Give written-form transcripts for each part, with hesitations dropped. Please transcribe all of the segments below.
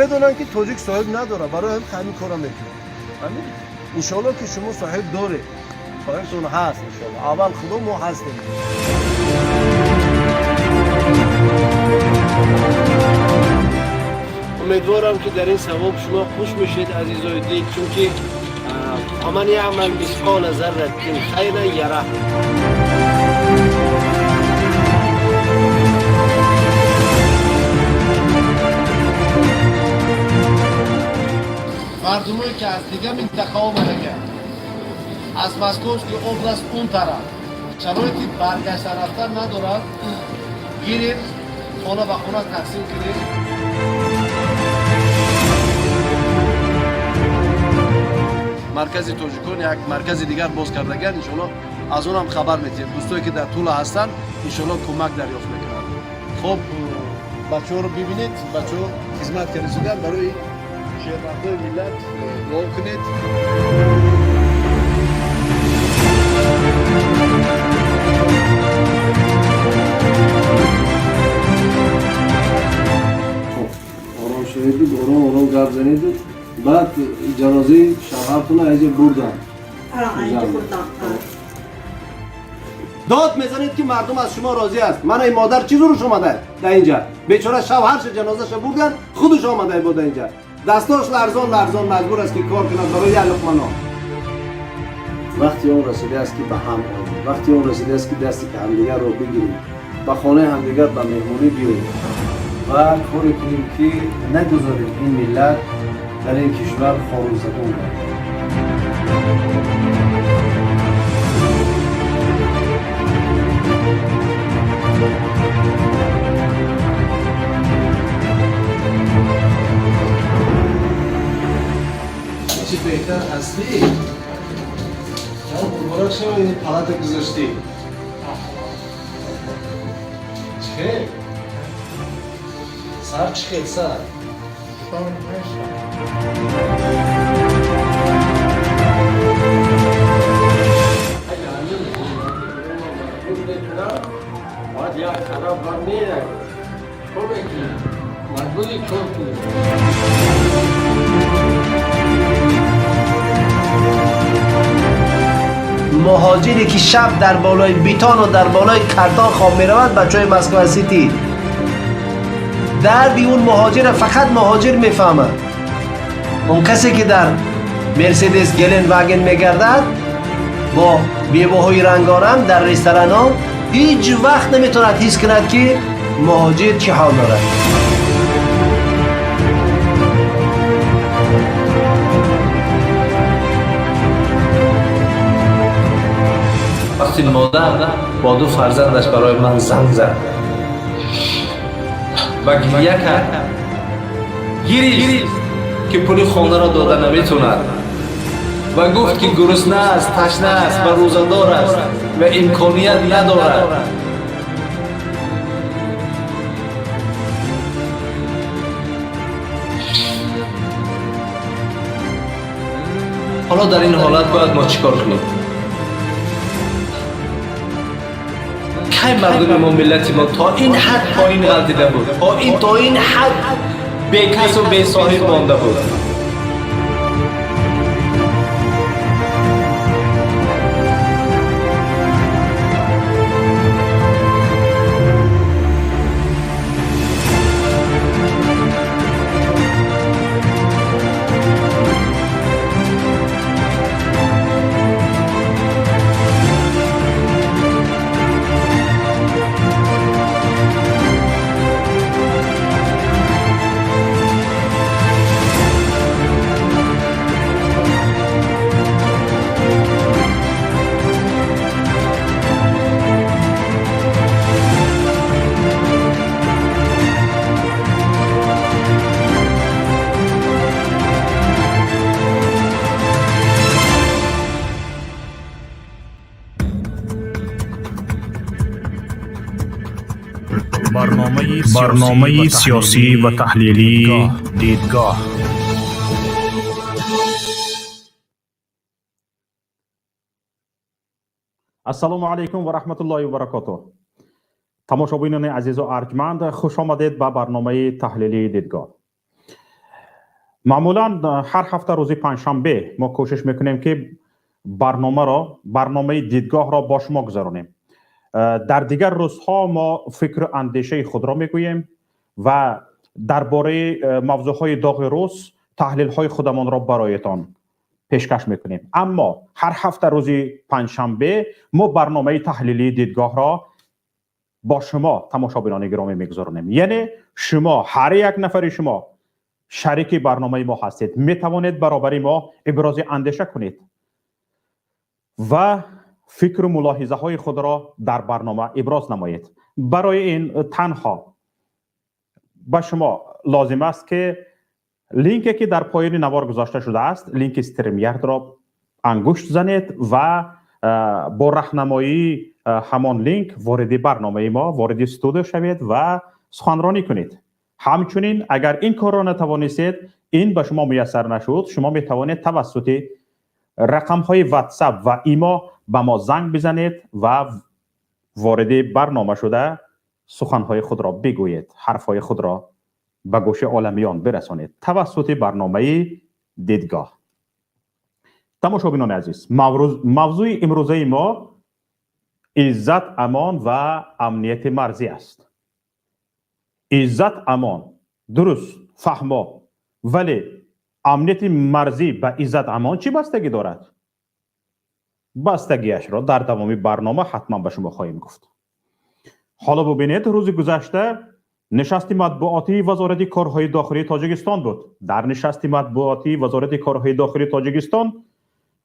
Медонанд, ки тоҷик соҳиб надорад, барои ҳам ҳамин корро мекунад. Иншоалло, ки шумо соҳиб доред, соҳибтон ҳаст, иншоалло. Аввал Худо, мо ҳастем. Умедворам, ки дар ин савоб шумо хуш мешед, азизои дил, чунки فمن يعمل مثقال ذرة خيرا يره. Мардумое, ки аз дигар минтақа омадагианд, аз Московский область, он тараф шароити баргашта рафтан надорад, гирем, хона ба хона тақсим кунем. Маркази тоҷикон як маркази дигар боз кардагианд, иншоалло, аз он ҳам хабар метиҳем. Дӯстое, ки дар Тула ҳастанд, иншоалло, кӯмак дарёфт мекунанд. Хоб, бачаҳоро бибинед, бачаҳо хизмат карда барои шермардои миллат. Дуо кунед. Ором шаведу ором ором гап занеду. Баъд ҷанозаи шавҳартона аҷа бурдан? Дод мезанед, ки мардум аз шумо розӣ аст. Мана ин модар чӣ зуруш омада дар инҷа, бечора. Шавҳарша ҷанозаша бурдан, худаш омада бода инҷа, дастош ларзон ларзон, маҷбур аст, ки кор кунад барои як луқма нон. Вақти он расидааст, ки ба ҳам оем. Вақти он расидааст, ки дасти ҳамдигарро бигирем, ба хонаи ҳамдигар ба меҳмонӣ биёем ва коре кунем, ки нагузорем ин миллат дар ин кишвар хорузабон гардад. Чӣ беҳтар ҳастӣ? Муборак шава, ин палата гузоштӣ. Чӣ хел сар? Чӣ хел сар? Бояд як тараф бар меравӣ, чикор мекунӣ? Маҷбури кор кунӣ. Муҳоҷире, ки шаб дар болои бетону дар болои картон хоб меравад, бачаҳои Москва Сити, дарди он муҳоҷира фақат муҳоҷир мефаҳмад. Он касе, ки дар Мерседес, Гелендваген мегардад, бо бевоҳои рангоранг дар ресторанҳо, ҳеҷ вақт наметавонад ҳис кунад, ки муҳоҷир чӣ ҳол дорад. Вақти модар бо ду фарзандаш барои ман занг зад ва гиря кард, гирист, ки пули хонаро дода наметавонад, ва гуфт, ки гурусна аст, ташна аст ва рӯзадор аст ва имконият надорад. Ҳоло дар ин ҳолат бояд мо чӣ кор кунем? Кай мардуми мо, миллати мо то ин ҳад поин ғалтида буд, то ин ҳад бекасу бесоҳиб монда буд? Барномаи сиёсӣ ва таҳлилии «Дидгоҳ». Ассалому алайкум ва раҳматуллоҳи ва баракотуҳ. Тамошобинони азизу арҷманд, хуш омадед ба барномаи таҳлилии «Дидгоҳ». Маъмулан ҳар ҳафта рӯзи панҷшанбе мо кӯшиш мекунем, ки барномаро, барномаи Дидгоҳро бо шумо гузаронем. Дар дигар рӯзҳо мо фикру андешаи худро мегӯем ва дар бораи мавзӯъҳои доғи рӯз таҳлилҳои худамонро бароятон пешкаш мекунем. Аммо ҳар ҳафта рӯзи панҷшанбе мо барномаи таҳлилии Дидгоҳро бо шумо, тамошобинони гиромӣ, мегузаронем. Яъне шумо, ҳар як нафари шумо шарики барномаи мо ҳастед, метавонед баробари мо ибрози андеша кунед ва фикру мулоҳизаҳои худро дар барнома иброз намоед. Барои ин танҳо ба шумо лозим аст, ки линке ки дар поёни навор гузошта шудааст, линки StreamYard-ро ангушт занед ва бо раҳнамоии ҳамон линк вориди барномаи мо, вориди студио шавед ва суханронӣ кунед. Ҳамчунин, агар ин корро натавонистед, ин ба шумо муяссар нашуд, шумо метавонед тавассути рақамҳои WhatsApp ва Имо ба мо занг бизанед ва вориди барнома шуда, суханҳои худро бигӯед, ҳарфҳои худро ба гӯши оламиён бирасонед тавассути барномаи Дидгоҳ. Тамошобинони азиз, мавзӯи имрӯзаи мо Иззат Амон ва амнияти марзӣ аст. Иззат Амон дуруст, фаҳмо, вале амнияти марзӣ ба Иззат Амон чӣ бастагӣ дорад? Бастагиашро дар давоми барнома ҳатман ба шумо хоҳем гуфт. Ҳоло бубинед, рӯзи гузашта нишасти матбуотии Вазорати корҳои дохилии Тоҷикистон буд. Дар нишасти матбуотии Вазорати корҳои дохилии Тоҷикистон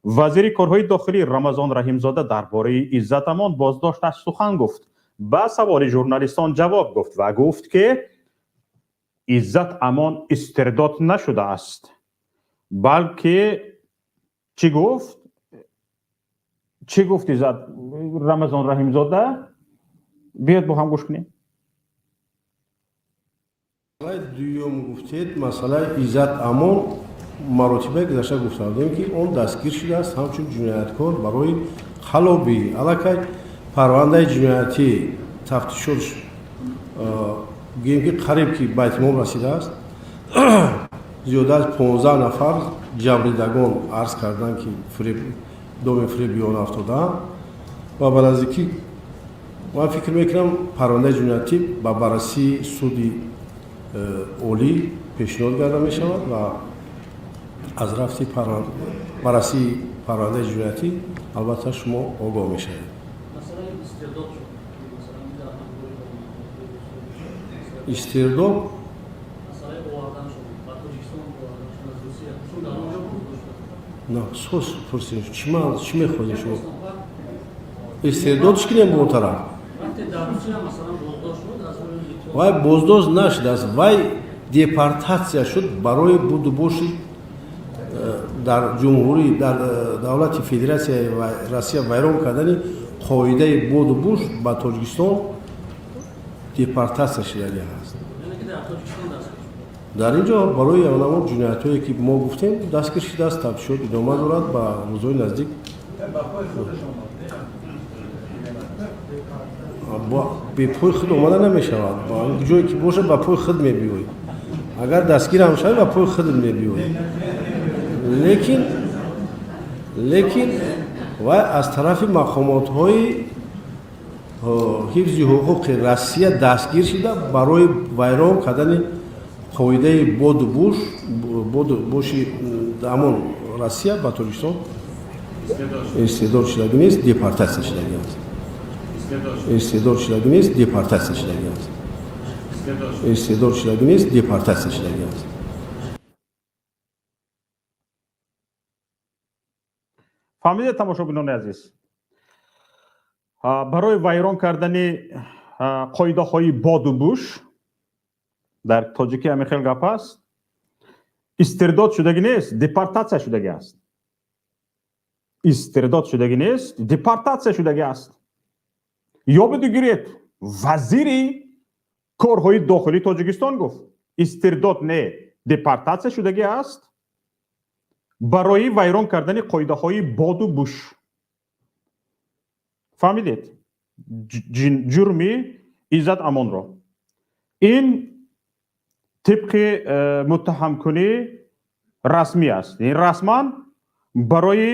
вазири корҳои дохилӣ Рамазон Раҳимзода дар бораи Иззат Амон боздошташ сухан гуфт, ба саволи журналистон ҷавоб гуфт ва гуфт, ки Иззат Амон истирдод нашудааст, балки чӣ гуфт? Чӣ гуфт Иззат Рамазон Раҳимзода? Биёед, бо ҳам гӯш кунем. Масъалаи дуюм гуфтед, масъалаи Иззат Амон, маротибаи гузашта гуфта будем, ки он дастгир шудааст ҳамчун ҷинояткор барои қаллобӣ. Аллакай парвандаи ҷиноятӣ тафтишот, гӯем ки қариб ки ба итмом расидааст. Зиёда аз 15 нафар ҷабрдидагон арз карданд, ки доми фиреби он афтодаанд, ва ба наздикӣ, ман фикр мекунам, парвандаи ҷиноятӣ ба баррасии суди олӣ пешниҳод карда мешавад ва аз рафти баррасии парвандаи ҷиноятӣ албатта шумо огоҳ мешавед. Истирдод? На, сос пурсем, чӣ мехоҳед шумо? Истирдодш кунем ба он тараф? Вай боздошт нашудааст, вай депортатсия шуд барои будубоши дар ҷумҳурӣ, дар давлати Федератсияи Россия, вайрон кардани қоидаи будубуш ба Тоҷикистон депортатсия шудагӣ ҳаст. Дар ин ҷо барои ҳамон ҷиноятҳое, ки мо гуфтем, дастгир шудааст. Тафтишот идома дорад, ба рӯзҳои наздик бепои худ омада намешавад. Ҷое ки бошад, ба пои худ мебиёӣ. Агар дастгирам шавӣ, ба пои худ мебиёӣ. Лекин вай аз тарафи мақомотҳои ҳифзи ҳуқуқи Россия дастгир шуда, барои вайрон кардани қоидаи бодубуш, бодубоши ҳамон Россия ба Тоҷикистон истирдод шудагӣ нест, депортатсия шудагӣ аст. Истирдод шудагӣ нест, депортатсия шудагӣ аст. Истирдод шудагӣ нест, депортатсия шудагӣ аст. Фаҳмидед, тамошобинони азиз, барои вайрон кардани қоидаҳои бодубуш, дар тоҷикӣ ҳамин хел гап аст, истирдод шудагӣ нест, депортатсия шудагӣ аст. Истирдод шудагӣ нест, депортатсия шудагӣ аст. Ёбеду гиред, вазири корҳои дохилии Тоҷикистон гуфт, истирдод не, депортатсия шудагӣ аст барои вайрон кардани қоидаҳои боду буш. Фаҳмидед ҷурми Иззат Амонро? Ин тибқи муттаҳамкунӣ. Расмӣ аст, расман барои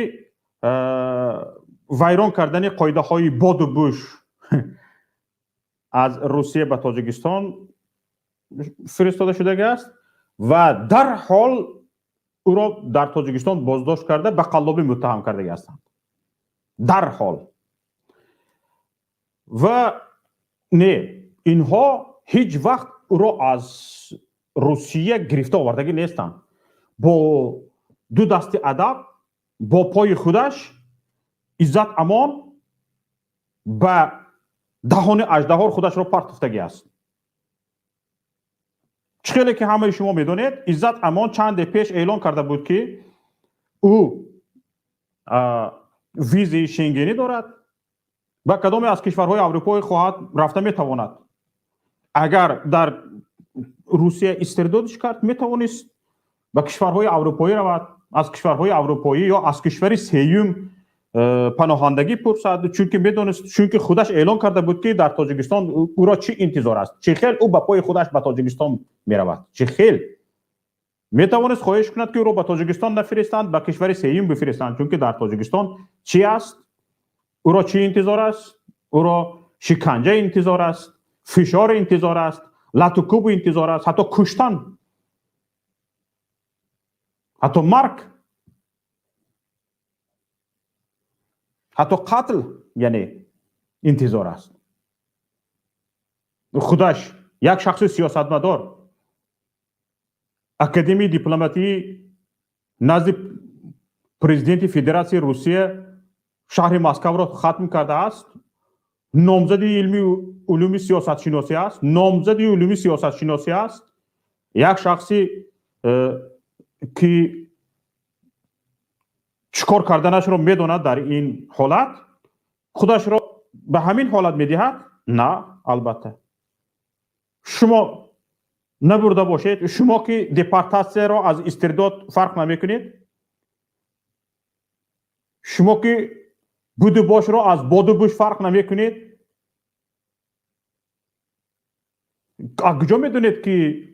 вайрон кардани қоидаҳои боду буш аз Русия ба Тоҷикистон фиристода шудагӣ аст ва дарҳол ӯро дар Тоҷикистон боздошт карда, ба қаллобӣ муттаҳам кардагӣ ҳастанд дарҳол. Ва не, инҳо ҳеҷ вақт ӯро аз Русия гирифта овардагӣ нестанд. Бо ду дасти адаб, бо пои худаш Иззат Амон ба даҳони аждаҳор худашро партофтагӣ аст. Чӣ хеле ки ҳамаи шумо медонед, Иззат Амон чанде пеш эълон карда буд, ки ӯ визаи шенгенӣ дорад, ба кадоме аз кишварҳои аврупоӣ хоҳад, рафта метавонад. Агар дар Русия истирдодиш кард, метавонист ба кишварҳои аврупоӣ равад, аз кишварҳои аврупоӣ ё аз кишвари сеюм паноҳандагӣ пурсад, чунки медонист, чунки худаш эълон карда буд, ки дар Тоҷикистон ӯро чӣ интизор аст, чӣ хел ӯ ба пои худаш ба Тоҷикистон меравад. Чӣ хел метавонист хоҳиш кунад, ки ӯро ба Тоҷикистон нафиристанд, ба кишвари сеюм бифиристанд, чунки дар Тоҷикистон чӣ аст, ӯро чӣ интизор аст? Ӯро шиканҷа интизор аст, фишор интизор аст, латукуб интизор аст, ҳатто куштан, ҳатто марг, ҳатто қатл, яъне интизор аст. Худаш як шахси сиёсатмадор, академияи дипломатии назди президенти Федератсияи Русия, шаҳри Москавро хатм кардааст, номзади илми улуми сиёсатшиносӣ аст, номзади улуми сиёсатшиносӣ аст, як шахси ки чӣ кор карданашро медонад, дар ин ҳолат худашро ба ҳамин ҳолат медиҳад? На, албатта. Шумо набурда бошед, шумо ки депортатсияро аз истирдод фарқ намекунед, шумо ки буду бошро аз боду буш фарқ намекунед, аз куҷо медонед, ки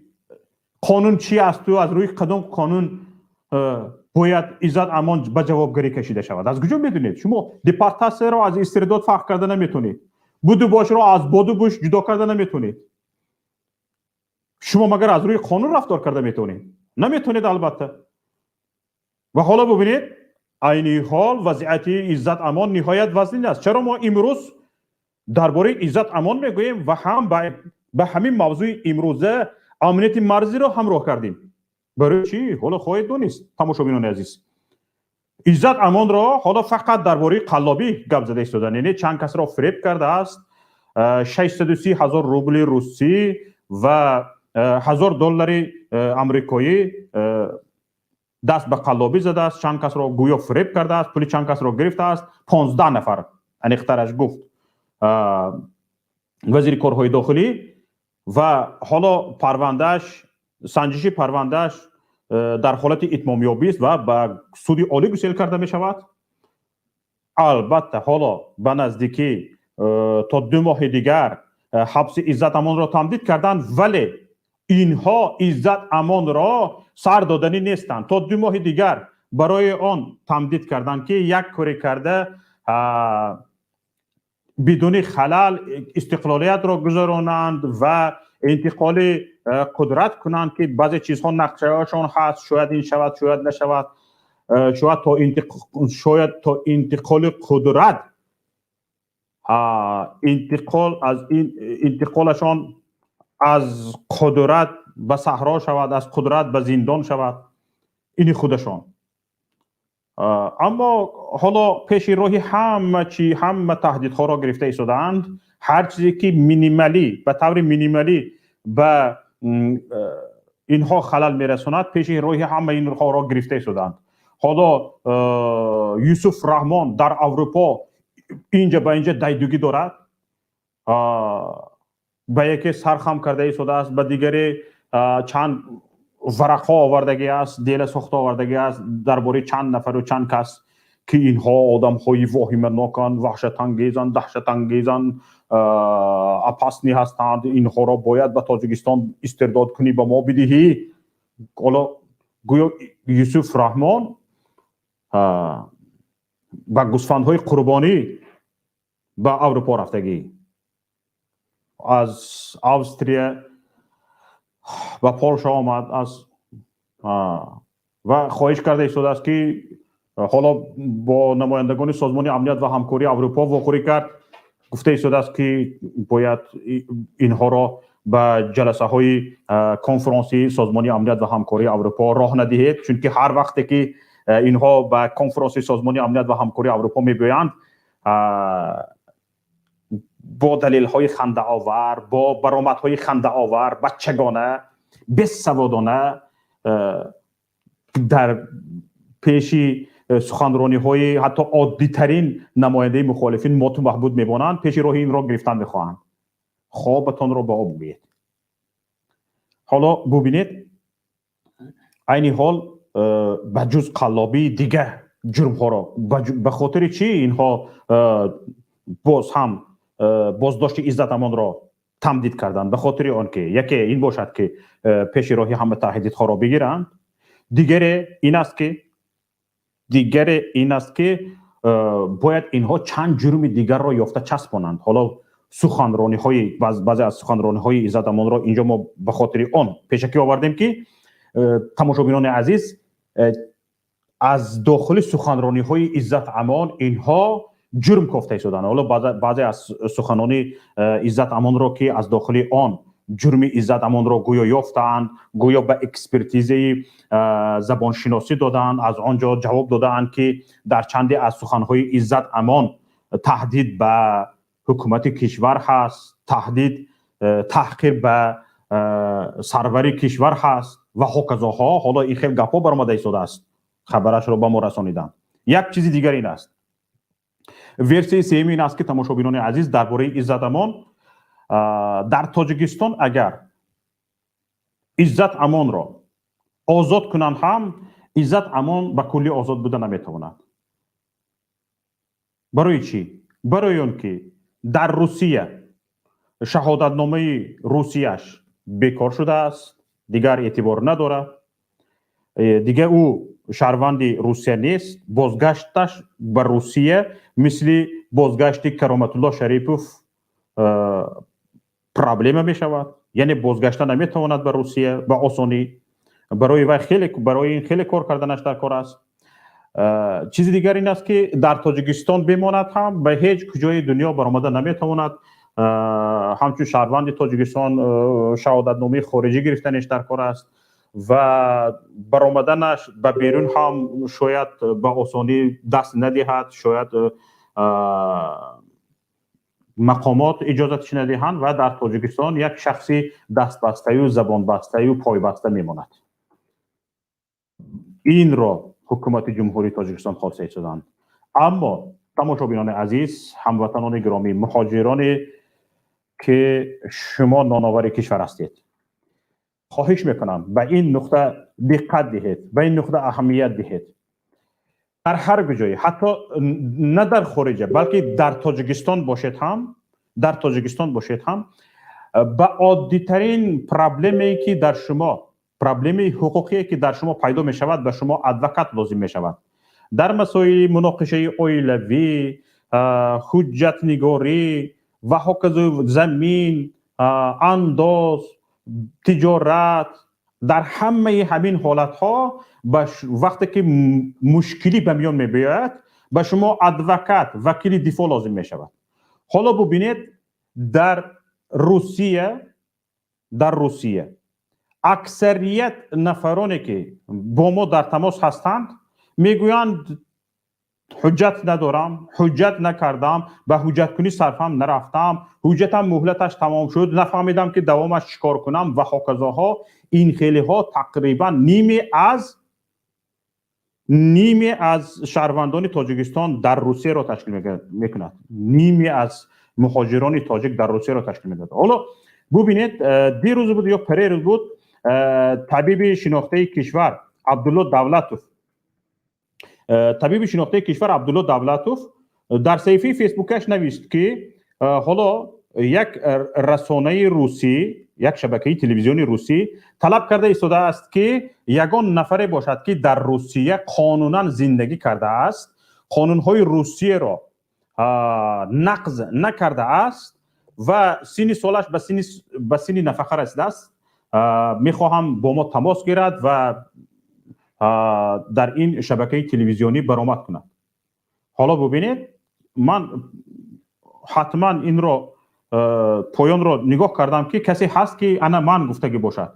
қонун чи асту аз рӯи кадом қонун бояд Иззат Амон ба ҷавобгарӣ кашида шавад? Аз куҷо медонед? Шумо депортатсияро аз истирдод фарқ карда наметонед, буду бошро аз боду буш ҷудо карда наметонед. Шумо магар аз рӯи қонун рафтор карда метавонед? Наметонед, албатта. Ва ҳоло бубинед, айни ҳол вазъияти Иззат Амон ниҳоят вазнин аст. Чаро мо имрӯз дар бораи Иззат Амон мегӯем ва ҳам ба ҳамин мавзӯи имрӯза амнияти марзиро ҳамроҳ кардем? Барои чӣ? Ҳоло хоҳед донист, тамошобинони азиз. Иззат Амонро ҳоло фақат дар бораи қаллобӣ гап зада истодан, яъне чанд касро фиреб кардааст, 630 ҳазор рубли русӣ ва 1000 доллари амрикоӣ даст ба қаллобӣ задааст, чанд касро гӯё фиреб кардааст, пули чанд касро гирифтааст, 15 нафар аниқтараш гуфт вазири корҳои дохилӣ. Ва ҳоло парвандааш, санҷиши парвандааш дар ҳолати итмомёбист ва ба суди олӣ гусел карда мешавад. Албатта, ҳоло ба наздикӣ то 2 моҳи дигар ҳабси Иззат Амонро тамдид карданд, вале инҳо Иззат Амонро сар доданӣ нестанд. То 2 моҳи дигар барои он тамдид карданд, ки як коре карда бидуни халал истиқлолиятро гузаронанд ва интиқоли қудрат кунанд, ки баъзе чизҳо нақшаҳошон ҳаст, шояд ин шавад, шояд нашавад, шояд то интиқоли қудрат, интиқол аз ин интиқолашон аз қудрат ба саҳро шавад, аз қудрат ба зиндон шавад, ини худашон. Аммо ҳоло пеши роҳи ҳама чи, ҳама таҳдидҳоро гирифта истодаанд. Ҳар чизе ки минималӣ, ба таври минималӣ ба инҳо халал мерасонад, пеши роҳи ҳама инҳоро гирифта истодаанд. Ҳоло Юсуф Раҳмон дар Аврупо инҷа ба инҷа дайдугӣ дорад, ба яке сархам карда истодааст, ба дигаре чанд варақҳо овардагӣ аст, дела сохта овардагӣ аст дар бораи чанд нафару чанд кас, ки инҳо одамҳои воҳиманоканд, ваҳшатангезанд, даҳшатангезанд, опасный ҳастанд, инҳоро бояд ба Тоҷикистон истирдод кунӣ, ба мо бидиҳӣ. Ҳоло гӯё Юсуф Раҳмон ба гӯсфандҳои қурбонӣ ба Аврупо рафтагӣ, аз Австрия ба Полша омад аз ва хоҳиш карда истодааст, ки ҳоло бо намояндагони Созмони Амният ва Ҳамкории Аврупо вохӯрӣ кард, гуфта истодааст, ки бояд инҳоро ба ҷаласаҳои конфронсии Созмони Амният ва Ҳамкории Аврупо роҳ надиҳед, чунки ҳар вақте ки инҳо ба конфронси Созмони Амният ва Ҳамкории Аврупо мебиёянд, бо далелҳои хандаовар, бо баромадҳои хандаовар, бачагона, бесаводона, дар пеши суханрониҳои ҳатто оддитарин намояндаи мухолифин моту маҳбуд мемонанд, пеши роҳи инро гирифтан мехоҳанд. Хобатонро ба об гӯед. Ҳоло бубинед, айни ҳол ба ҷуз қаллобии дига ҷурмҳоро ба хотири чӣ инҳо боз ҳам боздошти Иззат Амонро тамдид карданд? Ба хотири он ки яке ин бошад, ки пеши роҳи ҳама таҳдидҳоро бигиранд, дигаре ин аст, ки бояд инҳо чанд ҷурми дигарро ёфта часпонанд. Ҳоло суханрониҳои баъзе аз суханрониҳои Иззат Амонро инҷо мо ба хотири он пешакӣ овардем, ки тамошобинони азиз, аз дохили суханрониҳои Иззат Амон инҳо ҷурм кофта истоданд. Ҳоло баъзе аз суханони Иззат Амонро, ки аз дохили он ҷурми Иззат Амонро гӯё ёфтаанд, гӯё ба экспертизаи забоншиносӣ додаанд, аз он ҷо ҷавоб додаанд, ки дар чанде аз суханҳои Иззат Амон таҳдид ба ҳукумати кишвар ҳаст, таҳдид, таҳқир ба сарвари кишвар ҳаст ва ҳоказоҳо. Ҳоло ин хел гапҳо баромада истодааст, хабарашро ба мо расониданд. Як чизи дигар ин аст, версияи сеюм ин аст, ки, тамошобинони азиз, дар бораи Иззат Амон: дар Тоҷикистон агар Иззат Амонро озод кунанд ҳам, Иззат Амон ба куллӣ озод буда наметавонад. Барои чӣ? Барои он ки дар Русия шаҳодатномаи русияш бекор шудааст, дигар эътибор надорад, дигар ӯ шаҳрванди Русия нест. Бозгашташ ба Русия мисли бозгашти Кароматулло Шарипов проблема мешавад, яъне бозгашта наметавонад ба Русия ба осонӣ. Барои вай хеле, барои ин хеле кор карданаш дар кор аст. Чизи дигар ин аст, ки дар Тоҷикистон бимонад ҳам, ба ҳеҷ куҷои дунё баромада наметавонад. Ҳамчун шаҳрванди Тоҷикистон шаҳодатномаи хориҷӣ гирифтанеш дар кор аст ва баромаданаш ба берун ҳам шояд ба осонӣ даст надиҳад, шояд мақомот иҷозатш надиҳанд ва дар Тоҷикистон як шахси дастбастаю забонбастаю пойбаста мемонад. Инро ҳукумати Ҷумҳурии Тоҷикистон хоста истоданд. Аммо, тамошобинони азиз, ҳамватанони гиромӣ, муҳоҷироне ки шумо ноновари кишвар ҳастед, хоҳиш мекунам, ба ин нуқта диққат диҳед, ба ин нуқта аҳамият диҳед. Дар ҳар куҷое, ҳатто на дар хориҷа, балки дар Тоҷикистон бошед ҳам, дар Тоҷикистон бошед ҳам, ба оддитарин проблемае ки дар шумо, проблемаи ҳуқуқие ки дар шумо пайдо мешавад, ба шумо адвокат лозим мешавад. Дар масоили муноқишаи оилавӣ, ҳуҷҷатнигорӣ ва ҳоказо, замин, андоз, тиҷорат, дар ҳамаи ҳамин ҳолатҳо вақте ки мушкилӣ ба миён мебиёяд, ба шумо адвокат, вакили дифоъ лозим мешавад. Ҳоло бубинед, дар Русия аксарият нафароне ки бо мо дар тамос ҳастанд, мегӯянд: «Ҳуҷҷат надорам, ҳуҷҷат накардам, ба ҳуҷҷаткунӣ сарфам нарафтам, ҳуҷҷатам муҳлаташ тамом шуд, нафаҳмидам, ки давомаш чӣ кор кунам» ва ҳоказоҳо. Ин хелиҳо тақрибан ниме аз шаҳрвандони Тоҷикистон дар Русияро ташкил мекунад, ниме аз муҳоҷирони тоҷик дар Русияро ташкил мекунад. Ҳоло бубинед, дирӯз буд ё парерӯз буд, табиби шинохтаи кишвар Абдулло Давлатов, табиби шинохтаи кишвар Абдулло Давлатов дар саҳифаи Фейсбукаш навист, ки ҳоло як расонаи русӣ Як шабакаи телевизиони русӣ талаб карда истодааст, ки ягон нафаре бошад, ки дар Русия қонунан зиндагӣ кардааст, қонунҳои Русияро нақз накардааст ва синни солаш ба синни нафақа расидааст, мехоҳам бо мо тамос гирад ва дар ин шабакаи телевизионӣ баромад кунад. Ҳоло бубинед, ман ҳатман инро поёнро нигоҳ кардам, ки касе ҳаст, ки ана ман гуфтагӣ бошад.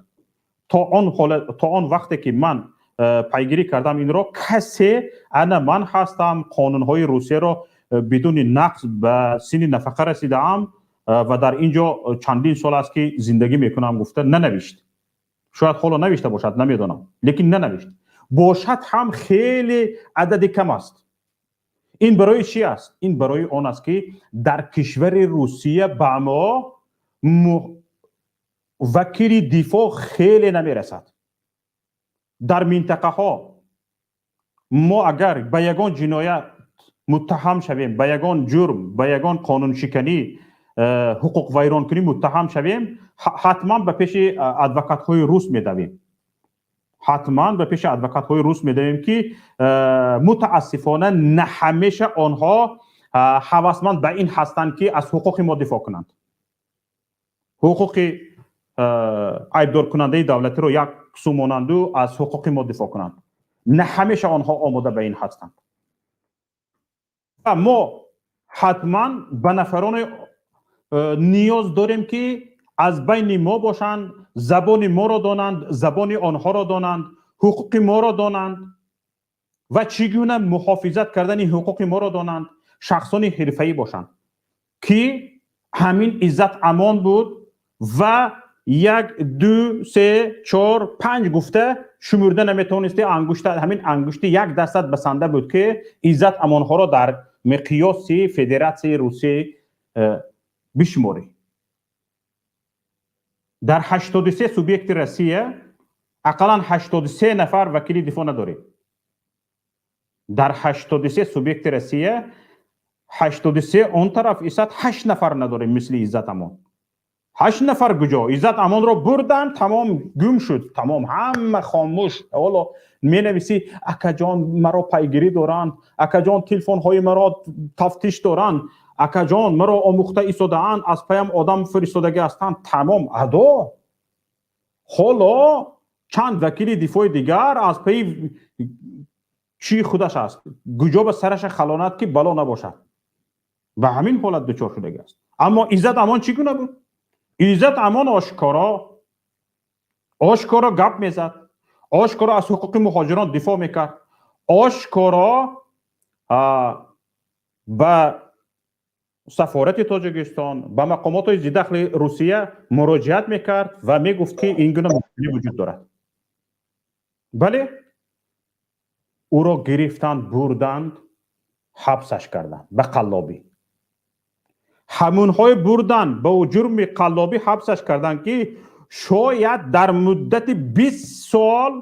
То он ҳолат, то он вақте ки ман пайгирӣ кардам инро, касе ана ман ҳастам, қонунҳои Русияро бидуни нақз ба синни нафақа расидаам ва дар ин ҷо чандин сол аст, ки зиндагӣ мекунам, гуфта нанавишт. Шояд ҳоло навишта бошад, намедонам, лекин нанавишт. Бошад ҳам, хеле адади кам аст. Ин барои чӣ аст? Ин барои он аст, ки дар кишвари Русия ба мо вакили дифоъ хеле намерасад. Дар минтақаҳо мо агар ба ягон ҷиноят муттаҳам шавем, ба ягон ҷурм, ба ягон қонуншиканӣ, ҳуқуқвайронкунӣ муттаҳам шавем, ҳатман ба пеши адвокатҳои рус медавем, ҳатман ба пеши адвокатҳои рус медавем, ки мутаассифона на ҳамеша онҳо ҳавасманд ба ин ҳастанд, ки аз ҳуқуқи мо дифоъ кунанд. Ҳуқуқи айбдоркунандаи давлатиро як су монанду аз ҳуқуқи мо дифоъ кунанд, на ҳамеша онҳо омода ба ин ҳастанд. Ва мо ҳатман ба нафароне ниёз дорем, ки аз байни мо бошанд, забони моро донанд, забони онҳоро донанд, ҳуқуқи моро донанд ва чӣ гуна муҳофизат кардани ҳуқуқи моро донанд, шахсони ҳирфаӣ бошанд, ки ҳамин Иззат Амон буд ва як, ду, се, чор, панҷ гуфта шумурда наметавонисти. Ангушта, ҳамин ангушти як дастат басанда буд, ки Иззат Амонҳоро дар миқёси Федератсияи Русия бишуморӣ. Дар 83 субъекти Россия ақаллан 83 нафар вакили дифоъ надорем. Дар 83 субъекти Россия 83 он тараф исад ҳашт нафар надорем мисли Иззат Амон. Ҳашт нафар куҷо? Иззат Амонро бурданд, тамом, гум шуд, тамом, ҳама хомӯш. Ҳоло менависӣ: «Акаҷон, маро пайгирӣ доранд, акаҷон, телефонҳои маро тафтиш доранд, акаҷон, маро омӯхта истодаанд, аз паям одам фиристодагӣ ҳастанд». Тамом, адо. Ҳоло чанд вакили дифои дигар аз пайи чӣ худаш аст, куҷо ба сараша халонад, ки бало набошад, ба ҳамин ҳолат дучор шудагӣ аст. Аммо Иззат Амон чӣ гуна буд? Иззат Амон ошкоро, ошкоро гап мезад, ошкоро аз ҳуқуқи муҳоҷирон дифоъ мекард, ошкоро ба сафорати Тоҷикистон, ба мақомоти зидахли Русия муроҷиат мекард ва мегуфт, ки ин гуна мушкилӣ вуҷуд дорад. Бале, ӯро гирифтанд, бурданд, ҳабсаш карданд ба қаллобӣ. Ҳамунҳое бурданд, ба ҷурми қаллобӣ ҳабсаш карданд, ки шояд дар муддати 20 сол.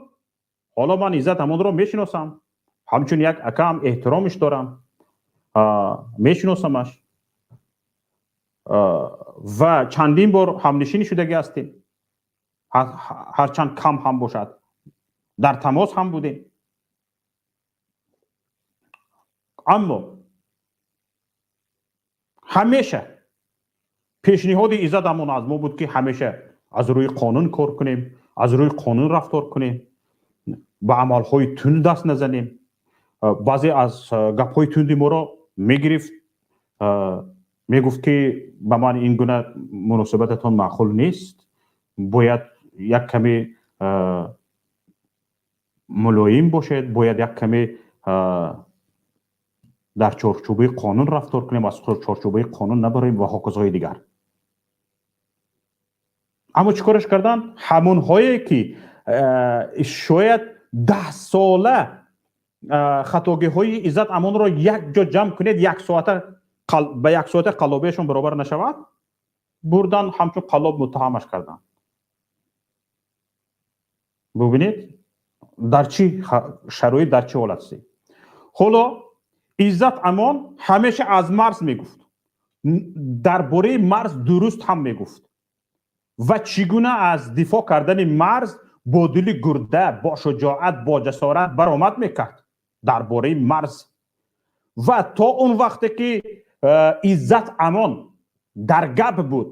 Ҳоло ман Иззат Амонро мешиносам, ҳамчун як акаам эҳтиромиш дорам, мешиносамаш ва чандин бор ҳамнишинӣ шудагӣ ҳастем, ҳарчанд кам ҳам бошад, дар тамос ҳам будем. Аммо ҳамеша пешниҳоди Иззат Амон аз мо буд, ки ҳамеша аз рӯи қонун кор кунем, аз рӯи қонун рафтор кунем, ба амалҳои тунд даст назанем. Баъзе аз гапҳои тунди моро мегирифт, мегуфт, ки ба ман ин гуна муносибататон маъқул нест, бояд як каме мулоим бошед, бояд як каме дар чорчӯбаи қонун рафтор кунем, аз чорчӯбаи қонун набароем ва ҳоказои дигар. Аммо чӣ кораш карданд? Ҳамонҳое ки шояд 10 сола хатогиҳои Иззат Амонро як ҷо ҷамъ кунед, як соата ба як соата қаллобиашон баробар нашавад, бурдан, ҳамчун қаллоб муттаҳамаш карданд. Бубинед, дар чӣ шароит, дар чӣ ҳолат ҳастем. Ҳоло Иззат Амон ҳамеша аз марз мегуфт, дар бораи марз дуруст ҳам мегуфт. Ва чӣ гуна аз дифоъ кардани марз бо дили гурда, бо шуҷоат, бо ҷасорат баромад мекард дар бораи марз. Ва то он вақте ки Иззат Амон дар гап буд,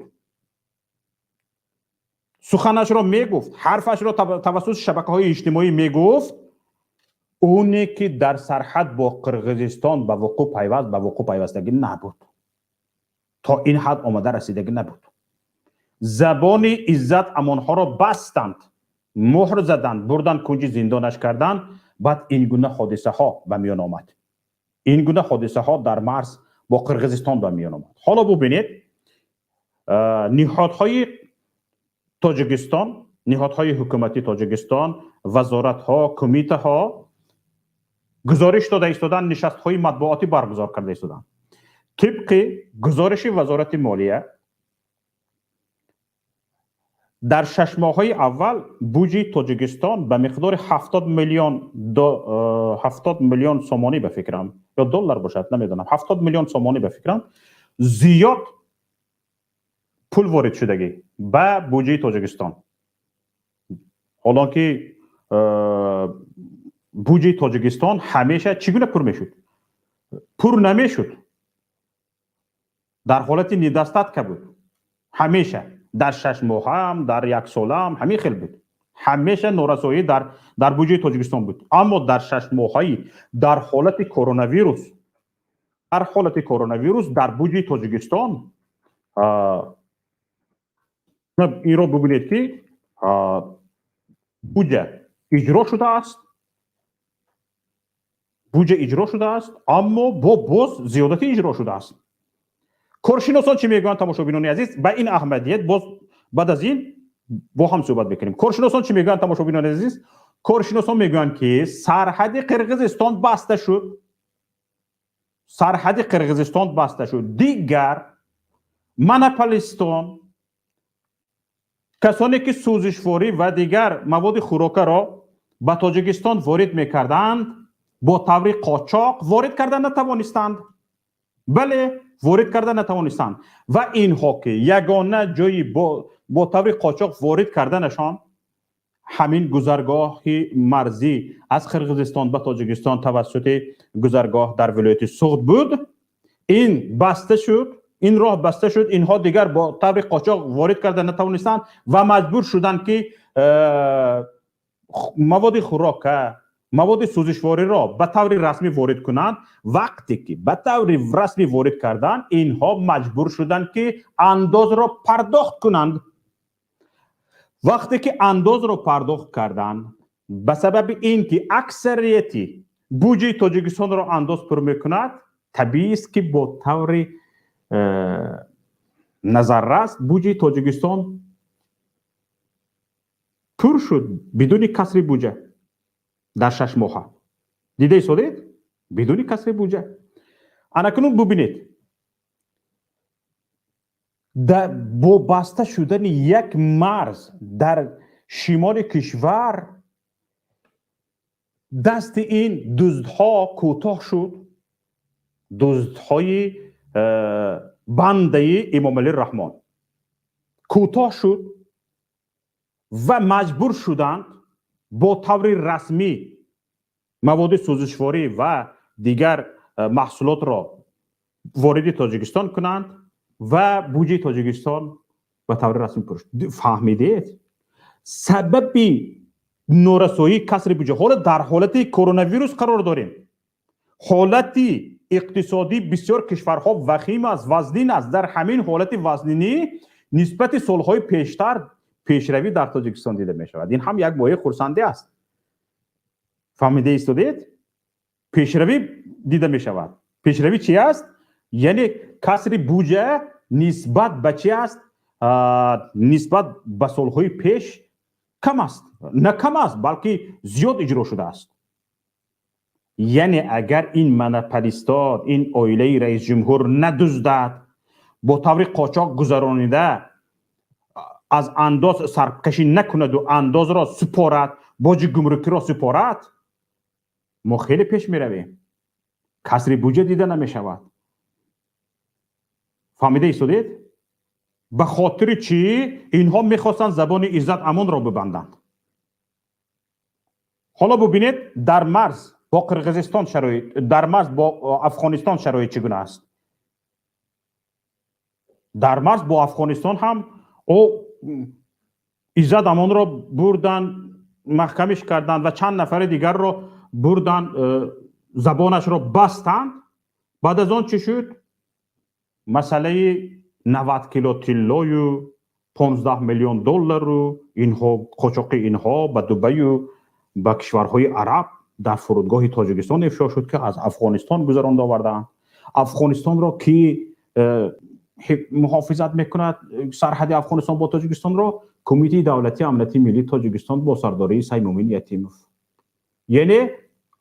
суханашро мегуфт, ҳарфашро тавассути шабакаҳои иҷтимоӣ мегуфт, оне ки дар сарҳад бо Қирғизистон ба вуқӯъ пайваст, ба вуқӯъ пайвастагӣ набуд, то ин ҳад омада расидагӣ набуд. Забони Иззат Амонҳоро бастанд, муҳр заданд, бурданд, кунҷи зиндонаш карданд. Баъд ин гуна ҳодисаҳо ба миён омад, ин гуна ҳодисаҳо дар марз бо Қирғизистон ба миён омад. Ҳоло бубинед, ниҳодҳои Тоҷикистон, ниҳодҳои ҳукумати Тоҷикистон, вазоратҳо, кумитаҳо гузориш дода истоданд, нишастҳои матбуотӣ баргузор карда истоданд. Тибқи гузориши Вазорати молия, дар 6 моҳаи аввал буҷаи Тоҷикистон ба миқдори 70 миллион сомонӣ, ба фикрам, ё доллар бошад, намедонам, 70 миллион сомонӣ, ба фикрам, зиёд пул ворид шудагӣ ба буҷаи Тоҷикистон. Ҳолон ки буҷаи Тоҷикистон ҳамеша чӣ гуна пур мешуд? Пур намешуд, дар ҳолати недостатка буд ҳамеша. Дар 6 моҳам, дар як солаам ҳамин хел буд, ҳамеша норасоӣ дар буҷаи Тоҷикистон буд. Аммо дар 6 моҳаи дар ҳолати коронавирус, дар ҳолати коронавирус дар буҷаи Тоҷикистон, инро бубинед, ки буҷа иҷро шудааст, буҷа иҷро шудааст, аммо бо боз зиёдатӣ иҷро шудааст. Коршиносон чӣ мегӯянд, тамошобинони азиз? Ба ин аҳамият боз баъд аз ин бо ҳам суҳбат мекунем. Коршиносон чӣ мегӯянд, тамошобинони азиз? Коршиносон мегӯянд, ки сарҳади Қирғизистон баста шуд, сарҳади Қирғизистон баста шуд, дигар монополистон, касоне ки сӯзишворӣ ва дигар маводи хӯрокаро ба Тоҷикистон ворид мекарданд, бо таври қочоқ ворид карда натавонистанд. Бале, ворид карда натавонистанд. Ва инҳо ки ягона ҷои бо таври қочоқ ворид карданашон ҳамин гузаргоҳи марзӣ аз Қирғизистон ба Тоҷикистон тавассути гузаргоҳ дар вилояти Суғд буд, ин баста шуд, ин роҳ баста шуд. Инҳо дигар бо таври қочоқ ворид карда натавонистанд ва маҷбур шуданд, ки маводи хӯрока, маводи сӯзишвориро ба таври расмӣ ворид кунанд. Вақте ки ба таври расмӣ ворид карданд, инҳо маҷбур шуданд, ки андозро пардохт кунанд. Вақте ки андозро пардохт карданд, ба сабаби ин ки аксарияти буҷаи Тоҷикистонро андоз пур мекунад, табиист, ки бо таври назаррас буҷаи Тоҷикистон пур шуд бидуни касри буҷа дар 6 моҳа. Дида истодед, бидуни касри буҷа. Анакунун бубинед, бо баста шудани як марз дар шимоли кишвар дасти ин дуздҳо кӯтоҳ шуд, дуздҳои бандаи Эмомалӣ Раҳмон кӯтоҳ шуд ва маҷбур шуданд бо таври расмӣ маводи сӯзишворӣ ва дигар маҳсулотро вориди Тоҷикистон кунанд ва буҷаи Тоҷикистон ба таври расмӣ пур шуд. Фаҳмидед сабаби норасоии касри буҷа? Ҳоло дар ҳолати коронавирус қарор дорем, ҳолати иқтисодӣ бисёр кишварҳо вахим аст, вазнин аст. Дар ҳамин ҳолати вазнинӣ нисбати солҳои пештар пешравӣ дар Тоҷикистон дида мешавад. Ин ҳам як мояи хурсандӣ аст. Фаҳмида истодед? Пешравӣ дида мешавад. Пешравӣ чи аст? Яъне касри буҷа нисбат ба чи аст? Нисбат ба солҳои пеш кам аст, на кам аст, балки зиёд иҷро шудааст. Яъне агар ин монополистон, ин оилаи раисҷумҳур надуздад, бо таври қочоқ гузаронида аз андоз саркашӣ накунаду андозро супорад, боҷи гумрукиро супорад, мо хеле пеш меравем, касри буҷа дида намешавад. Фаҳмида истодед? Ба хотири чӣ инҳо мехостанд забони Иззат Амонро бибанданд? Ҳоло бубинед, дар марз бо Қирғизистон шароит, дар марз бо Афғонистон шароит чӣ гуна аст. Дар марз бо Афғонистон ҳам ӯ Иззат Амонро бурданд, маҳкамиш карданд ва чанд нафари дигарро бурданд, забонашро бастанд. Баъд аз он чӣ шуд? Масъалаи 90 кило тиллою 15 миллион доллару инҳо, қочоқи инҳо ба Дубаю ба кишварҳои араб дар фурудгоҳи Тоҷикистон ифшо шуд, ки аз Афғонистон гузаронда овардаанд. Афғонистонро ки муҳофизат мекунад, сарҳади Афғонистон бо Тоҷикистонро? Кумитаи давлатии амнияти миллии Тоҷикистон бо сардории Саймумин Ятимов. Яъне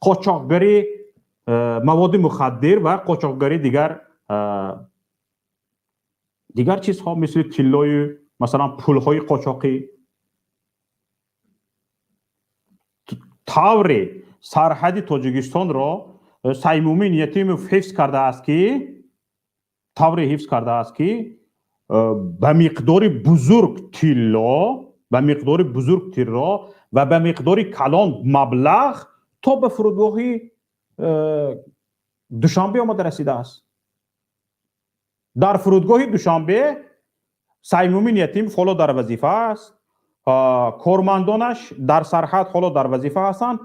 қочоқгари маводи мухаддир ва қочоқгари дигар чизҳо, мисли тиллою, масалан, пулҳои қочоқӣ. Тавре сарҳади Тоҷикистонро Саймумин Ятимов ҳифз кардааст, ки тавре ҳифз кардааст, ки ба миқдори бузург тилло, ба миқдори бузург тилло ва ба миқдори калон маблағ то ба фурудгоҳи Душанбе омада расидааст. Дар фурудгоҳи Душанбе Саймумин Ятимов ҳоло дар вазифа аст, кормандонаш дар сарҳад ҳоло дар вазифа ҳастанд.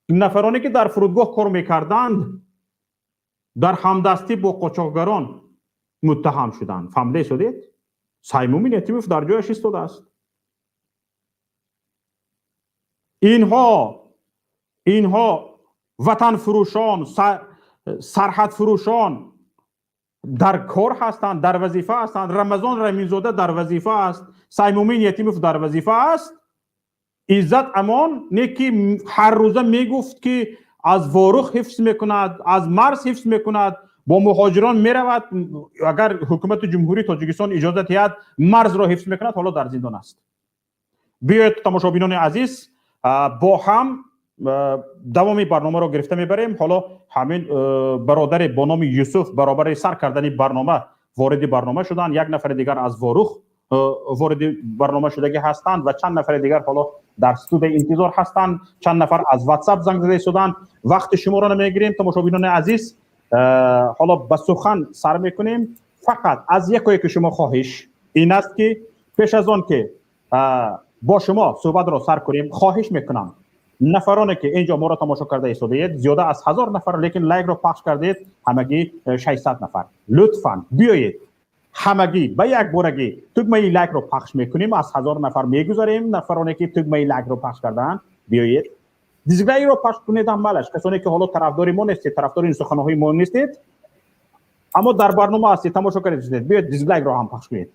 Нафароне ки дар фурудгоҳ кор мекарданд, дар ҳамдастӣ бо қочоқгарон муттаҳам шуданд. Фаҳмида истодед? Саймумин Ятимов дар ҷояш истодааст. Инҳо ватанфурӯшон, сарҳадфурӯшон дар кор ҳастанд, дар вазифа ҳастанд. Рамазон Раминзода дар вазифа аст, Саймумин Ятимов дар вазифа аст. Иззат Амон не ки ҳар рӯза мегуфт, ки аз Ворух ҳифз мекунад, аз марз ҳифз мекунад, бо муҳоҷирон меравад, агар ҳукумати Ҷумҳурии Тоҷикистон иҷозат диҳад, марзро ҳифз мекунад, ҳоло дар зиндон аст. Биёед, тамошобинони азиз, бо ҳам давоми барномаро гирифта мебарем. Ҳоло ҳамин бародаре бо номи Юсуф баробари сар кардани барнома вориди барнома шуданд. Як нафари дигар аз Ворух вориди барнома шудагӣ ҳастанд ва чанд нафари дигар ҳоло дар студия интизор ҳастанд. Чанд нафар аз WhatsApp занг зада истоданд. Вақти шуморо намегирем, тамошобинони азиз. Ҳоло ба сухан сар мекунем. Фақат аз якое ки шумо хоҳиш ин аст, ки пеш аз он ки бо шумо суҳбатро сар кунем, хоҳиш мекунам, нафароне ки инҷо моро тамошо карда истодаед, зиёда аз 1000 нафар, лекин лайкро пахш кардед ҳамагӣ 600 нафар. Лутфан биёед, ҳамагӣ ба якборагӣ тугмаи лайкро пахш мекунем, аз 1000 нафар мегузарем. Нафароне ки тугмаи лайкро пахш кардаанд, биёед дизлайкро пахш кунед ҳам. Касоне ки ҳоло тарафдори мо нестед, тарафдори ин суханҳои мо нестед, аммо дар барнома ҳастед, тамошо кардед, биёед дизлайкро ҳам пахш кунед.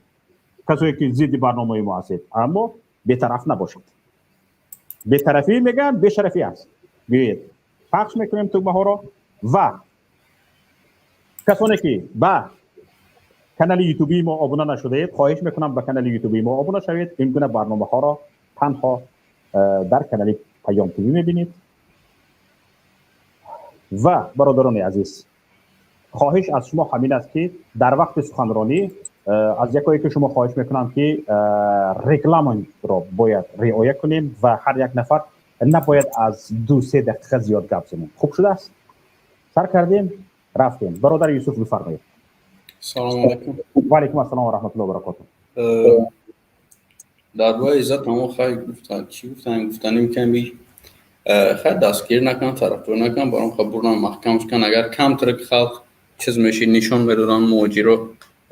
Касое ки зидди барномаи мо ҳастед, аммо бетараф набошед. Бетарафӣ мегӯянд бешарафӣ аст. Биёед, пахш мекунем тугмаҳоро. Ва касоне ки ба канали ютубии мо обуна нашудаед, хоҳиш мекунам, ба канали ютубии мо обуна шавед. Ин гуна барномаҳоро танҳо дар канали Паём ТВ мебинед. Ва бародарони азиз, хоҳиш аз шумо ҳамин аст, ки дар вақти суханронӣ аз якое ки шумо хоҳиш мекунам, ки регламентро бояд риоя кунем ва ҳар як нафар набояд аз 2-3 дақиқа зиёд гап занем. Хуб шудааст, сар кардем, рафтем. Бародар Юсуф, бифармоед. Салому алайкум. Ва алайкум ассалом ва раҳматуллоҳи ва баракотуҳ. Дар бораи Иззат Амон хай гуфтан, чӣ гуфтан, гуфтанем ками хай дастгирӣ накунан, тарафдорӣ накунан, баром хай бурдан маҳкамш кан. Агар камтар халқ чиз мешид, нишон медодан муҳоҷиро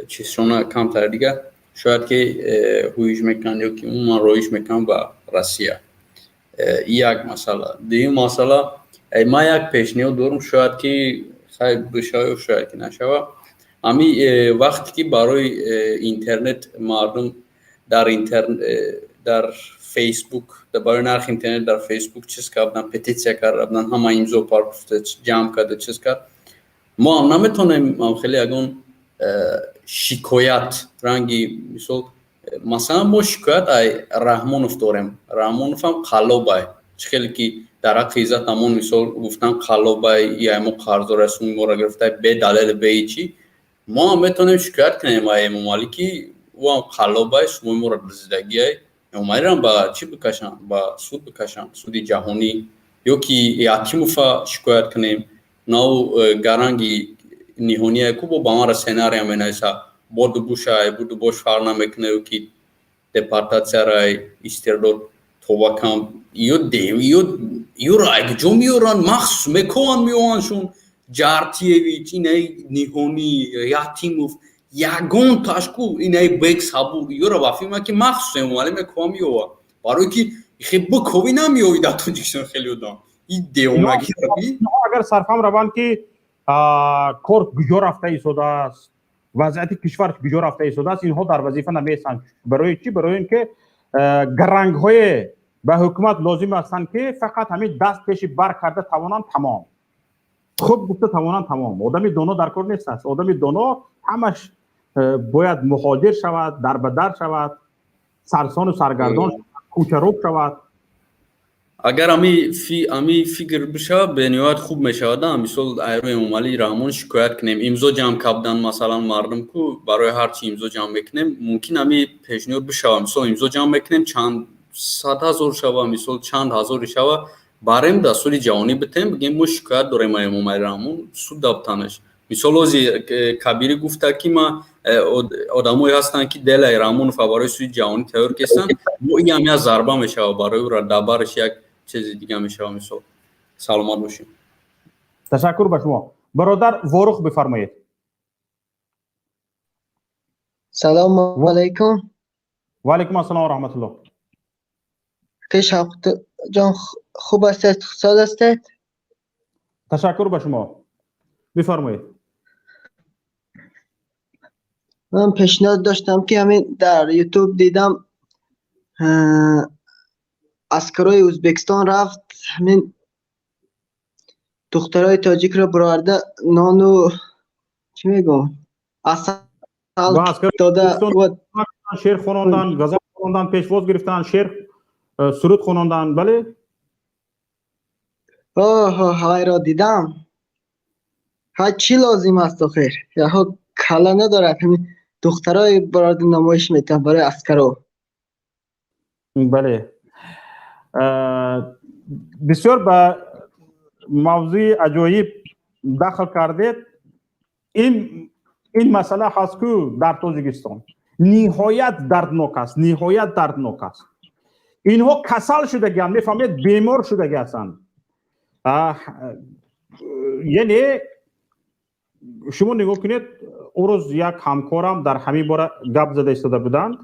чизшона камтар, дига шояд ки ҳуиш мекунанд ё ки умуман роиш мекунанд ба Россия. Як масъала. Дуюм масъала, ман як пешниҳод дорам, шояд ки хай бишава, шояд ки нашава. Ҳами вақте ки барои интернет мардум дар интернет, дар Фейсбук, барои нархи интернет дар Фейсбук чиз кардан, петитсия кардан, ҳама имзо партофта ҷамъ карда чиз кард, мо ҳам наметавонем хеле ягон шикоят ранги мисол, масалан, мо шикоят ай Раҳмонов дорем. Раҳмонов ҳам қаллобай, чӣ хеле ки дар ҳаққи Иззат Амон мисол гуфтан қаллобай, яй мо қарздор ҳастем, моро гирифта бе далел, бе ҳечи. Мо ҳам метавонем шикоят кунем ай Эмомалӣ, ки Ӯ ҳам қаллобай, сумои моро дуздидагиай. Эмомалиам ба чӣ бикашанд? Ба суд бикашанд, суди ҷаҳонӣ, ё ки Ятимова шикоят кунем. Нав гаранги ниҳоние ку бо ба манра сценария менависа, боду бушай, буду бош фарқ намекунад, ё ки депортатсиярай, истирдод тобакам ё ёро айгиҷо меёранд, махсус мекованд, меояндшон. Ҷартиевич, инаи ниҳонӣ, Ятимов, ягон ташку инаи бек сабур ёро ба филма ки махсус Эмомалӣ мекова меова, барое ки хе биковӣ намеови дар Тоҷикистон. Хеле одам и девонагӣ. Агар сарфам раванд, ки кор куҷо рафта истодааст, вазъияти кишвар куҷо рафта истодааст, инҳо дар вазифа намеестанд. Барои чӣ? Барои ин ки гарангҳое ба ҳукумат лозим ҳастанд, ки фақат ҳамин даст пеши бар карда тавонанд, тамом, хуб гуфта тавонанд, тамом. Одами доно дар кор нест аст. Одами доно ҳамаш бояд муҳоҷир шавад, дарбадар шавад, сарсону саргардон, кӯчарӯб шавад. Агар ами фикр бишавад, бениҳоят хуб мешавад. Мисол, айрӯи Эмомалӣ Раҳмон шикоят кунем, имзо ҷамъ кардан, масалан, мардум ку барои ҳар чи имзо ҷамъ мекунем, мумкин ами пешниҳод бишавад. Мисол, имзо ҷамъ мекунем, чанд сад ҳазор шава, мисол, чанд ҳазоре шава, барем да суди ҷаҳонӣ битем, бигем, мо шикоят дорем Эмомалӣ Раҳмон, суд дафтанаш. Мисол, ози Кабирӣ гуфта, ки ма одамое ҳастанд, ки делаи Раҳмонова барои суди ҷаҳонӣ тайёр кестанд. Мо иам як зарба мешава барои ӯра, дабараш як чизи дига мешава. Мисол, саломат бошем. Ташаккур ба шумо. Бародар Ворух, бифармоед. Салому алайкум. Ва алайкум ассалом ва раҳматуллоҳ. Ҷон, хуб ҳастед, хусол ҳастед? Ташаккур ба шумо, бифармоед. Ман пешниҳод доштам, ки ҳамин дар Ютуб дидам, аскарои Ӯзбекистон рафт, ҳамин духтарои тоҷикро бароварда, нону чӣ мегӯм, асал дода. Шеър хонондан, ғазал хонондан, пешвоз гирифтан, шеър, суруд хонондан, бале. Оҳо, ҳайро дидам. Ҳа, чӣ лозим аст охир? Яҳо кала надорад, ҳамин духтарои барода намоиш метиҳанд барои аскаро. Бале, бисёр ба мавзӯи аҷоиб дахл кардед. Ин масъала ҳаст ку дар Тоҷикистон ниҳоят дарднок аст, ниҳоят дарднок аст. Инҳо касал шудагианд, мефаҳмед, бемор шудаги ҳастанд. Яъне шумо нигоҳ кунед, он рӯз як ҳамкорам дар ҳамин бора гап зада истода буданд.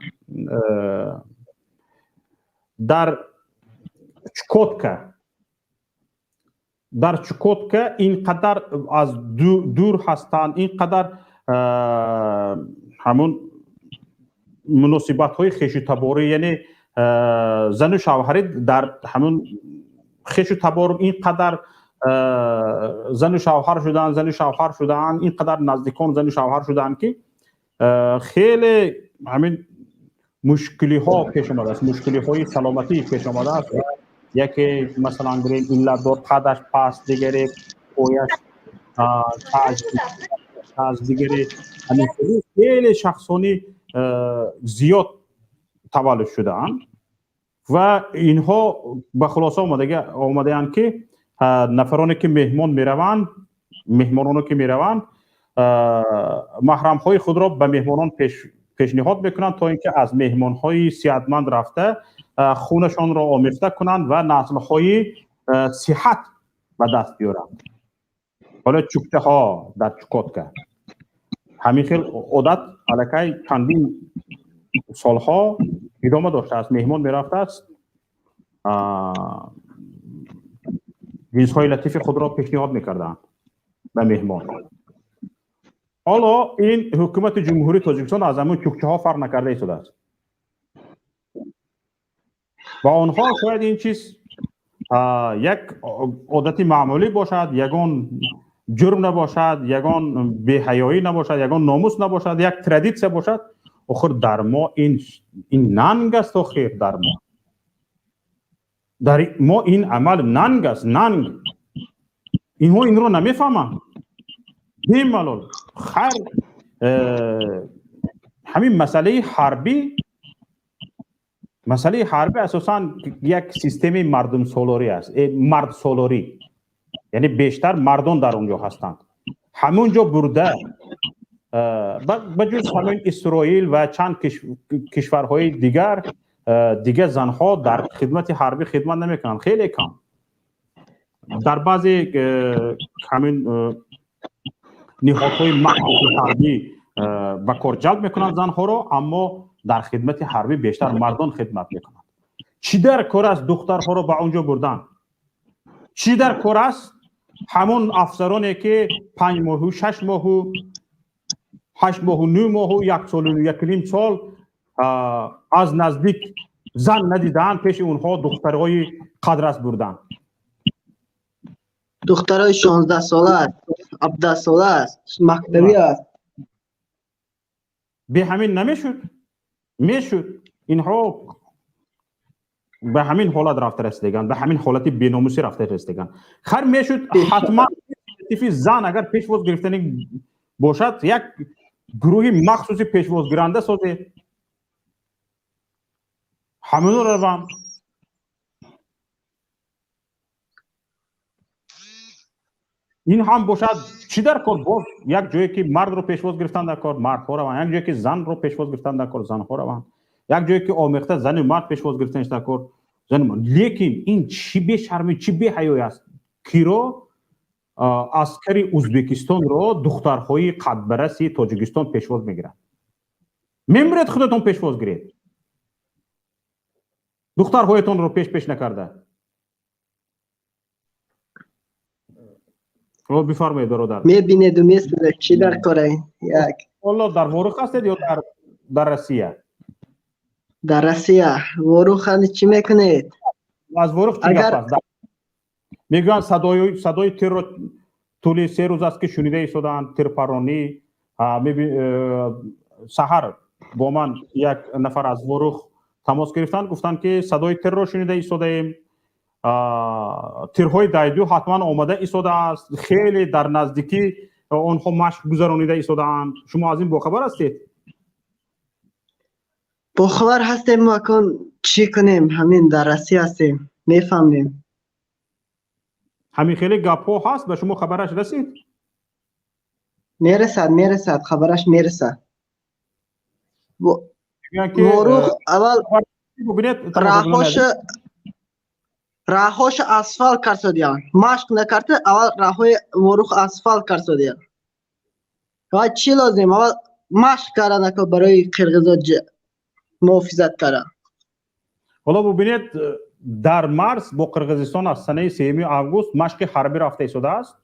Дар Чукотка, дар Чукотка ин қадар аз дур ҳастанд, ин қадар ҳамун муносибатҳои хешу таборӣ, яъне зану шавҳарӣ дар ҳамун хешу табор, ин қадар зану шавҳар шудаанд, зану шавҳар шудаанд, ин қадар наздикон зану шавҳар шудаанд, ки хеле ҳамин мушкилиҳо пеш омадааст, мушкилиҳои саломатӣ пеш омадааст. Яке, масалан, гирем, иллатдор, қадаш паст, дигаре пояш каҷ, дигаре хеле шахсони зиёд таваллуд шудаанд ва инҳо ба хулоса омадаанд, ки нафароне ки меҳмон мераванд, меҳмононе ки мераванд, маҳрамҳои худро ба меҳмонон пешниҳод мекунанд, то ин ки аз меҳмонҳои сиҳатманд рафта хунашонро омехта кунанд ва наслҳои сиҳат ба даст биёранд. Ҳоло чукчаҳо дар Чукотка ҳамин хел одат аллакай чандин солҳо идома доштааст. Меҳмон мерафтааст, ҷинсҳои латифи худро пешниҳод мекарданд ба меҳмон. Ҳоло ин ҳукумати Ҷумҳурии Тоҷикистон аз ҳамун чукчаҳо фарқ накарда истодааст ва онҳо шояд ин чиз як одати маъмулӣ бошад, ягон ҷурм набошад, ягон беҳаёӣ набошад, ягон номус набошад, як традитсия бошад. Охир дар мо ин нанг аст. Охир дар мо ин амал нанг аст, нанг. Инҳо инро намефаҳманд. Бемалол хайр. Ҳамин масъалаи ҳарбӣ, масъалаи ҳарбӣ асосан як системаи мардумсолорӣ аст, мардсолорӣ, яъне бештар мардон дар он ҷо ҳастанд. Ҳамон ҷо бурда, ба ҷуз ҳамин Исроил ва чанд кишварҳои дигар, дигар занҳо дар хидмати ҳарбӣ хидмат намекунанд, хеле кам. Дар баъзе ҳамин ниҳодҳои махсуси ҳарбӣ ба кор ҷалб мекунанд занҳоро, аммо дар хидмати ҳарбӣ бештар мардон хидмат мекунанд. Чӣ дар кор аст духтарҳоро ба он ҷо бурдан? Чӣ дар кор аст ҳамон афсароне ки 5 моҳу 6 моҳу 8 моҳу 9 моҳу 1 солу 1.5 сол аз наздик зан надидаанд, пеши онҳо духтарҳои қадрас бурдан? Духтарҳои 16 сола аст, 17 сола аст, мактабӣ аст. Бе ҳамин намешуд? Мешуд. Инҳо ба ҳамин ҳолат рафта расидаганд, ба ҳамин ҳолати беномусӣ рафта расидаганд. Хар мешуд, ҳатман тифи зан агар пешвоз гирифтани бошад, як гурӯҳи махсуси пешвозгиранда созед, ҳаминро равам. Ин ҳам бошад, чӣ дар кор? Боз як ҷое ки мардро пешвоз гирифтан дар кор, мардҳо раванд, як ҷое ки занро пешвоз гирифтан дар кор, занҳо раванд, як ҷое ки омехта зану мард пешвоз гирифтанш дар кор, зану мард. Лекин ин чӣ бешармӣ, чӣ беҳаёй аст, киро аскари Ӯзбекистонро духтарҳои қадбараси Тоҷикистон пешвоз мегирад? Мемиред худатон пешвоз гиред, духтарҳоятонро пеш накарда. Бифармоед, бародар. Мебинеду месӯзад, чӣ дар кора? Як ҳоло дар Ворух ҳастед ё дар Россия? Дар Россия. Ворух ҳани чӣ мекунед? Аз Ворух чӣ гап аст? Мегӯянд садои тирро тӯли 3 рӯз аст ки шунида истодаанд, тирпаронӣ. Саҳар бо ман як нафар аз Ворух тамос гирифтанд, гуфтанд ки садои тирро шунида истодаем, тирҳои дайду ҳатман омада истодааст, хеле дар наздикӣ онҳо машқ гузаронида истодаанд. Шумо аз ин бохабар ҳастед? Бохабар ҳастем, мо акун чӣ кунем, ҳамин дар Россия ҳастем, мефаҳмем. Ҳамин хеле гапҳо ҳаст, ба шумо хабараш расид? Мерасад, мерасад, хабараш мерасад. Ворух аввал роҳҳоша асфалт карсодиянд, машқ накарда аввал роҳҳои Ворух асфалт карсодиянд. Ва чӣ лозим? Аввал машқ кардан ако барои қирғизо муҳофизат кардан. Ҳоло бубинед, дар марз бо Қирғизистон аз санаи 3 август машқи ҳарбӣ рафта истодааст.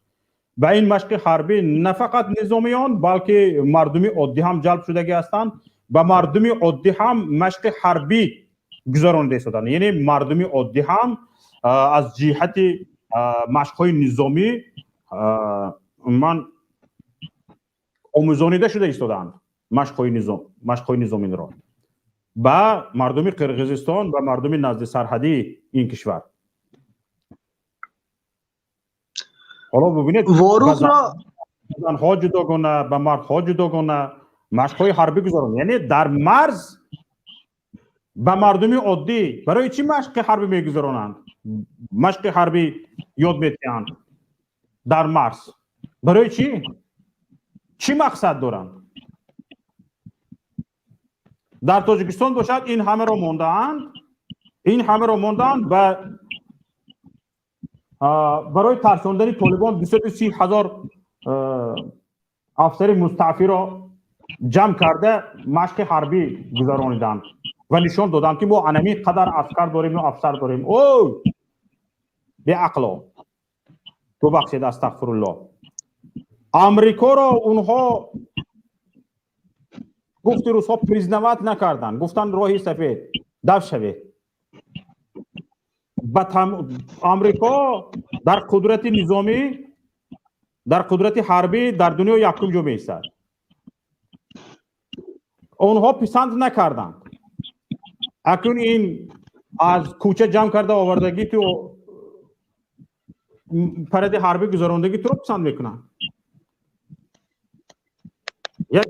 Ба ин машқи ҳарбӣ на фақат низомиён, балки мардуми оддӣ ҳам ҷалб шудагӣ ҳастанд. Ба мардуми оддӣ ҳам машқи ҳарбӣ гузаронида истоданд. Яъне мардуми оддӣ ҳам аз ҷиҳати машқҳои низомӣ ман омӯзонида шуда истодаанд машқҳои низомиро ба мардуми Қирғизистон ва мардуми назди сарҳадии ин кишвар. Ҳоло бубинед, Ворухро занҳо ҷудогона, ба мардҳо ҷудогона машқҳои ҳарбӣ гузаронанд. Яъне дар марз ба мардуми оддӣ барои чӣ машқи ҳарбӣ мегузаронанд? Машқи ҳарбӣ ёд медиҳанд дар марз. Барои чӣ? Чӣ мақсад доранд? Дар Тоҷикистон бошад ин ҳамаро мондаанд, ин ҳамаро мондаанд ба барои тарсондани толибон 230 ҳазор афсари мустаъфиро ҷамъ карда машқи ҳарбӣ гузарониданд ва нишон доданд ки мо анамин қадар аскар дорем ва афсар дорем. О, беақло, бубахшед, астағфируллоҳ. Амрикоро онҳо гуфти русҳо признават накарданд, гуфтанд роҳи сафед дав шавед. Амрико дар қудрати низомӣ, дар қудрати ҳарбӣ дар дунё якум ҷо меистад. Онҳо писанд накарданд. Акнун ин аз кӯча ҷамъ карда овардагӣ ту паради ҳарбӣ гузарондагӣ туро писанд мекунанд. Як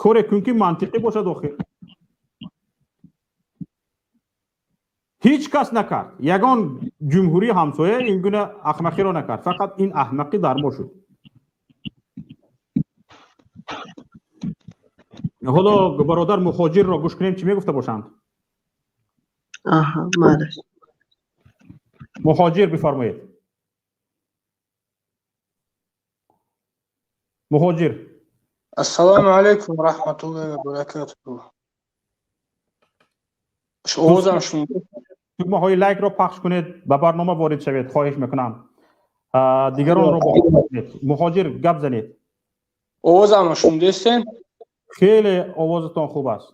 Коре кун ки мантиқӣ бошад охир. Ҳеҷ кас накард. Ягон ҷумҳурии ҳамсоя ин гуна аҳмақиро накард. Фақат ин аҳмақӣ дар мо шуд. Ҳоло бародар мухоҷирро гӯш кунем, чӣ мегуфта бошанд? Аҳа, малаш. Мухоҷир бифармоед. Мухоҷир. Ассалому алайкум ва раҳматуллоҳи ва баракатуҳ. Овозам шунида? Тугмаҳои лайкро пахш кунед, ба барнома ворид шавед, хоҳиш мекунам. Дигаронро бохабар кунед. Мухоҷир, гап занед. Овозамро шунидестен? Хеле овозатон хуб аст.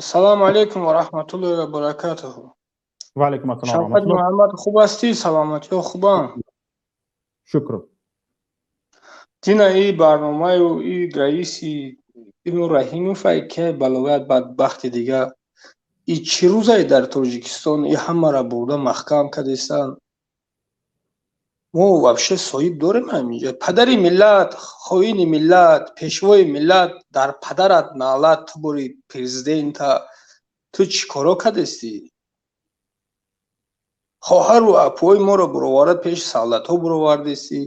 Ассалому алайкум ва раҳматуллоҳи ва баракатуҳ. Ва алайкум ассалом ва Шавкат раҳматуллоҳ. Муҳаммад, хуб ҳастӣ? Саломатиҳо хубанд? Шукр. Дина и барномаю и раиси Ибну Раҳимов ай ки балоят бадбахти дига и чӣ рӯзае дар Тоҷикистон и ҳамаро бурда маҳкам кардестанд? Мо вообще соҳиб дорем ҳаминҷа. Падари миллат, хоини миллат, пешвои миллат, дар падарат налат, ту бори президента, ту чӣ коро кардестӣ? Хоҳару апои моро буроварда пеши савлатҳо буровардестӣ.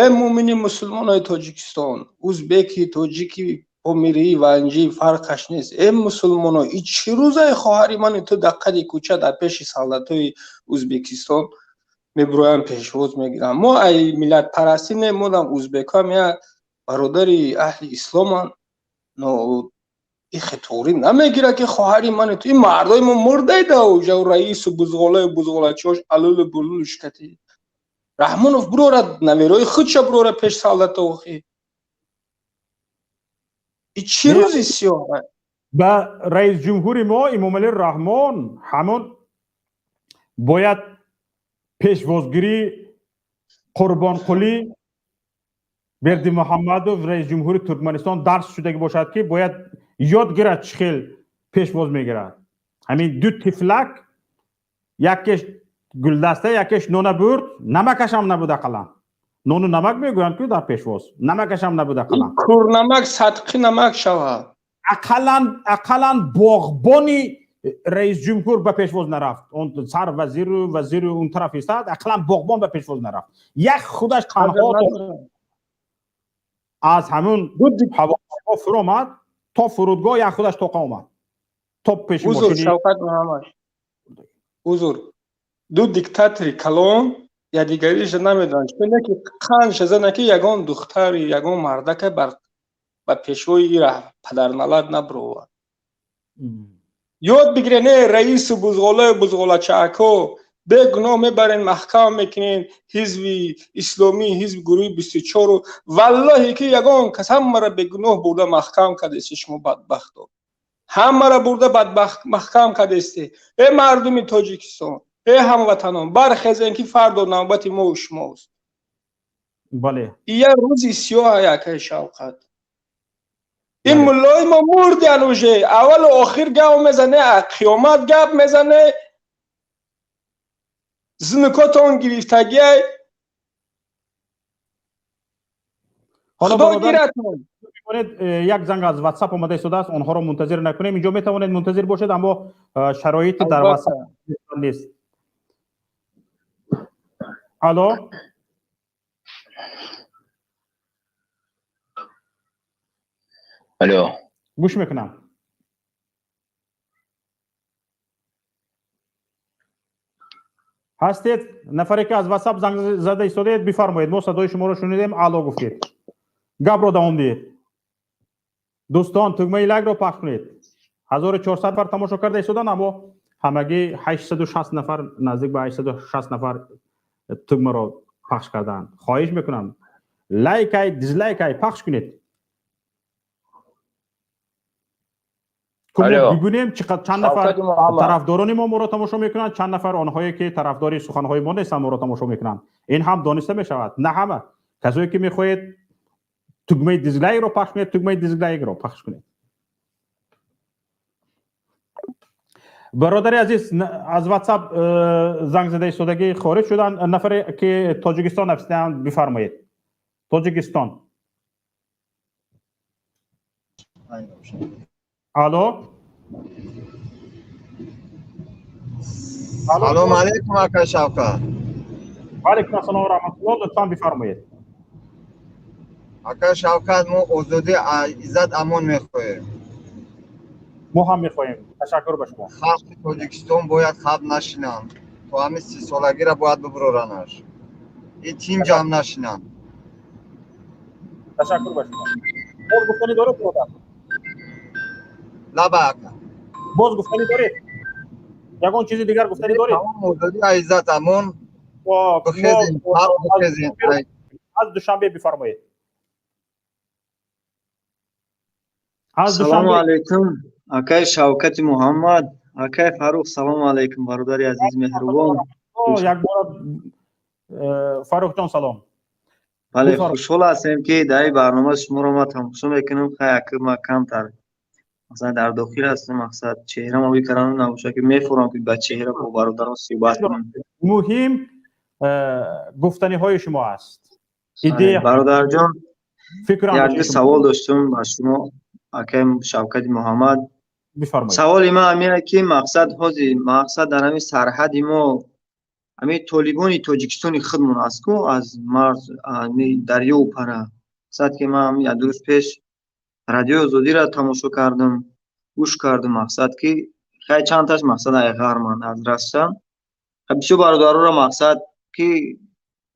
Э муъмини мусулмонои Тоҷикистон, узбеки, тоҷики, помирӣ, ванҷӣ фарқаш нест. Э мусулмоно, и чӣ рӯзае хоҳари мани ту дар қади кӯча дар пеши савлатҳои Узбекистон мебуроянд, пешвоз мегиранд. Мо ай миллатпарастӣ не, модам узбекҳоам як бародари аҳли исломанд. Но и хиторӣ намегирад ки хоҳари мани ту, ин мардои мо мурдаи даоҷа, раису бузғолаю бузғолачиҳош алулу булулу шикатӣ. Раҳмонов бурорад, наверои худша бурорад пеш савлата охи. И чӣ рӯзи сиёҳ? Ба раис ҷумҳури мо Эмомалӣ Раҳмон ҳамон бояд пешвозгирӣ Қурбонқулӣ Бердимуҳаммадов раис ҷумҳури Туркманистон дарс шудагӣ бошад, ки бояд ёд гирад чӣ хел пешвоз мегирад. Ҳамин ду тифлак, якеш гулдаста, якеш нона бурд, намакашам набуд ақаллан. Нону намак мегӯянд ку дар пешвоз, намакашам набуд ақаллан. Курнамак садқи намак шавад. Ақаллан боғбони раис ҷумҳур ба пешвоз нарафт. Он сар вазиру вазиру он тараф истад, ақаллан боғбон ба пешвоз нарафт. Як худаш танҳо аз ҳамун ҳавопаймо фуромад, то фурудгоҳ як худаш тоқа омад. То пеши Узр, мошини Шавкат Муҳаммад. Узр. Ду диктатори калон якдигариша намедонанд. Чун яке қанд шазана ки ягон духтари, ягон мардака ба пешвои ира падарналат набуровад. Ёд бигирен, э раису бузғолаю бузғолачаако, бегуноҳ мебарен, маҳкам мекунен ҳизби исломӣ, ҳизби гурӯҳи 24-у. Валлоҳи ки ягон кас ҳамаро бегуноҳ бурда маҳкам кардест, шумо бадбахто. Ҳамаро бурда бадбахт маҳкам кардесте. Э мардуми Тоҷикистон, э ҳамватанон, бархезен ки фардо навбати мо шумост. Бале. И як рӯзи сиёҳ якай Шавқат. Ин муллои мо мурдян уже, аввалу охир гап мезане, қиёмат гап мезане. Зинукотон гирифтагиай. Худо гиратон. Як занг аз WhatsApp омада истодааст, онҳоро мунтазир накунем. Инҷо метавонед мунтазир бошед, аммо шароити дар WhatsApp нест. Алло? Алло. Гӯш мекунам. Ҳастед? Нафаре ки аз WhatsApp занг зада истодаед, бифармоед. Мо садои шуморо шунидем, алло гуфтед. Гапро давом диҳед. Дӯстон, тугмаи лайкро пахш кунед. 1400 нафар тамошо карда истоданд, аммо ҳамагӣ 860 нафар, наздик ба 860 нафар тугмаро пахш кардаанд. Хоҳиш мекунам, лайкай, дизлайкай пахш кунед. Бибинем чанд нафар тарафдорони мо моро тамошо мекунанд, чанд нафар онҳое ки тарафдори суханҳои мо нестанд моро тамошо мекунанд. Ин ҳам дониста мешавад. На ҳама. Касое ки мехоҳед тугмаи дизлайкро пахш кунед, тугмаи дизлайкро пахш кунед. Бародари азиз, аз WhatsApp занг зада истодагӣ хориҷ шуданд. Нафаре ки Тоҷикистон нависидаанд, бифармоед. Тоҷикистон. Алло. Салом алейкум, ака Шавкат. Ва алейкум ассалом ва раҳматуллоҳ. Лутфан бифармоед. Ака Шавкат, мо озодӣ Иззат Амон мехоҳем. Мо ҳам мехоҳем. Ташаккур ба шумо. Халқи Тоҷикистон бояд хаб нашинанд. То ҳамин 30-солагиро бояд бибуроранаш. И тинҷ ҳам нашинанд. Ташаккур ба шумо. Боз гуфтанӣ доред, бародар? Лаба, ака. Боз гуфтанӣ доред? Ягон чизи дигар гуфтанӣ доред? Озодӣ Иззат Амон. Бихезем, халқ бихезем. Аз Душанбе бифармоед. Аз Салому алейкум, акай Шавкати Муҳаммад, акай Фаррух, салому алейкум, бародари азиз меҳрубон. Як бора Фаррухҷон, салом. Бале, хушҳол ҳастем, ки дар ин барнома шуморо ма тамошо мекунем. Хай, ака, ма камтар масалан дар дохил ҳастам, мақсад чеҳрама ӯй кардан набошад, ки мефурам, ки ба чеҳра бо бародарон суҳбат кунам. Муҳим гуфтаниҳои шумо аст. Идея. Бародарҷон, як ду савол доштум ба шумо, акай Шавкати Муҳаммад. Саволи ман ҳамин, ки мақсад ҳозир, мақсад дар ҳамин сарҳади мо ҳамин толибони Тоҷикистони худмон аст ку, аз марз дарёву пара. Мақсад ки ман як 2 рӯз пеш Радиои Озодиро тамошо кардам, гӯш кардам, мақсад ки хай чандташ мақсад ай ғарман аз Россия. Бисёр бародароро мақсад ки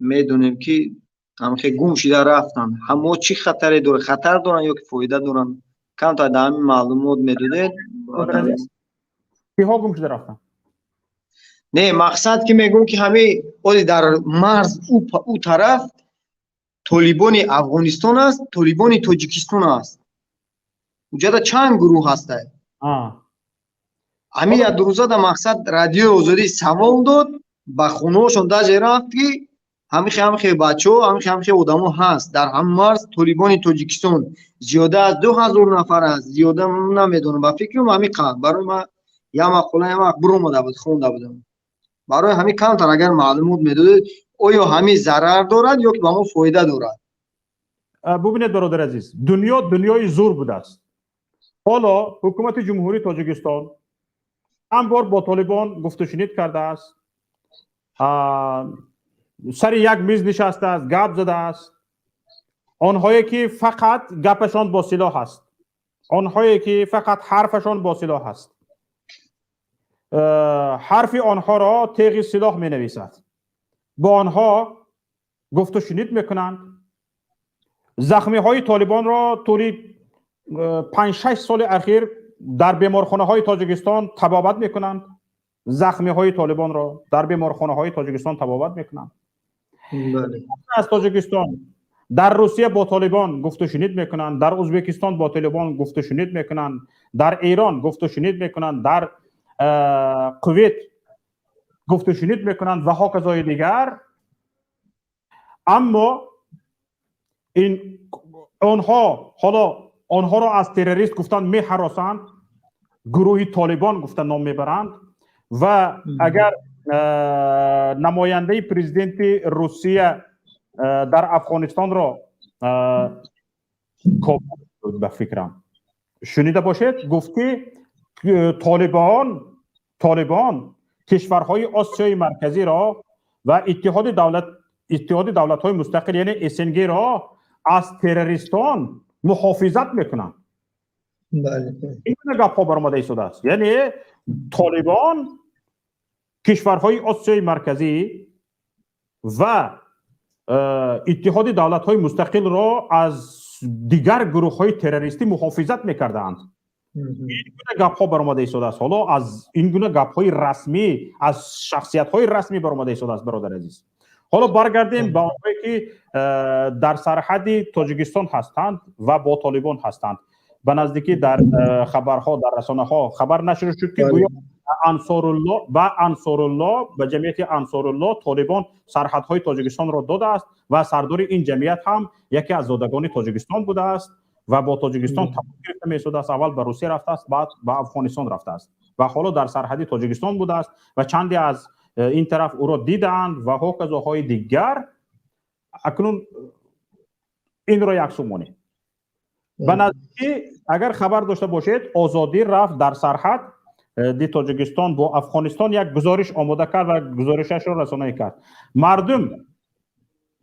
медонем, ки ҳамхе гум шида рафтанд. Мо чӣ хатаре дорем? Хатар доранд ё ки фоида доранд? Камтар дар ҳамин маълумот медодед. Киҳо гум шуда рафтанд? Не, мақсад ки мегӯм, ки ҳамин оли дар марз ӯ тараф толибони Афғонистон аст, толибони Тоҷикистон аст. Уҷада чанд гурӯҳ ҳастад. Ҳамин як 2 рӯзада мақсад Радиои Озодӣ савол дод, ба хонаҳошон даже рафт, ки ҳамихе ҳамихе бачаҳо, ҳамихе ҳамихе одамо ҳаст дар ҳамин марз. Толибони Тоҷикистон зиёда аз 2000 нафар аст, зиёда намедонам, ба фикрам ҳамин қадр. Барои ман як мақола як вақт биромада буд, хонда будам. Барои ҳамин камтар агар маълумот медодед, оё ҳамин зарар дорад ё ки ба мо фоида дорад? Бубинед, бародари азиз, дунё дунёи зур будааст. Ҳоло ҳукумати Ҷумҳурии Тоҷикистон чанд бор бо толибон гуфтушунид кардааст, сари як миз нишастааст, гап задааст. Онҳое ки фақат гапашон бо силоҳ аст, онҳое ки фақат ҳарфашон бо силоҳ аст, ҳарфи онҳоро теғи силоҳ менависад, бо онҳо гуфтушунид мекунанд. Захмиҳои толибонро тӯли 5-6 соли ахир дар беморхонаҳои Тоҷикистон табобат мекунанд. Захмиҳои толибонро дар беморхонаҳои Тоҷикистон табобат мекунанд. Аз Тоҷикистон дар Русия бо толибон гуфтушунид мекунанд, дар Ӯзбекистон бо толибон гуфтушунид мекунанд, дар Эрон гуфтушунид мекунанд, дар Кувайт гуфтушунид мекунанд ва ҳоказои дигар. Аммо ин онҳо ҳоло онҳоро аз террорист гуфтан меҳаросанд, гурӯҳи толибон гуфта ном мебаранд. Ва агар намояндаи президенти Русия дар Афғонистонро ба фикрам шунида бошед, гуфт, ки толибон кишварҳои Осиёи Марказиро ва Иттиҳоди давлатҳои мустақил, яъне СНГ-ро аз террористон муҳофизат мекунанд. Ин гуна гапҳо баромада истодааст. Яъне толибон кишварҳои Осиёи Марказӣ ва Иттиҳоди давлатҳои мустақилро аз дигар гурӯҳҳои террористӣ муҳофизат мекардаанд. Ин гуна гапҳо баромада истодааст. Ҳоло аз ин гуна гапҳои расмӣ, аз шахсиятҳои расмӣ баромада истодааст, бародари азиз. Ҳоло баргардем ба онҳое ки дар сарҳади Тоҷикистон ҳастанд ва бо толибон ҳастанд. Ба наздикӣ дар хабарҳо, дар расонаҳо хабар нашр шуд, ки гӯё Ансорулло ба Ансорулло, ба ҷамъияти Ансорулло толибон сарҳадҳои Тоҷикистонро додааст ва сардори ин ҷамъият ҳам яке аз зодагони Тоҷикистон будааст ва бо Тоҷикистон тамос гирифта мешудааст. Аввал ба Русия рафтааст, баъд ба Афғонистон рафтааст ва ҳоло дар сарҳади Тоҷикистон будааст ва чанде аз ин тараф ӯро дидаанд ва ҳоказоҳои дигар. Акнун инро як су монем. Ба наздикӣ, агар хабар дошта бошед, Озодӣ рафт дар сарҳад ди Тоҷикистон бо Афғонистон, як гузориш омода кард ва гузоришашро расонаӣ кард.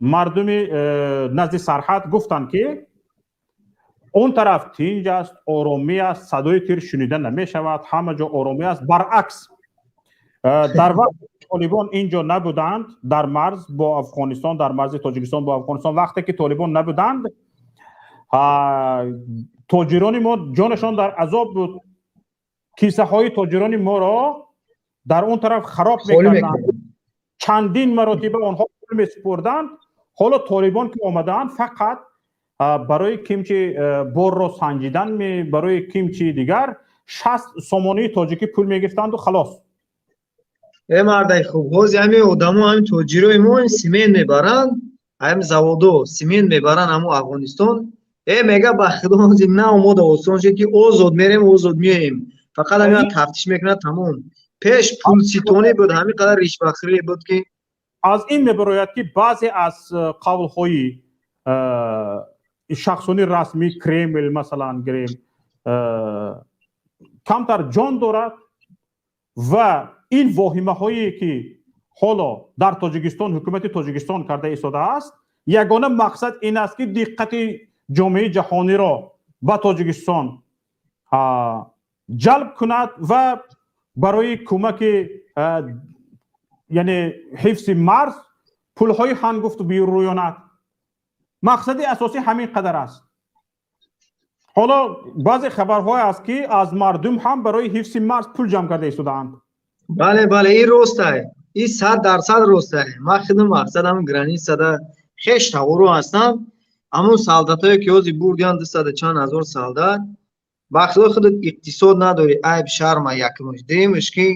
Мардуми назди сарҳад гуфтанд, ки он тараф тинҷ аст, оромӣ аст, садои тир шунида намешавад, ҳама ҷо оромӣ аст. Баръакс, дар вақте Толибон ин ҷо набуданд, дар марз бо Афғонистон, дар марзи Тоҷикистон бо Афғонистон, вақте ки Толибон набуданд, тоҷирони мо ҷонашон дар азоб буд, кисаҳои тоҷирони моро дар он тараф хароб мекарданд, чандин маротиба онҳо пул месупурданд. Ҳоло Толибон ки омадаанд, фақат барои кимчи борро санҷидан, барои кимчи дигар 60 сомонии тоҷикӣ пул мегирифтанду халос. Э, мардаи хуб, ҳози ҳамин одамо, ҳамин тоҷирои мо симент мебаранд, ҳамин заводо симент мебаранд ҳамо Афғонистон. Э, мега, ба худо, ҳози на омода осон шуд, ки озод мерем, озод меоем, фақат ҳамин тафтиш мекунад, тамом. Пеш пулситонӣ буд, ҳамин қадар ришвахӯрӣ буд, ки Аз ин мебарояд, ки баъзе аз қавлҳои шахсони расмии Кремл, масалан гирем, камтар ҷон дорад ва ин воҳимаҳое ки ҳоло дар Тоҷикистон ҳукумати Тоҷикистон карда истодааст, ягона мақсад ин аст, ки диққати ҷомеаи ҷаҳониро ба Тоҷикистон ҷалб кунад ва барои кӯмаки, яъне ҳифзи марз, пулҳои ҳангуфт бирӯёнад. Мақсади асосӣ ҳамин қадар аст. Ҳоло баъзе хабарҳое аст, ки аз мардум ҳам барои ҳифзи марз пул ҷамъ карда истодаанд. Бале, ин ростай, ин 100% ростай. Ман худам, мақсад, ҳамин границада хеш таворо ҳастам. Ҳамун солдатое ки ҳозир бурдиян, дусаду чанд ҳазор солдат, ба худо, худат иқтисод надорӣ, айб, шарма якумаш. Дуюмаш, ки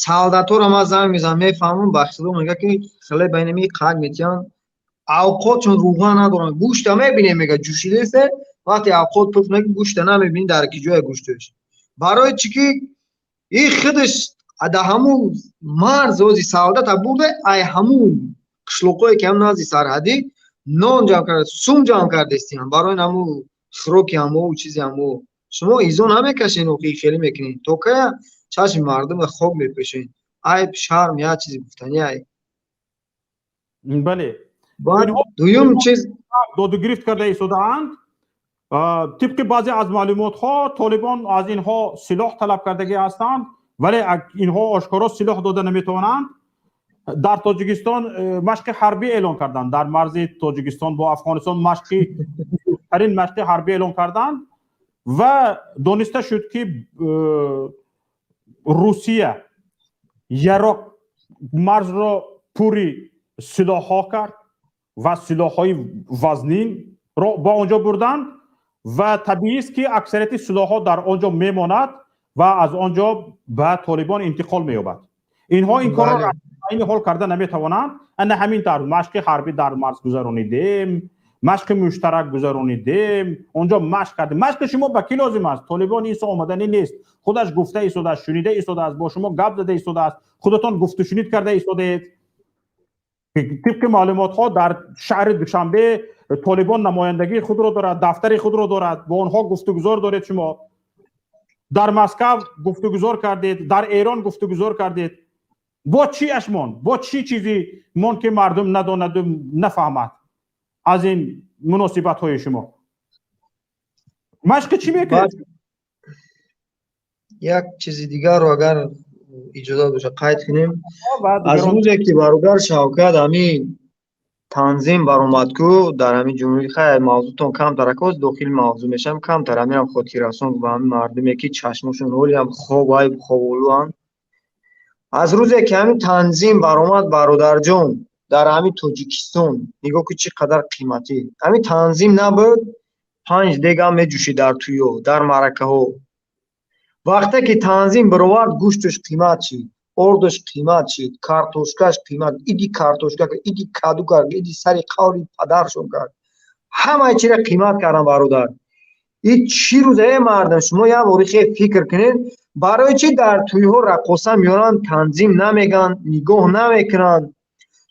солдаторо ман занг мезанам, мефаҳмам, ба худо, мега, ки хеле ба инами қак метиҳанд, авқотшон рӯған надоранд, гӯшта мебинем, мега, ҷӯшидааст, вақте авқот пухт, мега, гӯшта намебинӣ, дар ки ҷоя гӯшташ. Барои чӣ ки и худаш да ҳамун марз ози солдата бурда, ай ҳамун қишлоқое ки ҳам назди сарҳадӣ нон ҷамъ карда, сум ҷамъ кардестиям барои ҳамун хӯроки ҳамову чизи ҳамо. Шумо изо намекашен, охи, хеле мекунед, то кая чашми мардума хок мепӯшед? Айб, шарм, як чизи гуфтани ай. Бале. Дуюм чиз. Додугирифт карда истодаанд. Тибқи баъзе аз маълумотҳо, Толибон аз инҳо силоҳ талаб кардагӣ ҳастанд, вале инҳо ошкоро силоҳ дода наметавонанд. Дар Тоҷикистон машқи ҳарбӣ эълон карданд, дар марзи Тоҷикистон бо Афғонистон машқи тарин машқи ҳарбӣ эълон карданд ва дониста шуд, ки Русия яроқ марзро пури силоҳҳо кард ва силоҳҳои вазнинро ба он ҷо бурданд ва табиист, ки аксарияти силоҳҳо дар он ҷо мемонад ва аз он ҷо ба Толибон интиқол меёбад. Инҳо ин корро айни ҳол карда наметавонанд. Ана ҳамин тавр машқи ҳарбӣ дар марз гузаронидем, машқи муштарак гузаронидем, он ҷо машқ кардем. Машқи шумо ба кӣ лозим аст? Толибон ин со омаданӣ нест. Худаш гуфта истодааст, шунида истодааст, бо шумо гап зада истодааст, худатон гуфтушунид карда истодаед. Тибқи маълумотҳо, дар шаҳри Душанбе Толибон намояндагии худро дорад, дафтари худро дорад, бо онҳо гуфтугузор доред. Шумо дар Москав гуфтугузор кардед, дар Эрон гуфтугузор кардед. Бо чиаш монд, бо чӣ чизи монд, ки мардум надонаду нафаҳмад аз ин муносибатҳои шумо? Машқи чӣ мекунед? Як чизи дигарро, агар иҷозат бошад, қайд кунем. Аз рӯзе ки, бародар Шавкат, ҳамин танзим баромад ку дар ҳамин ҷумҳурӣ, хайр, мавзӯътон камтар акоз дохили мавзӯъ мешавам, камтар ҳаминам хотиррасон ба ҳамин мардуме, ки чашмошон ҳолиам хоб, ай хоболуанд. Аз рӯзе ки ҳамин танзим баромад, бародарҷон, дар ҳамин Тоҷикистон нигоҳ кун, чӣ қадар қиматӣ. Ҳамин танзим набуд, панҷ дегам меҷӯшид дар тӯё, дар маъракаҳо. Вақте ки танзим баровард, гӯшташ қимат шид, ордаш қимат шид, картошкаш қимат, иди картошка кард, иди каду кард, иди сари қаври падаршон кард, ҳамаи чиро қимат кардан, бародар. И чӣ рӯза, э мардум, шумо як бори хел фикр кунед, барои чӣ дар тӯйҳо раққоса меоранд, танзим намегӯянд, нигоҳ намекунанд,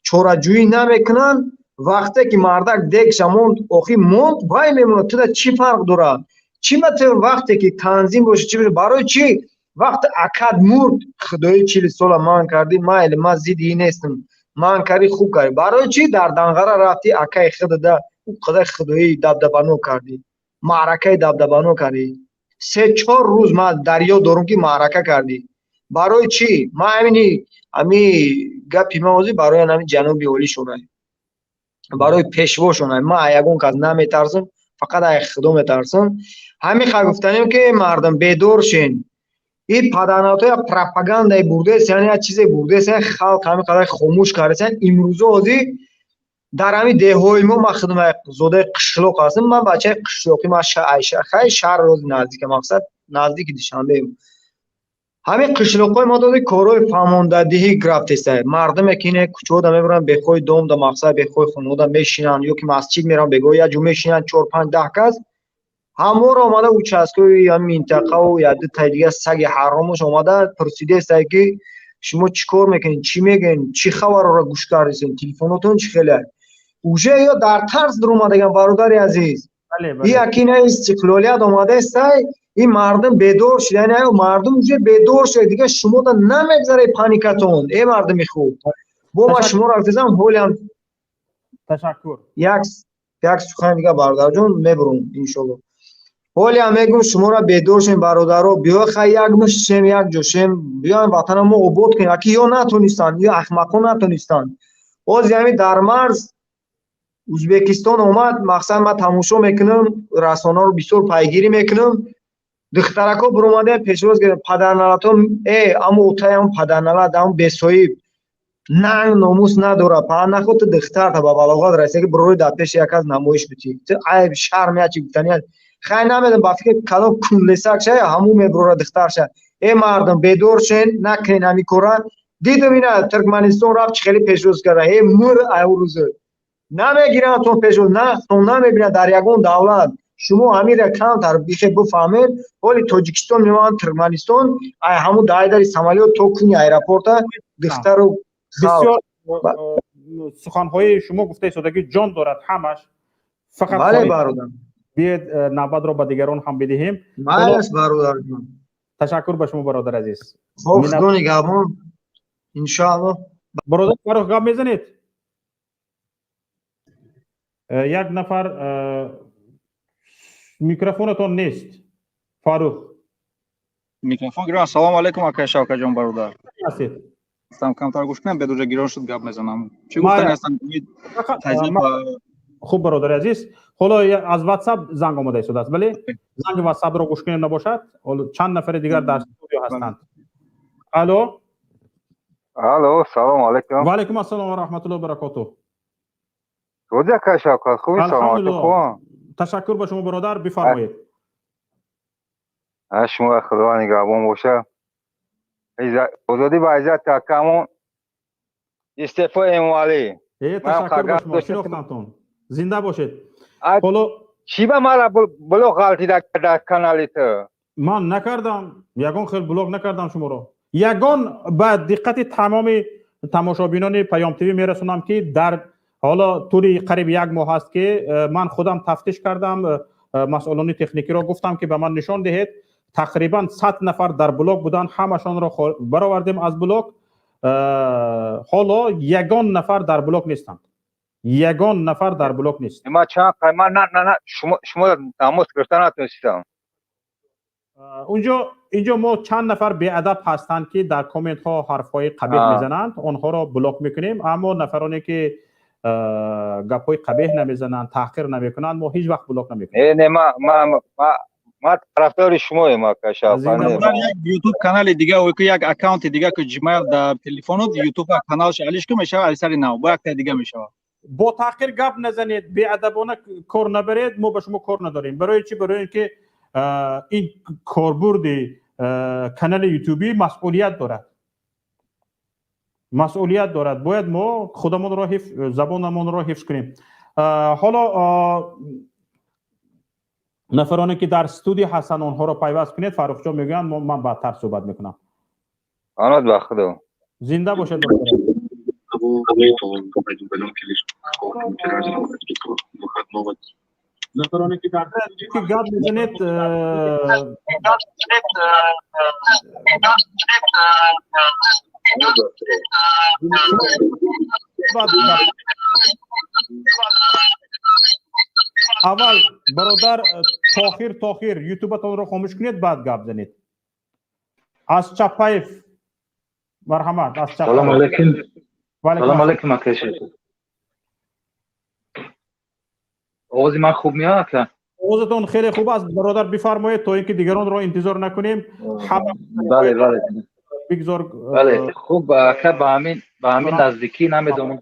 чораҷӯӣ намекунанд? Вақте ки мардак дегша монд, охи монд, вай мемонад. Туда чӣ фарқ дорад? Чӣ ма ту вақте ки танзим боши, чӣ барои чӣ вақте акад мурд, худои 40 сола ман кардӣ, майли, ман зидди ин нестам, ман кардӣ, хуб кардӣ. Барои чӣ дар Данғара рафтӣ, акаи худада ӯ қадар худои дабдабано кардӣ, маъракаи дабдабано кардӣ? 3-4 рӯз ман дар ёд дорам, ки маърака кардӣ. Барои чӣ? Ман ҳамини ҳами гапи ман ҳозир барои ҳами ҷаноби олишонай, барои пешвошонай. Ман ягон кас наметарсам, фақат ай Худо метарсам. Ҳамин ха гуфтанем, ки мардум, бедор шен. И падарнатоя пропагандаи бурдест, яъне як чизе бурдест, халқ ҳамин қадар хомӯш кардест. Имрӯзо ҳозир дар ҳамин деҳҳои мо, ман худам зодаи қишлоқ ҳастам, ман бачаи қишлоқӣ, ман хай шаҳр рози наздика, мақсад наздики Душанбе. Ҳамин қишлоқҳои мо доди корҳои фаҳмондадиҳӣ графтеста. Мардуме ки ине кӯчаода мебаранд, бехои домда, мақсад бехои хонаода мешинанд ё ки масҷид мераванд, бегоҳ як ҷо мешинанд, чор, панҷ, 10 кас. Ҳаморо омада участковый ҳамин минтақаву як-дутаи дига саги ҳаромаш омада пурсидеста, ки шумо чӣ кор мекунед, чӣ мегӯед, чӣ хабарро гӯш кардесен, телефонотон чӣ хеле. Уже ё дар тарс дуромадаган, бародари азиз. И якина истиқлолият омадаестай, ин мардум бедор шуд, яъне мардум уже бедор шуд. Дига шумода намегзаре паникатон, э мардуми хуб. Бо ман шуморо гуфтам, ҳолиам Ташаккур. Як сухани дига, бародарҷон, мебурум, иншолло. Ҳолиам мегӯм, шуморо бедор шем, бародаро, биё хай як мушт шем, як ҷо шем, биёем ватана мо обод кунем. Аки ё натонистанд, ё ахмақҳо натонистанд. Ҳозир ҳами дар марз Ӯзбекистон омад, мақсад ман тамошо мекунам, расонаро бисёр пайгирӣ мекунам. Духтаракҳо биромадаям пешвоз гирифт падарналатҳо. Э, амо отаям падарналат, амо бесоҳиб, нанг номус надорад. Па наход ту духтарта ба балоғат расида, ки бирои дар пеши як кас намоиш битӣ. Ту айб, шарм, ячи гуфтани хай намедонам, ба фикри кадом кунлесак ша ҳамун мебурора духтарша. Э мардум, бедор шен, накунен ҳамин кора. Дидам, ина Туркманистон рафт, чӣ хеле пешвоз карда. Э мур, ай рӯза намегиранд пешвоз, нахтон намебинанд дар ягон давлат. Шумо ҳамира камтар бихе бифаҳмед. Ҳоли Тоҷикистон мемонанд, Туркманистон ай ҳамун дайдари самолёт то куни аэропорта духтару. Бисёр суханҳои шумо гуфта истодагӣ ҷон дорад ҳамаш, фақат Бале, бародар. Биёед, навбатро ба дигарон ҳам бидиҳем. Майлаш, бародарҷон. Ташаккур ба шумо, бародар азиз. Хоб, Худо нигаҳбон, иншоалло. Бародар Фарух, гап мезанед? Як нафар, микрофонатон нест, Фарух. Микрофон гирам. Ассалому алайкум, акай Шавкатҷон, бародар. Ҳастед. Камтар гӯш кунам, бедуҷа гирон шуд, гап мезанам. Чӣ гуфтани ҳастам? Хуб, бародари азиз, ҳоло аз Ватсап занг омода истодааст. Бале, занги Ватсапро гӯш кунем, набошад, чанд нафари дигар дар студио ҳастанд. Алло. Алло, салому алайкум. Ва алайкум ассалом ва раҳматуллоҳи ва баракотуҳ. Рӯзи, акай Шавкат, хуби, саломатӣ, хуб? Ташаккур ба шумо, бародар, бифармоед. Шумо Худо нигаҳбон боша. Озодӣ ба иззати акамон, истеъфои Эмомалӣ. Ташаккур ба шумо, шинохтамтон, зинда бошед. Ҳоло Чӣ ба мара блок ғалтида дар канали ту? Ман накардам, ягон хел блок накардам шуморо. Ягон ба диққати тамоми тамошобинони Паём ТВ мерасонам, ки дар ҳоло тӯли қариб як моҳ аст, ки ман худам тафтиш кардам, масъулони техникиро гуфтам, ки ба ман нишон диҳед. Тақрибан 100 нафар дар блок буданд, ҳамашонро баровардем аз блок. Ҳоло ягон нафар дар блок нестанд, ягон нафар дар блок нест. Ман чанд ман на на на, шумо тамос гирифта натонистам. Унҷо инҷо мо чанд нафар беадаб ҳастанд, ки дар комментҳо ҳарфҳои қабеҳ мезананд, онҳоро блок мекунем. Аммо нафароне ки гапҳои қабеҳ намезананд, таҳқир намекунанд, мо ҳеҷ вақт блок намекунем. Не, не, ма тарафдори шумоем, ака. Як Ютуб канали дига, як аккаунти дига ки Gmail дар телефонот, Ютуб каналш алиш ку, мешава али сари нав, бо якта дига мешава. Бо таҳқир гап назанед, беадабона кор набаред, мо ба шумо кор надорем. Барои чӣ? Барои ин ки ин корбурди канали ютубӣ масъулият дорад, масъулият дорад. Бояд мо худамонро ҳифз, забонамонро ҳифз кунем. Ҳоло нафароне ки дар студия ҳастанд, онҳоро пайваст кунед. Фаррухҷон мегӯянд, ман баъдтар суҳбат мекунам. Анод ба Худо. Зинда бошед. Советовал брать удаленки лишь какого-то материального типа выходного. Нафароне ки дар ки гап мезанед, аввал бародар Тохир, Тохир, ютубатонро хомӯш кунед, баъд гап занед. Аз Чапаев, марҳамат, аз Чапаев. Салом алейкум. Салом алейкум, акай Шайхов. Овози ман хуб меояд, ака? Овозатон хеле хуб аст, бародар, бифармоед, то ин ки дигаронро интизор накунем. Бале, бале. Бигзор. Бале, хуб, ака, ба ҳамин наздикӣ, намедонам,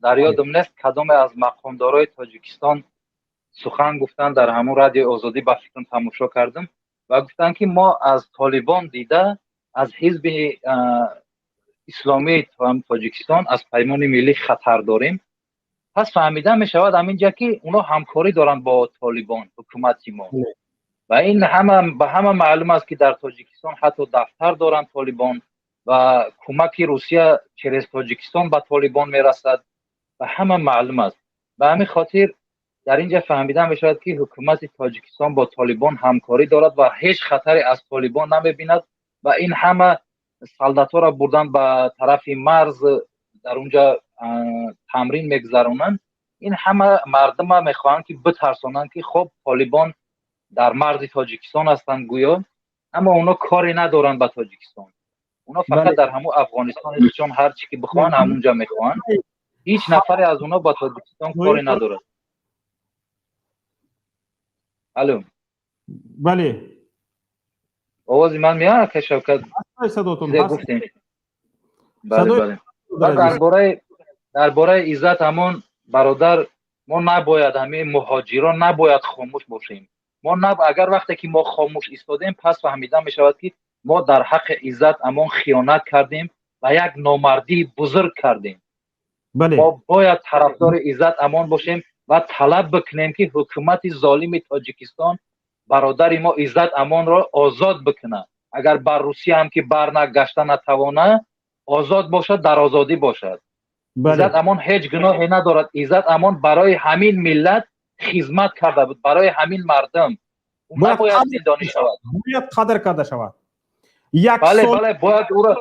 дар ёдам нест, кадоме аз мақомдорои Тоҷикистон сухан гуфтанд дар ҳамун Радиои Озодӣ, ба фикрам, тамошо кардам, ва гуфтанд, ки мо аз Толибон дида, аз Ҳизби Исломии Тоҷикистон, аз Паймони Миллӣ хатар дорем. Пас фаҳмида мешавад ҳаминҷа, ки онҳо ҳамкорӣ доранд бо Толибон, ҳукумати мо. Ва ин ҳама ба ҳама маълум аст, ки дар Тоҷикистон ҳатто дафтар доранд Толибон ва кӯмаки Русия через Тоҷикистон ба Толибон мерасад. Ба ҳама маълум аст. Ба ҳамин хотир дар инҷа фаҳмида мешавад, ки ҳукумати Тоҷикистон бо Толибон ҳамкорӣ дорад ва ҳеҷ хатаре аз Толибон намебинад. Ва ин ҳама солдатҳоро бурдан ба тарафи марз, дар унҷа тамрин мегузаронанд. Ин ҳама мардума мехоҳанд, ки битарсонанд, ки хоб, Толибон дар марзи Тоҷикистон ҳастанд гӯё, аммо онҳо коре надоранд ба Тоҷикистон. Онҳо фақат дар ҳамун Афғонистони худшон ҳар чӣ ки бихоҳанд, ҳамунҷа мехоҳанд. Ҳеҷ нафаре аз онҳо ба Тоҷикистон коре надорад. Алло. Бале. Овози ман меояд, ака Шавкат? Садотон гуфтем. Бале, бале. Дар бораи Иззат Амон, бародар, мо набояд, ҳамин муҳоҷирон набояд хомӯш бошем. Мо агар вақте ки мо хомӯш истодем, пас фаҳмида мешавад, ки мо дар ҳаққи Иззат Амон хиёнат кардем ва як номардии бузург кардем. Мо бояд тарафдори Иззат Амон бошем ва талаб бикунем, ки ҳукумати золими Тоҷикистон бародари мо Иззат Амонро озод бикунад. Агар бар Русия ҳам ки барнагашта натавона, озод бошад, дар озодӣ бошад. Иззат Амон ҳеҷ гуноҳе надорад. Иззат Амон барои ҳамин миллат хизмат карда буд, барои ҳамин мардум. Ӯ набояд зиндонӣ шавад. Бояд қадр карда шавад. Як Бале, бале, бояд ӯро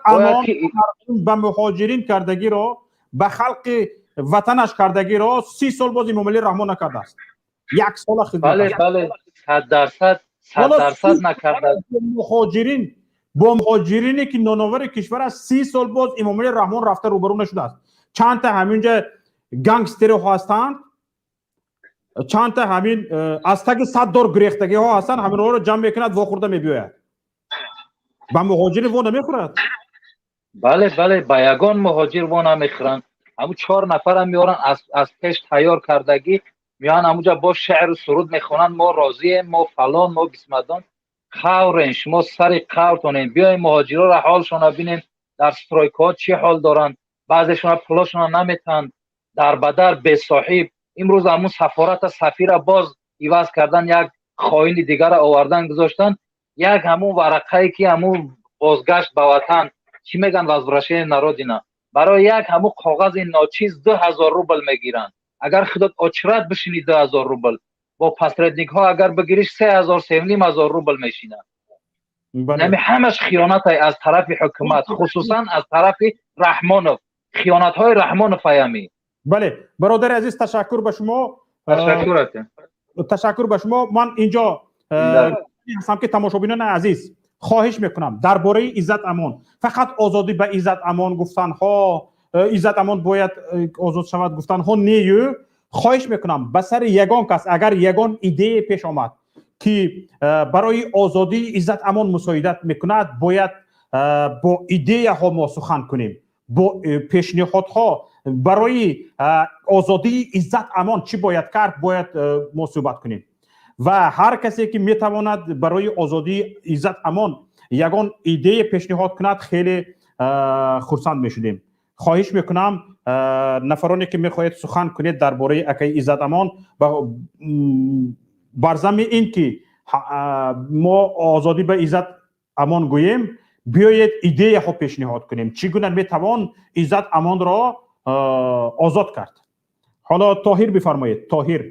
Амон ба муҳоҷирин кардагиро, ба халқи ватанаш кардагиро 30 сол боз Эмомалӣ Раҳмон накардааст. Як сола хизмат. Бале, бале, 100%, 100% накарда. Муҳоҷирин, бо муҳоҷирине ки ноновари кишвар аст, 30 сол боз Эмомалӣ Раҳмон рафта рӯбарӯ нашудааст. Чандта ҳаминҷа гангстерҳо ҳастанд, чандта ҳамин аз таги сад дор гурехтагиҳо ҳастанд, ҳаминҳоро ҷамъ мекунад, вохӯрда мебиёяд. Ба муҳоҷири во намехӯрад. Бале, бале, ба ягон муҳоҷир во намехӯранд. Ҳамун чор нафарам меоранд, аз пеш тайёр кардагӣ меоянд, ҳамунҷа бо шеъру суруд мехонанд: мо розием, мо фалон, мо бисмадон. Қаврен шумо, сари қавртонем. Биёем, муҳоҷирора ҳолшона бинем, дар стройкаҳо чӣ ҳол доранд. Баъзешона пулошона наметаҳанд, дарбадар, бесоҳиб. Имрӯз ҳамун сафората, сафира боз иваз кардан, як хоини дигара овардан, гузоштан. Як ҳамун варақае, ки ҳамун бозгашт ба ватан, чӣ мегӯянд, возвращение на родина, барои як ҳамун коғази ночиз 2000 рубл мегиранд. Агар худот очрат бишинӣ, 2000 рубл, бо посредникҳо агар бигириш, 3000, 3500 рубл мешинад. Яъне ҳамаш хиёнат аз тарафи ҳукумат, хусусан аз тарафи Раҳмонов, хиёнатҳои Раҳмонов аями. Бале, бародари азиз, ташаккур ба шумо. Ташаккур. Ташаккур ба шумо. Ман инҷо ҳастам, ки тамошобинони азиз, хоҳиш мекунам, дар бораи Иззат Амон фақат озодӣ ба Иззат Амон гуфтанҳо, Иззат Амон бояд озод шавад гуфтанҳо нею, хоҳиш мекунам, ба сари ягон кас агар ягон идея пеш омад, ки барои озодии Иззат Амон мусоидат мекунад, бояд бо идеяҳо мо сухан кунем, бо пешниҳодҳо барои озодии Иззат Амон чӣ бояд кард, бояд мо суҳбат кунем. Ва ҳар касе ки метавонад барои озодии Иззат Амон ягон идея пешниҳод кунад, хеле хурсанд мешудем. Хоҳиш мекунам, нафароне ки мехоҳед сухан кунед дар бораи акаи Иззат Амон, бар замми ин ки мо озодӣ ба Иззат Амон гӯем, биёед, идеяҳо пешниҳод кунем, чӣ гуна метавон Иззат Амонро озод кард. Ҳоло Тоҳир бифармоед, Тоҳир.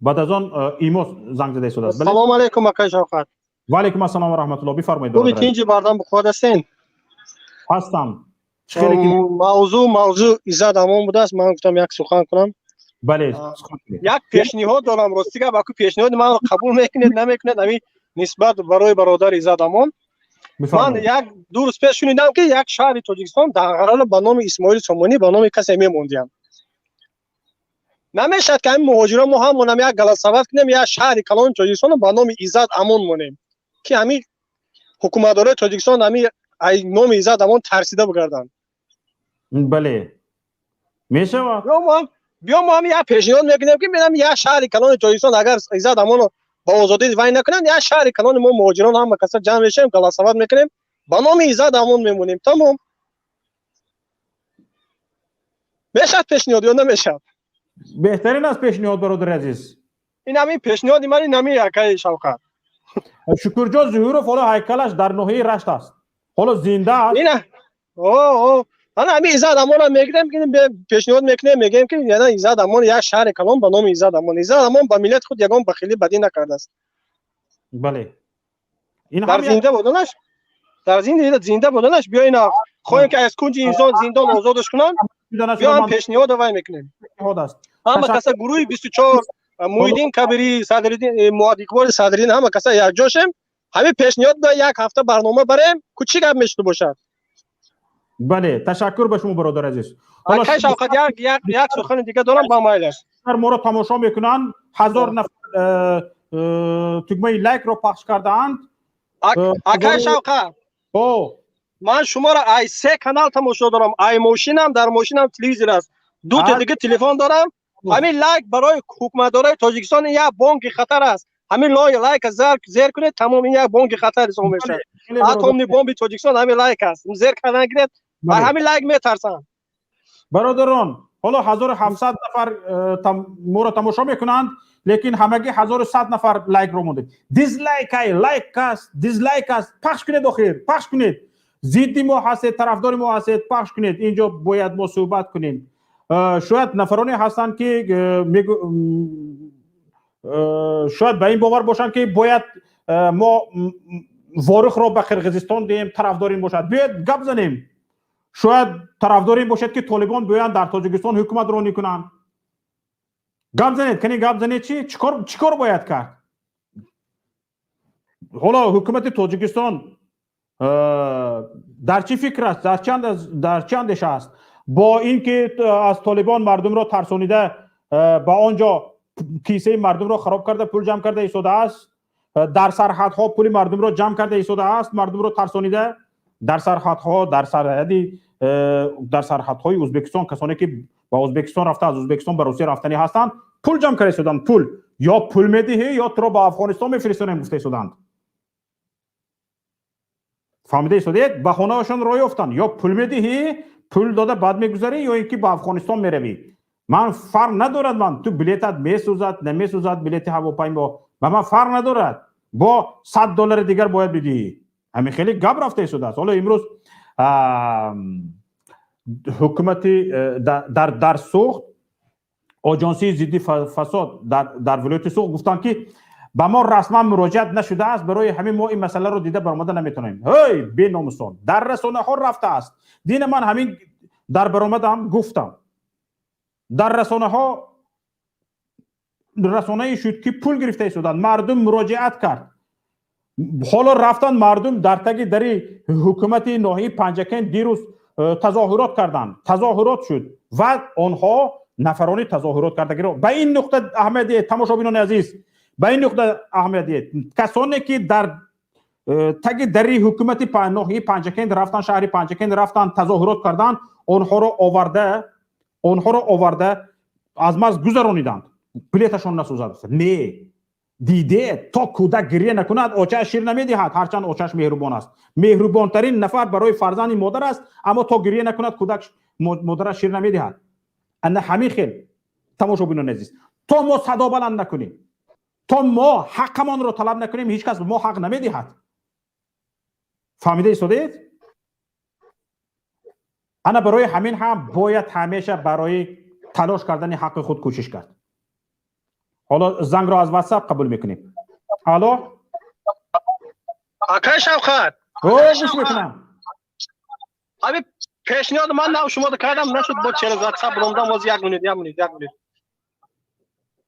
Баъд аз он Имо занг зада истодааст. Салом алейкум, акай Шавқат. Ва алейкум ассалом ва раҳматуллоҳ. Бифармоед. Хуби, тинҷи, бардам, бухор ҳастен? Ҳастам. Мавзӯъ Иззат Амон будааст, ман гуфтам як сухан кунам. Бале. Як пешниҳод дорам, рости гап, аку пешниҳоди манро қабул мекунед, намекунед, ҳамин нисбат барои бародар Иззат Амон. Ман як 2 рӯз пеш шунидам, ки як шаҳри Тоҷикистон Данғарало ба номи Исмоили Сомонӣ, ба номи касе мемондиям. Намешавад, ки ҳамин муҳоҷирон мо ҳамонам як голосовать кунем, як шаҳри калони Тоҷикистонро ба номи Иззат Амон монем, ки ҳамин ҳукуматдорои Тоҷикистон ҳамин ай номи Иззат Амон тарсида бигарданд. Бале, мешавад. Биё, мо ҳам як пешниҳод мекунем, ки бинам як шаҳри калони Тоҷикистон, агар Иззат Амонро ба озодӣ вай накунанд, як шаҳри калони мо муҳоҷирон ҳама каса ҷамъ мешавем, голосовать мекунем, ба номи Иззат Амон мемонем, тамом. Мешавад пешниҳод ё намешавад? Беҳтарин аст пешниҳод, бародари азиз. Ин ҳамин пешниҳоди ман, ин ҳамин, акаи Шавқат. Шукурҷон Зуҳуров ҳоло ҳайкалаш дар ноҳияи Рашт аст, ҳоло зинда аст. Ина ана ҳамин Иззат Амонро мегирем, пешниҳод мекунем, мегӯем, ки яна Иззат Амон, як шаҳри калон ба номи Иззат Амон. Иззат Амон ба миллати худ ягон бахилӣ, бадӣ накардааст. Бале, дар зинда буданаш, дар зинда буданаш, биё ина хоҳем, ки аз кунҷи инсон зиндон озодаш кунанд, биё ҳам пешниҳода вай мекунем. Ҳама каса гурӯҳи 24, Муҳиддин Кабирӣ, Садриддин, Иқболи Садриддин, ҳама каса якҷо шем, ҳамин пешниҳод ба як ҳафта барнома барем, ку чӣ гап мешуда бошад? Бале, ташаккур ба шумо, бародари азиз. Акай Шавқат, як сухани дига дорам, ба майл аст. Моро тамошо мекунанд, 1000 нафар тугмаи лайкро пахш кардаанд. Акай Шавқат, ман шуморо ай 3 канал тамошо дорам, ай мошинам, дар мошинам телевизор аст, ду та дига телефон дорам. Ҳамин лайк барои ҳукуматдорои Тоҷикистон як бонки хатар аст. Ҳамин лайка зер кунед, тамом, ин як бонки хатар ҳисоб мешавад. Атомный бомби Тоҷикистон ҳамин лайк аст. Зер кардан гиред, ба ҳамин лайк метарсанд. Бародарон, ҳоло 1700 нафар моро тамошо мекунанд, лекин ҳамагӣ 1100 нафар лайкро мондед. Дизлайк ай лайк аст, дизлайк аст, пахш кунед, охир, пахш кунед. Зидди мо ҳастед, тарафдори мо ҳастед, пахш кунед. Инҷо бояд мо суҳбат кунем. Шояд нафароне ҳастанд, ки шояд ба ин бовар бошанд, ки бояд мо Ворухро ба Қирғизистон диҳем, тарафдор ин бошад. Биёед гап занем. Шояд тарафдор ин бошад, ки толибон биёянд дар Тоҷикистон ҳукумат ронӣ кунанд. Гап занед, кани гап занед, чи чӣ кор бояд кард? Ҳоло ҳукумати Тоҷикистон дар чӣ фикр аст, дар чӣ андеша аст? Бо ин ки аз толибон мардумро тарсонида, ба он ҷо кисаи мардумро хароб карда, пул ҷамъ карда истодааст, дар сарҳадҳо пули мардумро ҷамъ карда истодааст, мардумро тарсонида дар сарҳадҳо, дар сарҳадҳои Ӯзбекистон, касоне ки ба Ӯзбекистон рафта, аз Ӯзбекистон ба Русия рафтанӣ ҳастанд, пул ҷамъ карда истоданд. Пул ё пул медиҳӣ, ё туро ба Афғонистон мефиристонем, гуфта истоданд. Фаҳмида истодаед? Баҳонаашон роҳ ёфтанд. Ё пул медиҳӣ, пул дода баъд мегузарӣ, ё ин ки ба Афғонистон меравӣ. Ман фарқ надорад, ман ту билетат месӯзад, намесӯзад, билети ҳавопаймо ба ман фарқ надорад, бо $100 дигар бояд бидиҳӣ. Ҳамин хеле гап рафта истодааст. Ҳоло имрӯз ҳукумати дар Суғд, оҷонсии зидди фасод дар вилояти Суғд гуфтанд, ки ба мо расман муроҷиат нашудааст, барои ҳамин мо ин масъаларо дида баромада наметавонем. Ҳей, беномусон, дар расонаҳо рафтааст. Дина ман ҳамин дар баромадам гуфтам, дар расонаҳо расонае шуд, ки пул гирифта истоданд, мардум муроҷиат кард. Ҳоло рафтан мардум дар таги дари ҳукумати ноҳияи Панҷакент дирӯз тазоҳурот карданд, тазоҳурот шуд ва онҳо нафарони тазоҳурот кардагиро ба ин нуқта аҳамият диҳед, тамошобинони азиз, ба ин нуқта аҳамият диҳед. Касоне ки дар таги дари ҳукумати ноҳияи Панҷакент рафтан, шаҳри Панҷакент рафтан, тазоҳурот карданд, онҳоро оварда аз марз гузарониданд. Билеташон насӯзад. Не, диде, то кӯдак гирья накунад, очааш шир намедиҳад, ҳарчанд очааш меҳрубон аст. Меҳрубонтарин нафар барои фарзанди модар аст, аммо то гирья накунад, кӯдак модараш шир намедиҳад. Ана ҳамин хел, тамошобинони азиз, то мо садо баланд накунем, то мо ҳаққамонро талаб накунем, ҳеҷ кас ба мо ҳақ намедиҳад. Фаҳмида истодаед? Ана барои ҳамин ҳам бояд ҳамеша барои талош кардани ҳаққи худ кӯшиш кард. Ҳоло зангро аз ватсап қабул мекунем. Алло. Акай Шавқат. О, гӯш мекунам. Ҳамин пешниҳоди ман нав шумо кардам, нашуд, бо через ватсап рондам. Боз як минут, як минут, як минут.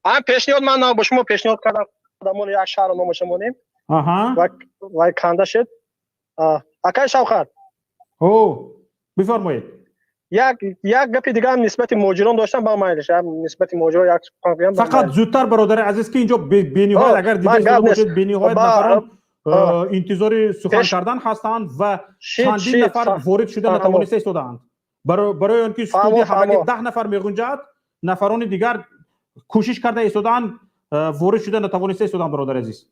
Ҳамин пешниҳод ман нав бо шумо пешниҳод кардам, одамони як шаҳру номаша монем вай канда шуд. Акай Шавқат. О, бифармоед. Як гапи дигарам нисбати муҳоҷирон доштам, ба майлиш нисбати муҳоҷирон як сухан гӯям. Фақат зудтар, бародари азиз, ки инҷо бениҳоят, агар дида бошед, бениҳоят нафарон интизори сухан кардан ҳастанд ва чандин нафар ворид шуда натавониста истодаанд. Барои он ки студия ҳамаги 10 нафар меғунҷад, нафарони дигар кӯшиш карда истодаанд, ворид шуда натавониста истодаанд, бародари азиз.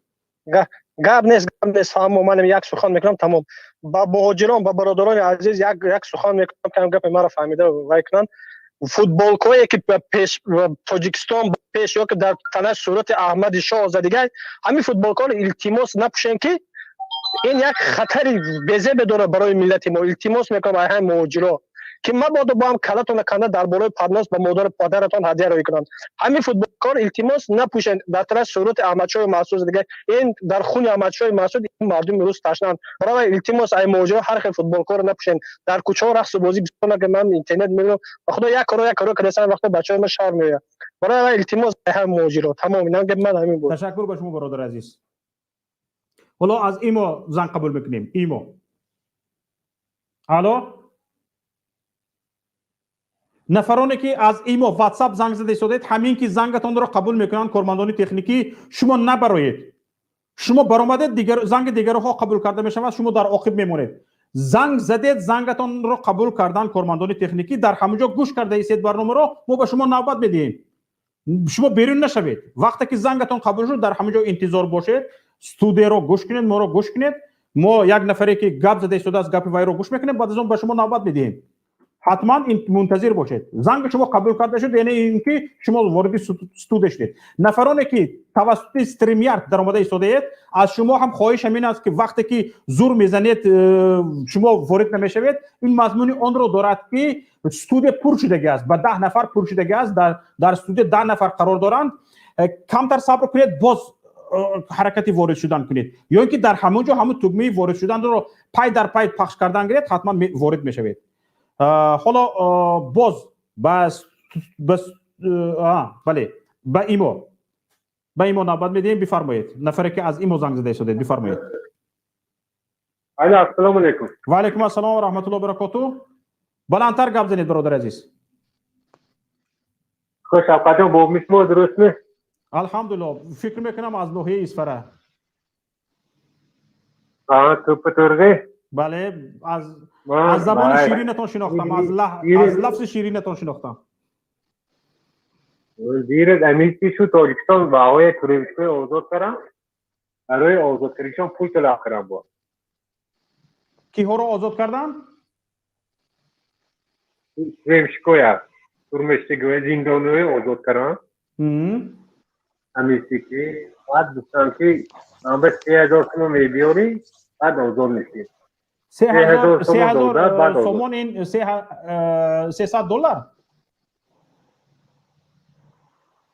Гап нест, гап нест, фаҳмо. Манам як сухан мекунам, тамом. Ба муҳоҷирон, ба бародарони азиз як сухан мекунам, ки гапи маро фаҳмида вай кунанд. Футболкое ки пеш Тоҷикистон пеш ё ки дар танаш сурати Аҳмади шоҳ задигай, ҳамин футболкаро илтимос напӯшем, ки ин як хатари безебе дорад барои миллати мо. Илтимос мекунам ай ҳамин муҳоҷиро, ки мабодо бо ҳам калатона канда дар болои поднос ба модару падаратон ҳадя рӯй кунанд. Ҳамин футболкаро илтимос напӯшед, дар тараф сурати Аҳмадшоҳи Маҳсуд дига, ин дар хуни Аҳмадшоҳи Маҳсуд мардуми рус ташнанд. Барои илтимос ай муҳоҷиро, ҳар хел футболкаро напӯшед. Дар кӯчаҳо рақсу бозӣ бисёр накунед. Ман интернет мебинам, ба худо, як коро, як коро кардасан, вақто бачаҳои ма шаҳр меояд. Барои илтимос ай ҳам муҳоҷиро. Тамом, инам гап ман ҳамин буд. Ташаккур ба шумо, бародари азиз. Ҳоло аз имо занг қабул мекунем. Имо. Алло. Нафароне ки аз имо, ватсап занг зада истодаед, ҳамин ки зангатонро қабул мекунанд кормандони техникӣ, шумо набароед. Шумо баромадед, дигар занги дигарҳо қабул карда мешавад, шумо дар оқиб мемонед. Занг задед, зангатонро қабул кардан кормандони техникӣ, дар ҳамон ҷо гӯш карда истед барномаро, мо ба шумо навбат медиҳем. Шумо берун нашавед. Вақте ки зангатон қабул шуд, дар ҳамон ҷо интизор бошед, студияро гӯш кунед, моро гӯш кунед. Мо як нафаре ки гап зада истодааст, гапи вайро гӯш мекунем, баъд аз он ба шумо навбат медиҳем. Ҳатман мунтазир бошед. Занги шумо қабул карда шуд, яъне ин ки шумо вориди студия шудед. Нафароне ки тавассути StreamYard даромада истодаед, аз шумо ҳам хоҳиш ҳамин аст, ки вақте ки зур мезанед, шумо ворид намешавед, ин мазмуни онро дорад, ки студия пур шудагӣ аст, ба 10 нафар пур шудагӣ аст, дар студия 10 нафар қарор доранд. Камтар сабр кунед, боз ҳаракати ворид шудан кунед, ё ин ки дар ҳамон ҷо ҳамон тугмаи ворид шуданро пай дар пай пахш кардан гиред, ҳатман ворид мешавед. Ҳоло боз бале, ба имо навбат медиҳем. Бифармоед, нафаре ки аз имо занг зада истодед, бифармоед. Алло, ассалому алайкум. Ва алайкум ассалом ва раҳматуллоҳи баракоту. Баландтар гап занед, бародари азиз. Хуш, Шавкатҷон, бо мисмо дурустми? Алҳамдулилло. Фикр мекунам, аз ноҳияи Исфара. Тӯппа to'rg'ay. Бале, аз забони ширинатон шинохтам, аз лафзи ширинатон шинохтам. Дирӯз амисти шу Тоҷикистон баҳои туристҳои озод кардам, барои озод кардишон пул талаб кардам бо. Киҳоро озод карданд? Тюремщикоя, турмештигоя, зиндониҳои озод кардам. Амисти ки баъд гуфтам, ки манба 3000 сомон мебиёрӣ, баъд озод мешӣ. 3000 сомон, ин 300 доллар?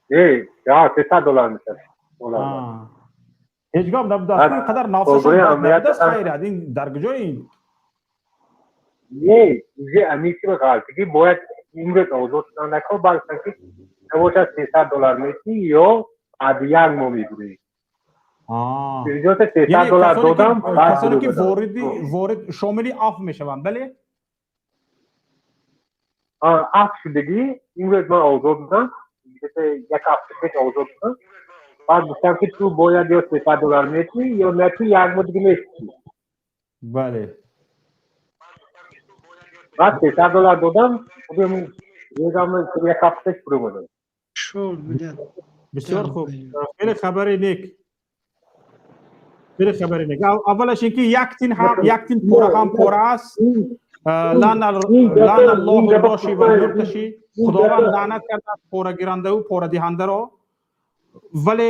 Не, 300 доллар мешавад. Ҳеҷ гап набудааст, ин қадар нафсашон набудааст. Хайрат, ин дар куҷо ин? Не, уже амисти ғалтигӣ бояд имрӯз озод шудан накор, баъд гуфтам, ки набошад, 300 доллар метӣ ё баъди як моҳ мегӯрӣ. 300 доллар додам. Касоне ки ворид шомили афв мешаванд, бале? Афв шудагӣ, имрӯз ман озод будам, як ҳафта пеш озод будам. Баъд гуфтам, ки ту бояд ё 300 доллар метӣ, ё натӣ, як моҳ дига мешӣ. Баъд 300 доллар додам, як ҳафта пеш фурӯмадам. Бисёр хуб, хеле хабари нек, хеле хабари нек. Аввалаш ин ки як тин ҳам, як тин пора ҳам пора аст. لعن الله الراشی والمرتشی. Худованд лаънат кардааст порагирандаву порадиҳандаро. Вале,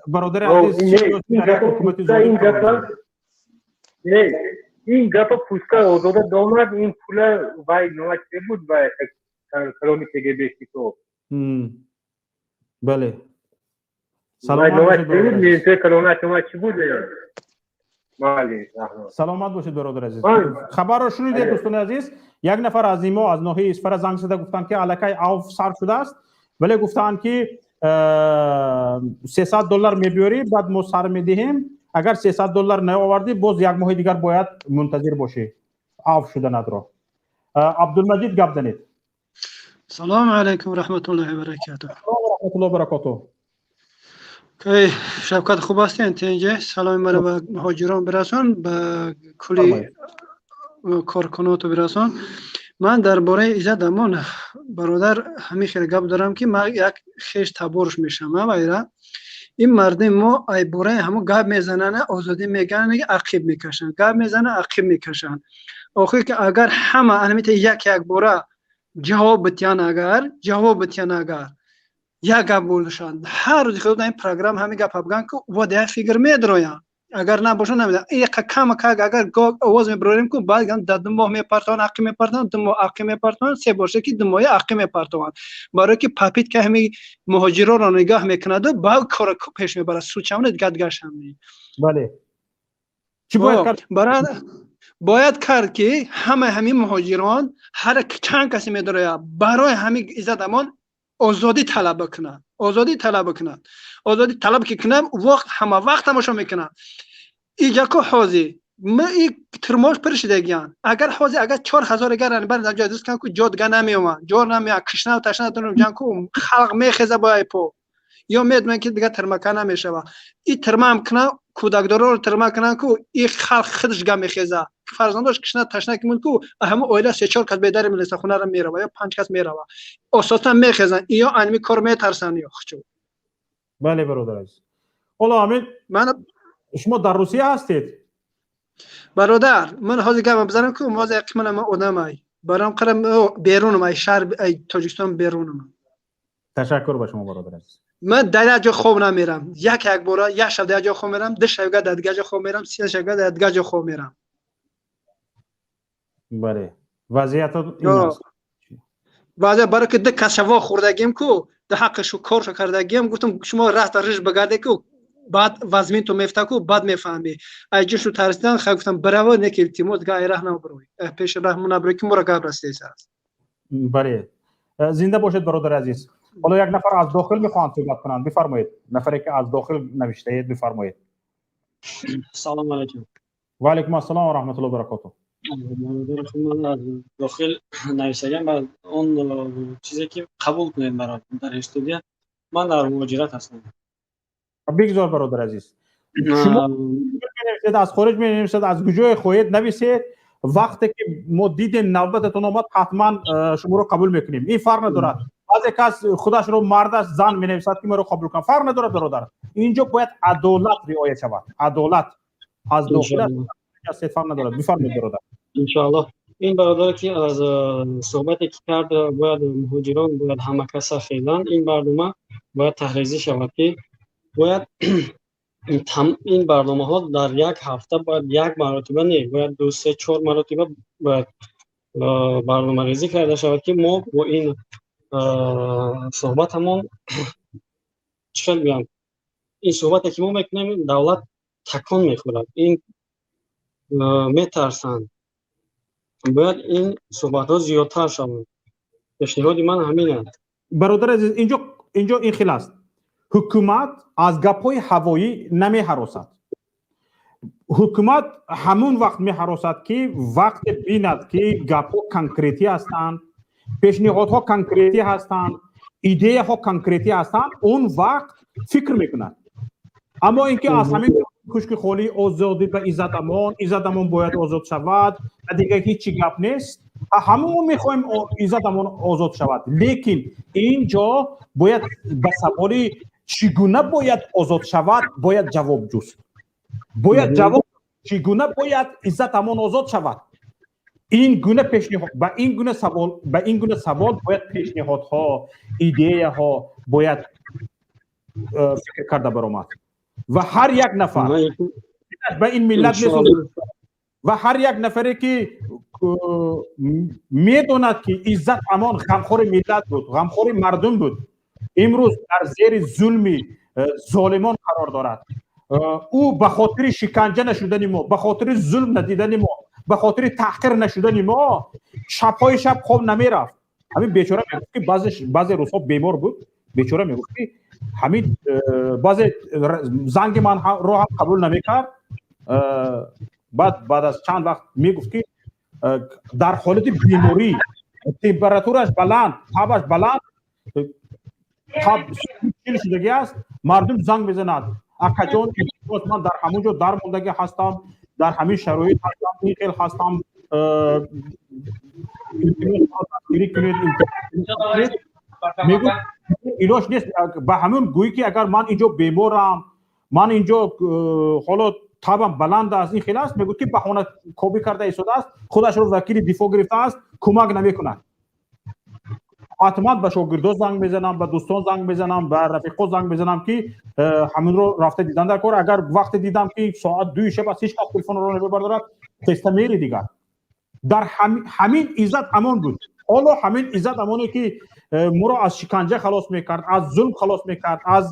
бародари азиз, ҳукумати Не, Ин гапа пускай Озода донад, ин пула вай номаш че буд, вай калони КГБшнико. Бале. Саломат бошед, калонаш номаш чӣ буд? Саломат бошед, бародар азиз. Хабарро шунидед, дӯстони азиз. Як нафар аз имо аз ноҳияи Исфара занг зада гуфтанд, ки аллакай авф сар шудааст, вале гуфтанд, ки 300 доллар мебиёрӣ, баъд мо сар медиҳем. Агар 300 доллар наовардӣ, боз як моҳи дигар бояд мунтазир бошӣ авф шуданатро. Абдулмаҷид, гап занед. Салому алайкум, раҳматуллоҳи баракатуҳ. Раҳматуллоҳи баракатуҳ. Эй Шавкат, хуб ҳастен, тинҷе? Саломи маро ба муҳоҷирон бирасон, ба кулли коркуноту бирасон. Ман дар бораи Иззат Амон, бародар, ҳамин хел гап дорам, ки ман як хеш таборш мешавам. Вайра ин мардуми мо ай бораи ҳамон гап мезананд, озодӣ мегӯянд, ақиб мекашанд, гап мезананд, ақиб мекашанд. Охир ки агар ҳама анамита як як бора ҷавоб битиҳанд, агар ҷавоб битиҳанд, агар як гап бошанд, ҳар рӯзи худо ин программа ҳамин гапа бигӯянд, ки ва як фикр медроянд. Агар набошанд, намедонам, яқа кама как агар овоз мебарорем, ку баъд дар 2 моҳ мепартованд, ақиб мепартованд, 2 моҳ ақиб мепартованд, се боша ки 2 моҳи ақиб мепартованд, барое ки попытка ҳами муҳоҷиронро нигаҳ мекунаду ба кора пеш мебарад, сучамна дигар дигаршам. Бале, чӣ бояд кард? Бояд кард, ки ҳамаи ҳамин муҳоҷирон, ҳар чанд касе медорояд, барои ҳамин Иззат Амон озодӣ талаб бикунанд, озодӣ талаб бикунанд. Озодӣ талаб ки кунам, вақт ҳама вақт тамошо мекунанд. Иҷако ҳозир ма и тирмош пир шидагиян. Агар ҳозир агар 4000 агар бар ҷой дуст кан, ку ҷо дига намеомад, ҷо намеомад, кишнав ташна дунум ҷан, ку халқ мехеза бо айпо ё медонанд, ки дига тирмака намешава. И тирмаам кунан, кӯдакдороро тирма кунан, ку и халқ худаш га мехеза. Фарзандош кишна ташна ки мунд, ку ҳама оила се чор кас бедари милиса хонара мерава ё панҷ кас мерава, ососан мехезанд. Ё анми кор метарсанд ё хучу. Бале, бародар азиз, ҳоло ҳамин ман шумо дар Русия ҳастед? Бародар, ман ҳозир гапам бизанам, ку ҳозир яқи манам одамай барам қарам берунам, ай шаҳр, ай Тоҷикистон берунам. Ташаккур ба шумо, бародар азиз. Ман дар як ҷо хоб намерам. Як як бора як шаб дар як ҷо хоб мерам, ду шабга дар дигар ҷо хоб мерам, се шабга дар дигар ҷо хоб мерам. Бале, вазъият ин аст. Вазъият барои ки ду кас шаво хӯрдагим, ку ду ҳаққишу коршо кардагиам. Гуфтам, шумо раста риж бигарде, ку баъд вазминту мефта, ку баъд мефаҳмӣ. Ай ҷушу тарсидан, хай, гуфтам, бираво, неки илтимос, га ай раҳ набурой, пеши раҳму набурой, ки моро гап расидеса аст. Бале, зинда бошед, бародари азиз. Ҳоло як нафар аз дохил мехоҳанд суҳбат кунанд. Бифармоед, нафаре ки аз дохил навиштаед, бифармоед. Салому алайкум. Ва алайкум ассалом ва раҳматуллоҳи ва баракотуҳ. Ман аз дохил нависагам ба он чизе ки қабул кунед маро дар студия. Ман дар муҳоҷират ҳастам. Бигзор, бародар азиз, шумо менависед, аз хориҷ менависед, аз куҷое хоҳед нависед. Вақте ки мо дидем навбататон омад, ҳатман шуморо қабул мекунем. Ин фарқ надорад, баъзе кас худашро мард аст, зан менависад, ки маро қабул кун. Фарқ надорад, бародар, инҷо бояд адолат риоя шавад, адолат. Аз дохил ҳастед, фарқ надорад. Бифармоед, бародар. Иншоаллоҳ. Ин бародаре ки аз суҳбате ки кард, бояд муҳоҷирон бояд ҳама каса хезанд. Ин барнома бояд таҳризӣ шавад, ки бояд ин барномаҳо дар як ҳафта бояд як маротиба не, бояд ду, се, чор маротиба бояд барномарезӣ карда шавад, ки мо бо ин суҳбатамон, чӣ хел гӯям, ин суҳбате ки мо мекунем, давлат такон мехӯрад, ин метарсанд. Бояд ин суҳбатҳо зиёдтар шаванд. Пешниҳоди ман ҳамин аст. Бародар азиз, инҷо ин хел аст: ҳукумат аз гапҳои ҳавоӣ намеҳаросад. Ҳукумат ҳамон вақт меҳаросад, ки вақте бинад, ки гапҳо конкретӣ ҳастанд, пешниҳодҳо конкретӣ ҳастанд, идеяҳо конкретӣ ҳастанд, он вақт фикр мекунад. Аммо ин ки аз ҳамин кушки холии озодӣ ба Иззат Амон, Иззат Амон бояд озод шавад ва дигар ҳеҷ гап нест. Ҳамон мехоҳем Иззат Амон озод шавад, лекин ин ҷо бояд ба саволи чӣ гуна бояд озод шавад бояд ҷавоб ҷуст. Бояд ҷавоб, чӣ гуна бояд Иззат Амон озод шавад. Ин гуна пешниҳод, ба ин гуна савол, ба ин гуна савол бояд пешниҳодҳо, идеяҳо бояд фикр карда баромад. Ва ҳар як нафар ба ин миллат месӯзад. Ва ҳар як нафаре ки медонад ки Иззат Амон ғамхори миллат буд, ғамхори мардум буд, имрӯз дар зери зулми золимон қарор дорад. Ӯ ба хотири шиканҷа нашудани мо, ба хотири зулм надидани мо, ба хотири таҳқир нашудани мо шабҳои шаб хоб намерафт. Ҳамин бечора мегуфт ки баъзе рӯзҳо бемор буд, бечора мегуфт ки ҳамин баъзе занги манро ҳам қабул намекард. Баъд аз чанд вақт мегуфт ки дар ҳолати беморӣ, температураш баланд, табаш баланд, таб чил шудагӣ аст, мардум занг мезанад: акаҷон, ман дар ҳамон ҷо дармондагӣ ҳастам, дар ҳамин шароит ҳастам, ин хел ҳастам, кунед. Мегӯ илоҷ нест, ба ҳамон гӯӣ ки агар ман инҷо беморам, ман инҷо ҳоло табам баланд аст, ин хел аст, мегӯяд ки баҳона кобӣ карда истодааст, худашро вакили дифоъ гирифтааст, кӯмак намекунад. Ҳатман ба шогирдо занг мезанам, ба дӯстон занг мезанам, ба рафиқо занг мезанам ки ҳаминро рафта дидан дар кор. Агар вақте дидам ки соат 2 шаб аст, ҳеҷ кас телефонро намебардорад, теста мери дигар. Дар ҳамин Иззат Амон буд. Ҳоло ҳамин Иззат Амоне ки моро аз шиканҷа халос мекард, аз зулм халос мекард, аз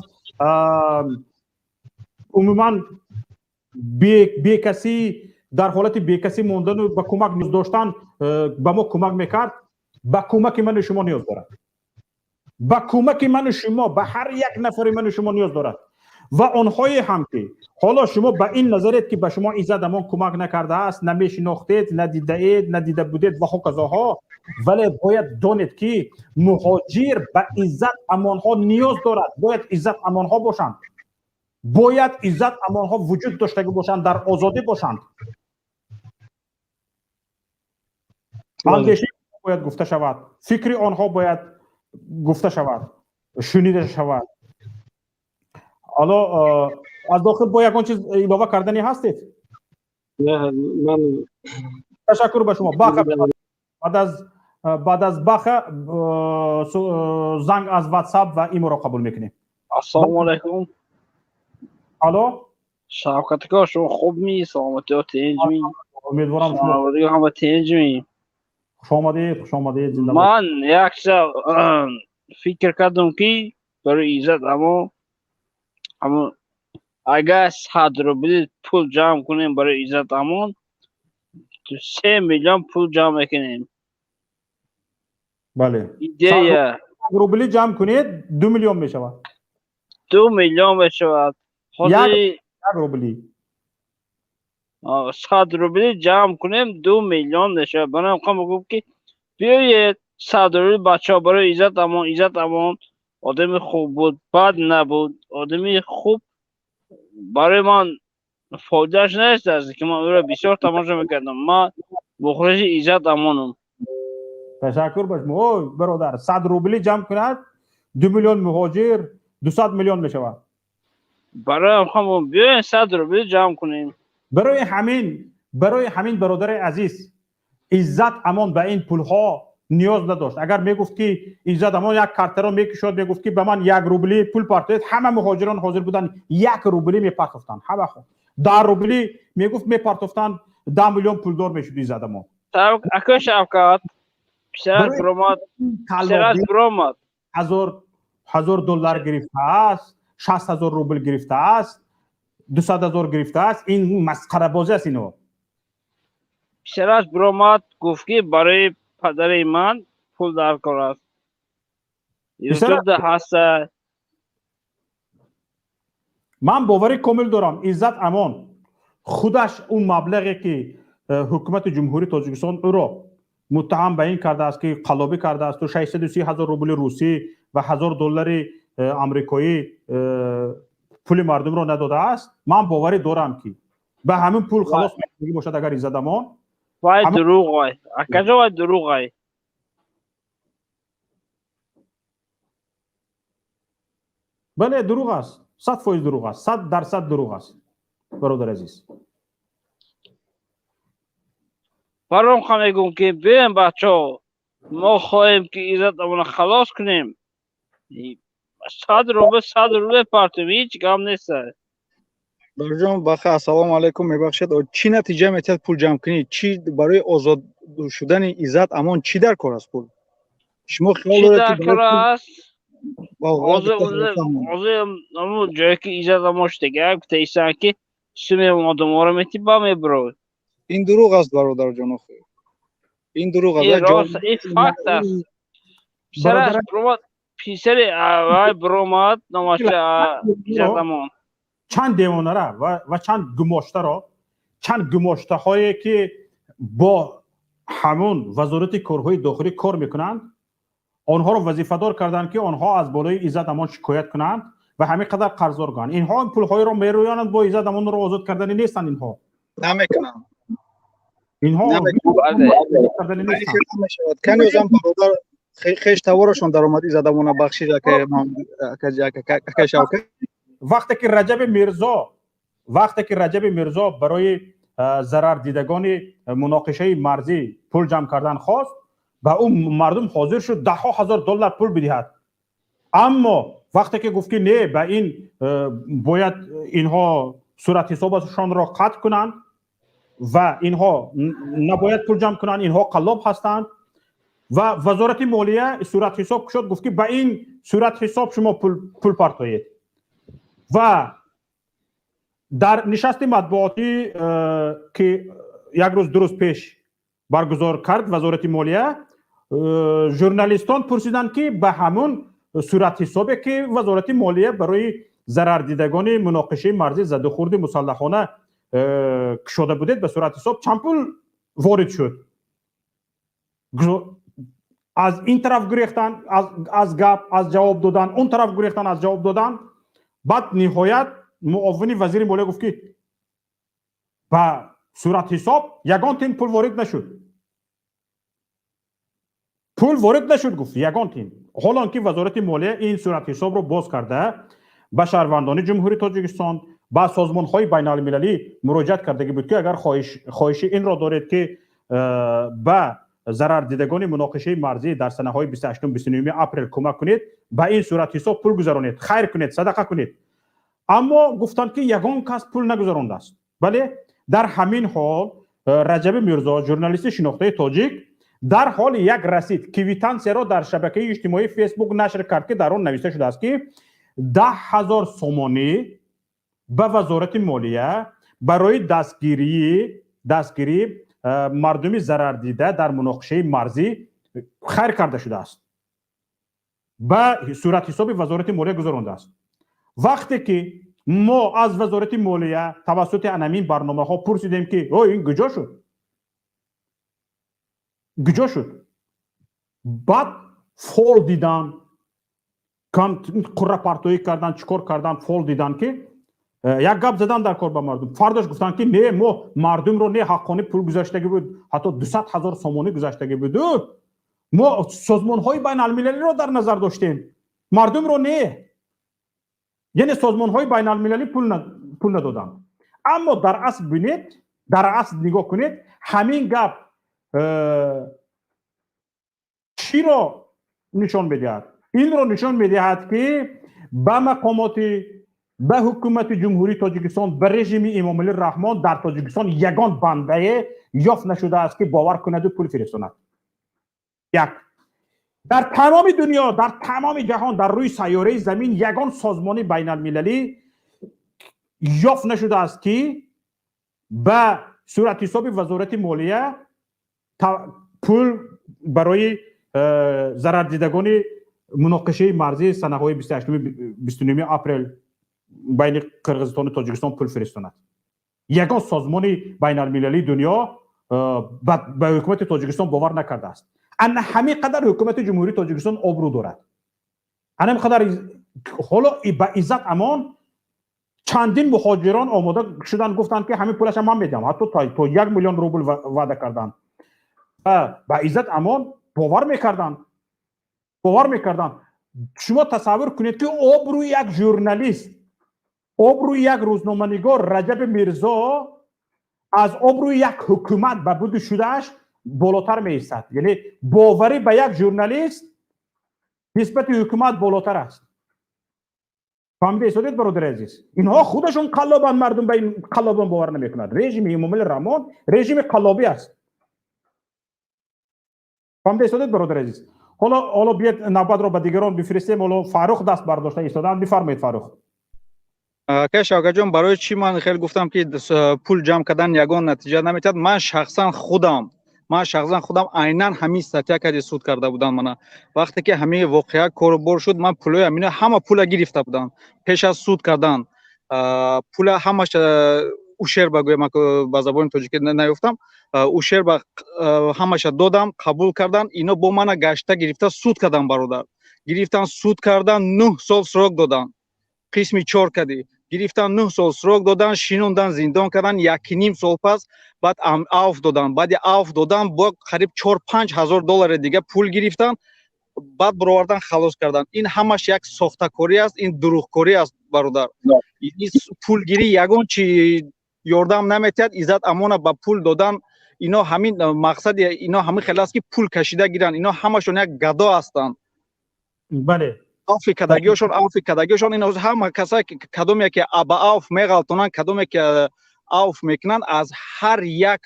умуман бекасӣ, дар ҳолати бекасӣ мондану ба кӯмак ниёз доштан ба мо кӯмак мекард, ба кӯмаки ману шумо ниёз дорад. Ба кӯмаки ману шумо, ба ҳар як нафари ману шумо ниёз дорад. Ва онҳое ҳам ки ҳоло шумо ба ин назаред ки ба шумо Иззат Амон кӯмак накардааст, намешинохтед, надидаед, надида будед ва ҳоказоҳо, вале бояд донед ки муҳоҷир ба Иззат Амонҳо ниёз дорад. Бояд Иззат Амонҳо бошанд, бояд Иззат Амонҳо вуҷуд доштагӣ бошанд, дар озодӣ бошанд. Андешаи бояд гуфта шавад, фикри онҳо бояд гуфта шавад, шунида шавад. Ҳоло аз дохил бо ягон чиз илова кардани ҳастед? Ман ташаккур ба шумо. Баха, баъд аз Баха занг аз WhatsApp ва иморо қабул мекунем. Ассалому алайкум. Алло, Шавкат ака, шумо хубми? Саломатиё тинҷми? Умедворам шумо ҳама тинҷми. Хуш омадед, хуш омадед, зинда бошед. Ман як чиза фикр кардам ки барои Иззат Амон агар 100 рубли пул ҷамъ кунем барои Иззат Амон, 3 миллион пул ҷамъ мекунем. Бале. Идея. Рубли ҷамъ кунед, 2 миллион мешавад. 2 миллион мешавад. Як рубли. 100 рубли ҷамъ кунем, 2 миллион мешавад. Барои ҳам мегӯям ки биёед 100 рубли бачаҳо барои Иззат Амон. Иззат Амон одами хуб буд, бад набуд, одами хуб. Барои ман фоидааш нест, аз ки ман ӯро бисёр тамошо мекардам. Ман мухлиси Иззат Амонам. Ташаккур ба шумо. Ой бародар, 100 рубли ҷамъ кунад, 2 миллион муҳоҷир, 200 миллион мешавад. Барои ҳам биёед 100 рубли ҷамъ кунем. Барои ҳамин бародари азиз, Иззат Амон ба ин пулҳо ниёз надошт. Агар мегуфт ки Иззат Амон як картаро мекушод, мегуфт ки ба ман 1 рубли пул партоед, ҳама муҳоҷирон ҳозир буданд 1 рубли мепартофтанд. Ҳама 10 рубли мегуфт мепартофтанд, 10 миллион пулдор мешуд Иззат Амон. Ака Шавкат, писараш бромад, 1000 доллар гирифтааст, 60,000 рубл гирифтааст, 200,000 гирифтааст. Ин масхарабозӣ аст. Ино писараш бромад, гуфт ки барои падари ман пул дар кор аст. Ютубда ҳаста. Ман бовари комил дорам, Иззат Амон худаш он маблағе ки ҳукумати Ҷумҳурии Тоҷикистон ӯро муттаҳам ба ин кардааст ки қаллобӣ кардааст, 630,000 рубли русӣ ва 1000 доллари амрикоӣ пули мардумро надодааст. Ман боварӣ дорам ки ба ҳамин пул халос мешавад бошад агар Иззат Амон. Вай дурӯғ, вай акаҷо, вай дурӯғ, вай. Бале, дурӯғ аст, 100% дурӯғ аст, 100% дурӯғ аст, бародар азиз. Баром ҳам мегӯм ки биёем бачаҳо, мо хоҳем ки Иззат Амонро халос кунем. 100 рубл, 100 рубл партем, ҳеҷ гап нест. Барҷон, баха, ассалому алайкум. Мебахшед, чӣ натиҷа метиҳад пул ҷамъ кунӣ? Чӣ барои озод шудани Иззат Амон чӣ дар кор аст пул? Шумо хиёл Чӣ доред ки дар кор аст? Ҳозир ҷое ки Иззат Амон шудага, гуфта ки суме одаморо мети ба мебурод. Ин дурӯғ аст, бародарҷон, охи, ин дурӯғ аст. Рост, ин факт аст. Писараш буромад, писари вай буромад, номаш Иззат Амон. Чанд девонара ва чанд гумоштаро, чанд гумоштаҳое ки бо ҳамун Вазорати корҳои дохилӣ кор мекунанд, онҳоро вазифадор карданд, ки онҳо аз болои Иззат Амон шикоят кунанд ва ҳамин қадар қарздор кунанд. Инҳо пулҳоеро мерӯянанд, бо Иззат Амонро озод кардани нестанд инҳо. Намекунанд. Инҳо Канозам, бародар, хеш таворашон даромад Иззат Амона бахшид, ака Шавкат. Вақте ки Раҷаби Мирзо барои зарардидагони муноқишаи марзӣ пул ҷамъ кардан хост, ба ӯ мардум ҳозир шуд даҳҳо ҳазор доллар пул бидиҳад. Аммо вақте ки гуфт, ки не, ба ин бояд инҳо суратҳисобашонро қатъ кунанд ва инҳо набояд пул ҷамъ кунанд, инҳо қаллоб ҳастанд, ва Вазорати молия суратҳисоб кушод, гуфт, ки ба ин суратҳисоб шумо пул партоед. Ва дар нишасти матбуотӣ, ки як рӯз, 2 рӯз пеш баргузор кард Вазорати молия, журналистон пурсиданд, ки ба ҳамун суратҳисобе, ки Вазорати молия барои зарардидагони муноқишаи марзӣ, задухурди мусаллаҳона кушода будед, ба суратҳисоб чанд пул ворид шуд? Аз ин тараф гурехтан аз гап, аз ҷавоб додан, он тараф гурехтан аз ҷавоб додан. Баъд ниҳоят муовини вазири молия гуфт, ки ба суратҳисоб ягон тин пул ворид нашуд, пул ворид нашуд, гуфт, ягон тин. Ҳолон ки Вазорати молия ин суратҳисобро боз карда, ба шаҳрвандони Ҷумҳурии Тоҷикистон, ба созмонҳои байналмилалӣ муроҷиат кардагӣ буд, ки агар хоҳиши инро доред, ки ба зарардидагони муноқишаи марзӣ дар санаҳои 28-29 апрел кӯмак кунед, ба ин суратҳисоб пул гузаронед, хайр кунед, садақа кунед. Аммо гуфтанд, ки ягон кас пул нагузарондааст. Бале, дар ҳамин ҳол Раҷаби Мирзо, журналисти шинохтаи тоҷик, дар ҳоли як расид, квитансияро дар шабакаи иҷтимоии Фейсбук нашр кард, ки дар он навишта шудааст, ки 10 000 сомонӣ ба Вазорати молия барои дастгирии мардуми зарардида дар муноқишаи марзӣ хайр карда шудааст, ба суратҳисоби Вазорати молия гузарондааст. Вақте ки мо аз Вазорати молия тавассути анамин барномаҳо пурсидем, ки о ин куҷо шуд, куҷо шуд, баъд фол дидан, қуррапартоӣ кардан, чӣ кор кардан, фол дидан, ки як гап задан дар кор ба мардум. Фардош гуфтанд, ки не, мо мардумро не, ҳаққонӣ пул гузаштагӣ буд, ҳатто 200 000 сомонӣ гузаштагӣ буду, мо созмонҳои байналмилалиро дар назар доштем, мардумро не. Яъне созмонҳои байналмилалӣ пул надоданд. Аммо дар асл бинед, дар асл нигоҳ кунед, ҳамин гап чиро нишон медиҳад? Инро нишон медиҳад, ки ба мақомоти, ба ҳукумати Ҷумҳурии Тоҷикистон, ба режими Эмомалӣ Раҳмон дар Тоҷикистон ягон бандае ёфт нашудааст, ки бовар кунаду пул фиристонад. Як дар тамоми дунё, дар тамоми ҷаҳон, дар рӯи сайёраи замин ягон созмони байналмилалӣ ёфт нашудааст, ки ба суратҳисоби Вазорати молия пул барои зарардидагони муноқишаи марзии санаҳои 28-29 апрел байни Қирғизистону Тоҷикистон пул фиристонад. Ягон созмони байналмилалии дунё ба ҳукумати Тоҷикистон бовар накардааст. Ана ҳамин қадар ҳукумати Ҷумҳурии Тоҷикистон обрӯ дорад, ана ҳамин қадар. Ҳоло ба Иззат Амон чандин муҳоҷирон омода шуданд, гуфтанд, ки ҳамин пулаша ман медиҳам, ҳатто то 1 миллион рубл ваъда карданд. Ба Иззат Амон бовар мекарданд, бовар мекарданд. Шумо тасаввур кунед, ки обрӯи як журналист, обрӯи як рӯзноманигор Раҷаби Мирзо аз обрӯи як ҳукумат ба буду шудааш болотар меистад. Яъне боварӣ ба як журналист нисбати ҳукумат болотар аст. Фаҳмида истодед, бародари азиз? Инҳо худашон қаллобанд, мардум ба ин қаллобон бовар намекунад. Режими Эмомали Раҳмон режими қаллобӣ аст. Фаҳмида истодед, бародари азиз? Ҳоло биёед, навбатро ба дигарон бифиристем. Ҳоло Фаррух даст бардошта истоданд. Бифармоед, Фаррух. Акай Шавкатҷон, барои чӣ ман хеле гуфтам, ки пул ҷамъ кардан ягон натиҷа наметиҳад? Ман шахсан худам айнан ҳамин статья кади суд карда будам. Мана вақте ки ҳамин воқеа корубор шуд, ман пулои ҳамина, ҳама пула гирифта будам. Пеш аз суд кардан пула ҳамаш ущерба гӯям, ба забони тоҷикӣ наёфтам, ущерба ҳамаша додам, қабул кардан. Ино бо мана гашта гирифта суд кардан, бародар. Гирифтан, суд кардан, 9 сол срок додан. Қисми чор кади гирифтан, 9 сол срок додан, шинондан, зиндон кардан. Якним сол пас баъд авф додан. Баъди авф додан бо қариб 4-5 ҳазор доллари дига пул гирифтан, баъд баровардан, халос кардан. Ин ҳамаш як сохтакорӣ аст, ин дурӯғкорӣ аст, бародар. Пулгирӣ ягон чи ёрдам наметиҳад. Иззат Амона ба пул додан, ино ҳамин мақсади ино ҳамин хел аст, ки пул кашида гиранд. Ино ҳамашон як гадо ҳастанд. Авфи кардагиёшон ин ҳама каса, кадоме ки ба авф меғалтонанд, кадоме ки авф мекунанд, аз ҳар як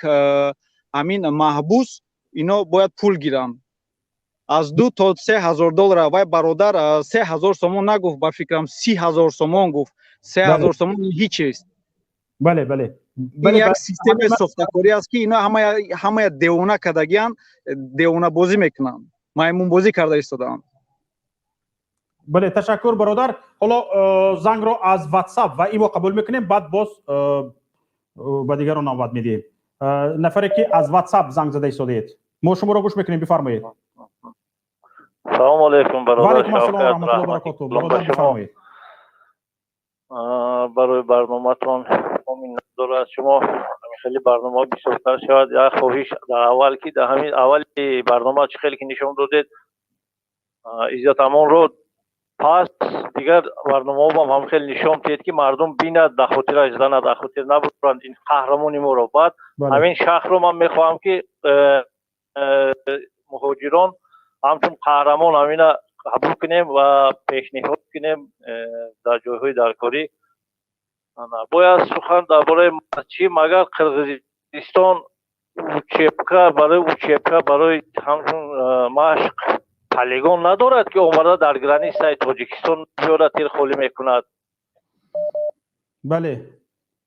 ҳамин маҳбус ино бояд пул гиранд, аз 2 то 3 ҳазор доллар. Вай бародар 3000 сомон нагуфт, ба фикрам, 30 000 сомон гуфт. 3000 сомон ҳеч аст. Бале, бале. Ин як системаи сохтакорӣ аст, ки ино ҳамая девона кардагианд, девонабозӣ мекунанд, маймунбозӣ карда истодаанд. Бале, ташаккур, бародар. Ҳоло зангро аз WhatsApp ва ИМО қабул мекунем, баъд боз ба дигарон навбат медиҳем. Нафаре ки аз WhatsApp занг зада истодаед, мо шуморо гӯш мекунем, бифармоед. Салому алейкум, бародар. Алейкум ассалом ва раҳматуллоҳи баракотуҳ, бародар, бифармоед. Барои барноматон миннатдор аз шумо. Хеле барномаҳо бисёртар шавад. Як хоҳиш: дар аввал, ки дар ҳамин аввали барнома чӣ хеле ки нишон додед Иззат Амонро, пас дигар барномаҳо ҳам хеле нишон диҳед, ки мардум бинад, дар хотираш занад, дар хотир набуранд ин қаҳрамони моро. Баъд ҳамин шахсро ман мехоҳам, ки муҳоҷирон ҳамчун қаҳрамон ҳамина қабул кунем ва пешниҳод кунем дар ҷойҳои даркорӣ. Бояд сухан дар бораи чӣ, магар Қирғизистон учебка барои учебка, барои ҳамчун машқ полигон надорад, ки омада дар границаи Тоҷикистон биёрад, тир холӣ мекунад? Бале,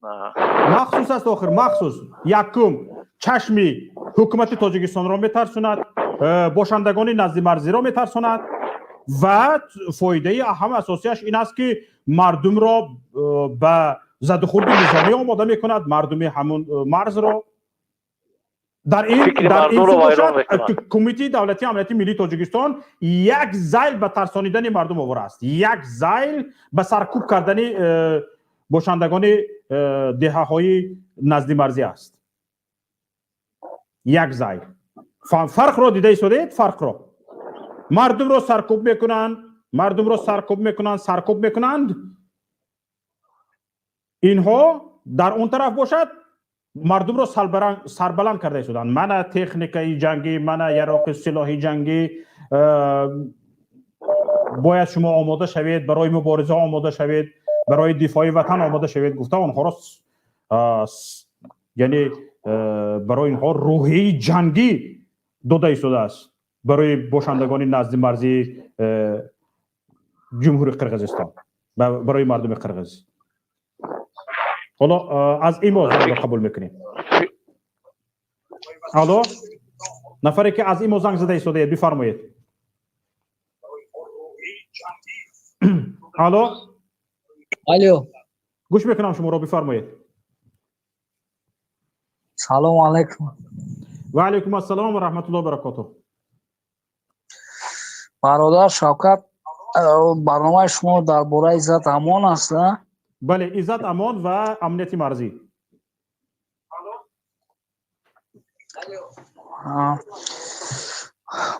махсус аст охир, махсус. Якум, чашми ҳукумати Тоҷикистонро метарсонад, бошандагони наздимарзиро метарсонад ва фоидаи ҳама асосияш ин аст, ки мардумро ба задухурди низомӣ омода мекунад, мардуми ҳамун марзро. Дар ин Кумитаи давлатии амнияти миллии Тоҷикистон як зайл ба тарсонидани мардум овора аст, як зайл ба саркӯб кардани бошандагони деҳаҳои наздимарзӣ аст, як зайл. Фарқро дида истодаед, фарқро. Мардумро саркӯб мекунанд, мардумро саркӯб мекунанд, саркӯб мекунанд инҳо. Дар он тараф бошад, мардумро сарбаланд карда истоданд: мана техникаи ҷангӣ, мана яроқи силоҳи ҷангӣ, бояд шумо омода шавед, барои мубориза омода шавед, барои дифои ватан омода шавед, гуфта онҳоро, яъне барои инҳо рӯҳияи ҷангӣ дода истодааст, барои бошандагони назди марзии Ҷумҳури Қирғизистон, барои мардуми қирғиз. Ҳоло аз ИМО зангро қабул мекунем. Алло, нафаре ки аз ИМО занг зада истодаед, бифармоед. Алло. Алло. Гӯш мекунам шуморо, бифармоед. Салому алайкум. Ва алайкум ассалом ва раҳматуллоҳи баракотуҳ. Бародар Шавкат, барномаи шумо дар бораи Иззат Амон аст? Бале, Иззат Амон ва амнияти марзӣ.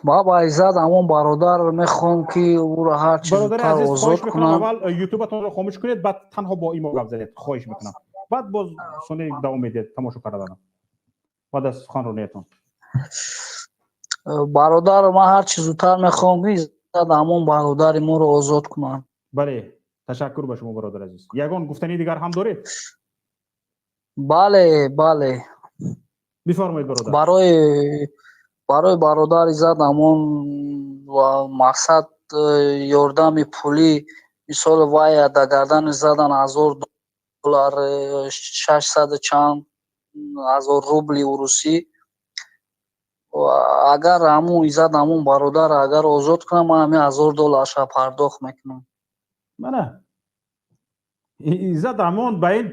Баба, Иззат Амон бародар, мехоҳам, ки ӯро ҳарчи зудтар озод кунанд. Аввал ютубатонро хомӯш кунед, баъд танҳо бо ИМО гап занед, хоҳиш мекунам. Баъд боз сони давом медиҳед тамошо карданам баъд аз суханрониятон. Бародар, ман ҳарчи зудтар мехоҳам, ки Иззат Амон бародари моро озод кунанд. Бале. Ташаккур ба шумо, бародар азиз. Ягон гуфтании дигар ҳам доред? Бале, бале. Бифармоед, бародар. Барои бародар Иззат Амон ва мақсад ёрдами пулӣ, мисол, вай да гардани задан 1000 доллар, 600 чанд ҳазор рубли урусӣ. Агар ҳамун Иззат Амон бародар агар озод кунам, ман ҳамин 1000 долларша пардохт мекунам. Мана, Иззат Амон ба ин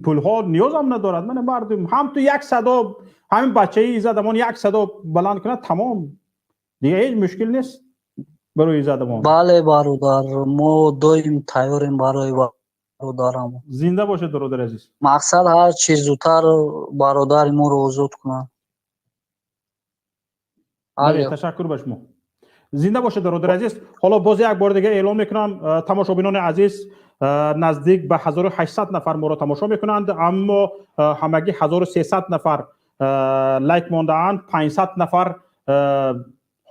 пулҳо ниёзам надорад. Мана, мардум ҳам ту як садо, ҳамин бачаи Иззат Амон як садо баланд кунад, тамом, дига ҳеҷ мушкил нест барои Иззат Амон. Бале, бародар, мо доим тайёрем барои бародарамон. Зинда бошед, бародари азиз. Мақсад, ҳар чи зудтар бародари моро озод кунанд. Бале, ташаккур ба шумо, зинда бошед, бародари азиз. Ҳоло боз як бор дига эълон мекунам, тамошобинони азиз, наздик ба 1800 нафар моро тамошо мекунанд, аммо ҳамагӣ 1300 нафар лайк мондаанд, 500 нафар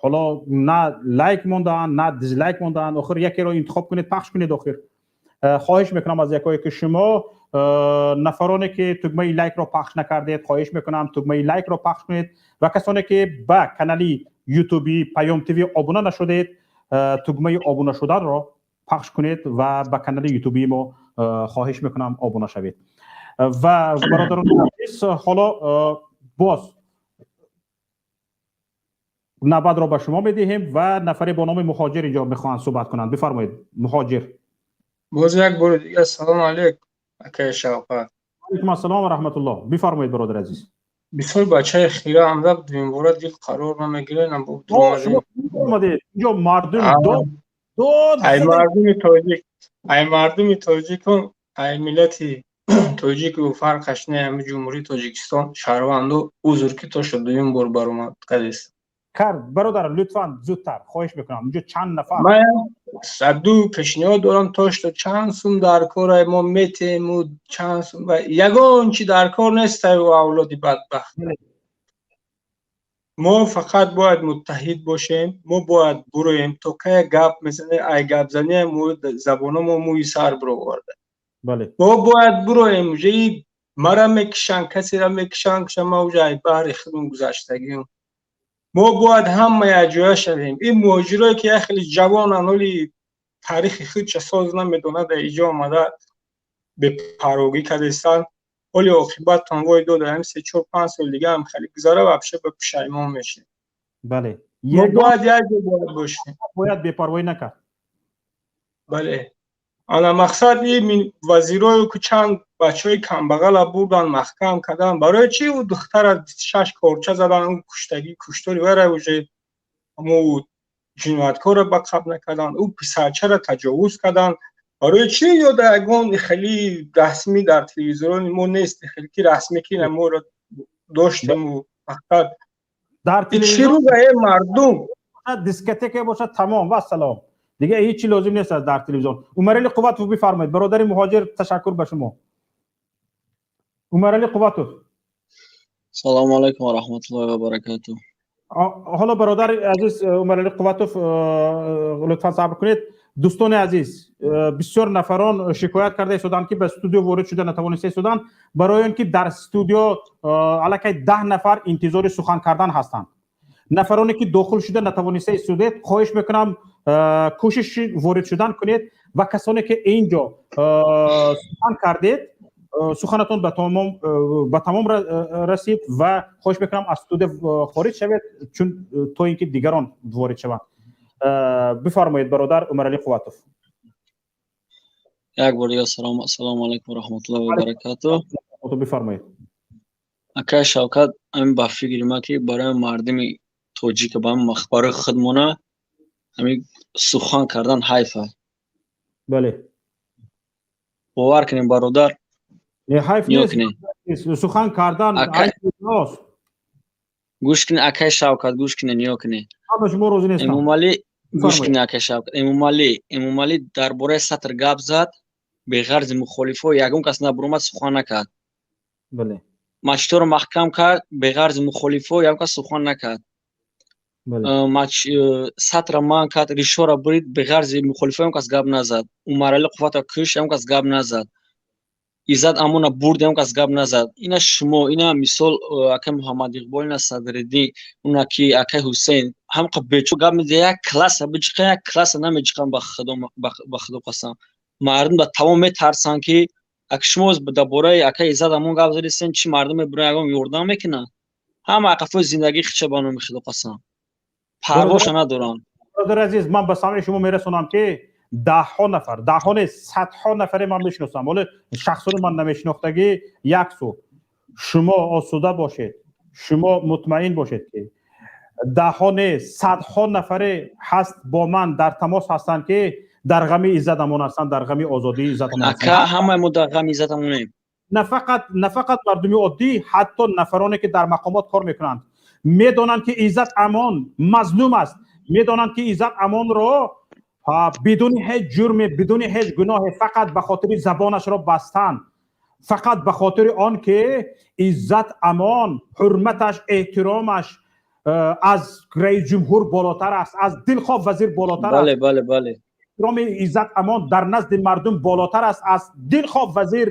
ҳоло на лайк мондаанд, на дизлайк мондаанд. Охир якеро интихоб кунед, пахш кунед. Охир хоҳиш мекунам аз якое ки шумо, нафароне ки тугмаи лайкро пахш накардед, хоҳиш мекунам, тугмаи лайкро пахш кунед ва касоне ки ба канали ютуби Паём ТВ обуна нашудед, тугмаи обуна шуданро пахш кунед ва ба канали ютубии мо, хоҳиш мекунам, обуна шавед. Ва бародарони азиз, ҳоло боз навбатро ба шумо медиҳем ва нафаре бо номи Муҳоҷир инҷо мехоҳанд суҳбат кунанд. Бифармоед, Муҳоҷир. Боз як бори дигар салом алейк, акаи Шавқат. Алейкум ассалом ва раҳматуллоҳ, бифармоед, бародар азиз. Бисёр бачаи хира ҳамда дуюмбора дил қарор намегирад. Омадед инҷо, мардум дод. Ай мардуми тоҷик, ай мардуми тоҷику, ай миллати тоҷику фарқаш не, ами Ҷумҳурии Тоҷикистон шаҳрванду, узр ки то шуд дуюм бор баромад кадест. Кард, бародар, лутфан зудтар, хоҳиш мекунам, инҷо чанд нафар. Ман ду пешниҳод дорам. То что чанд сум дар кора, мо метему чанд сум, ягон чи дар кор нестай. Авлоди бадбахт, мо фақат бояд муттаҳид бошем. Мо бояд буроем. То кая гап мезанем? Ай гапзания забоно мо мӯи сар бироварда. Мо бояд буроем. Уже мара мекишанд, касера мекишанд, ма уже ай баҳри худм гузаштагиам. Мо бояд ҳама якҷоя шавем. Ин муҳоҷирое ки як хеле ҷавонанд, оли таърихи худша соз намедонад, иҷо омада бепарвогӣ кардестанд. Оли оқибаттон вой дода. Ҳам 3, 4, 5 сол дига ҳам хеле гузара, вообще ба пушаймон мешем. Мо бояд якҷо бояд бошем. Бояд бепарвоӣ накард. Бале, ана мақсад ин вазирою ки чанд бачаҳои камбағала бурдан маҳкам кардан, барои чи ӯ духтара 26 корча задан, ӯ куштагӣ, куштори вара уже ҳамо ҷинояткорро ба қабл накардан, ӯ писарчаро таҷовуз кардан, барои чи? Ё дар ягон хеле расмӣ дар телевизиони мо нест, хеле ки расмӣ ки моро доштему фақат дар чӣ рӯза е мардум. Дискотека бошад, тамом, вассалом, дига ҳеҷ чи лозим нест аз дар телевизион. Умарали Қувватов, бифармоед, бародари Муҳоҷир. Ташаккур ба шумо, Умарали Қувватов. Салому алайкум ва раҳматуллоҳи ва баракатуҳ. Ҳоло, бародари азиз Умарали Қувватов, лутфан сабр кунед. Дӯстони азиз, бисёр нафарон шикоят карда истоданд, ки ба студио ворид шуда натавониста истоданд, барои он ки дар студио аллакай 10 нафар интизори сухан кардан ҳастанд. Нафароне ки дохил шуда натавониста истодед, хоҳиш мекунам, кӯшиши ворид шудан кунед ва касоне ки инҷо сухан кардед, суханатон ба тамом расид ва хоҳиш мекунам, аз студия хориҷ шавед, чун то ин ки дигарон ворид шаванд. Бифармоед, бародар Умарали Қувватов. Як бор дигар салом, ассалому алайкум ва раҳматуллоҳи ва баракатуҳ. Бифармоед. Акай Шавкат, ҳамин ба фикри ман, ки барои мардуми тоҷика, барои худмона ҳамин сухан кардан ҳайфа. Бовар кунем, бародар. Ҳайф нест, сухан кардан. Гӯш кунед, акай Шавкат, гӯш кунед, ниё кунед. Шумо розӣ нестам. Эмомалӣ, гӯш кунед, акай Шавкат, Эмомалӣ дар бораи сатр гап зад, беғарзи мухолифо ягон кас набуромад, сухан накард. Масҷидҳоро маҳкам кард, беғарзи мухолифо ягон кас сухан накард. Сатра ман кард, ришора бурид, беғарзи мухолифаям кас гап назад. Умарали Қуввата куш, ям кас гап назад. Иззат Амона бурд, ям кас гап назад. Ина шумо, ина мисол акай Муҳаммад Иқбол, ина Садриддин, уна ки акай Ҳусейн, ҳамқа бечо гап меза, як класса биҷиқа, як класса намеҷиқам, ба худо, ба худо қасам. Мардум ба тамом метарсанд ки ак шумо дар бораи акай Иззат Амон гап задистен, чӣ мардум мебуранд, ягон ёрдам мекунанд? Ҳама ақафои зиндагии хича ба номи худо қасам. Парвоша надоранд. Бародари азиз, ман ба самъи шумо мерасонам ки даҳҳо нафар, даҳҳо не, садҳо нафаре ман мешиносам, ҳоло шахсони ман намешинохтагӣ як су. Шумо осуда бошед, шумо мутмаин бошед ки даҳҳо не, садҳо нафаре ҳаст бо ман дар тамос ҳастанд ки дар ғами Иззат Амон ҳастанд, дар ғами озодии Иззат Амон ҳастанд. Ака, ҳамаи мо дар ғами Иззат Амонем. На фақат мардуми оддӣ, ҳатто нафароне ки дар мақомот кор мекунанд медонанд ки Иззат Амон мазлум аст, медонанд ки Иззат Амонро бидуни ҳеҷ ҷурме, бидуни ҳеҷ гуноҳе фақат ба хотири забонашро бастанд, фақат ба хотири он ки Иззат Амон ҳурматаш, эҳтиромаш аз раис ҷумҳур болотар аст, аз дилхоҳ вазир болотар аст. Бале, бале, бале. Эҳтироми Иззат Амон дар назди мардум болотар аст аз дилхоҳ вазир,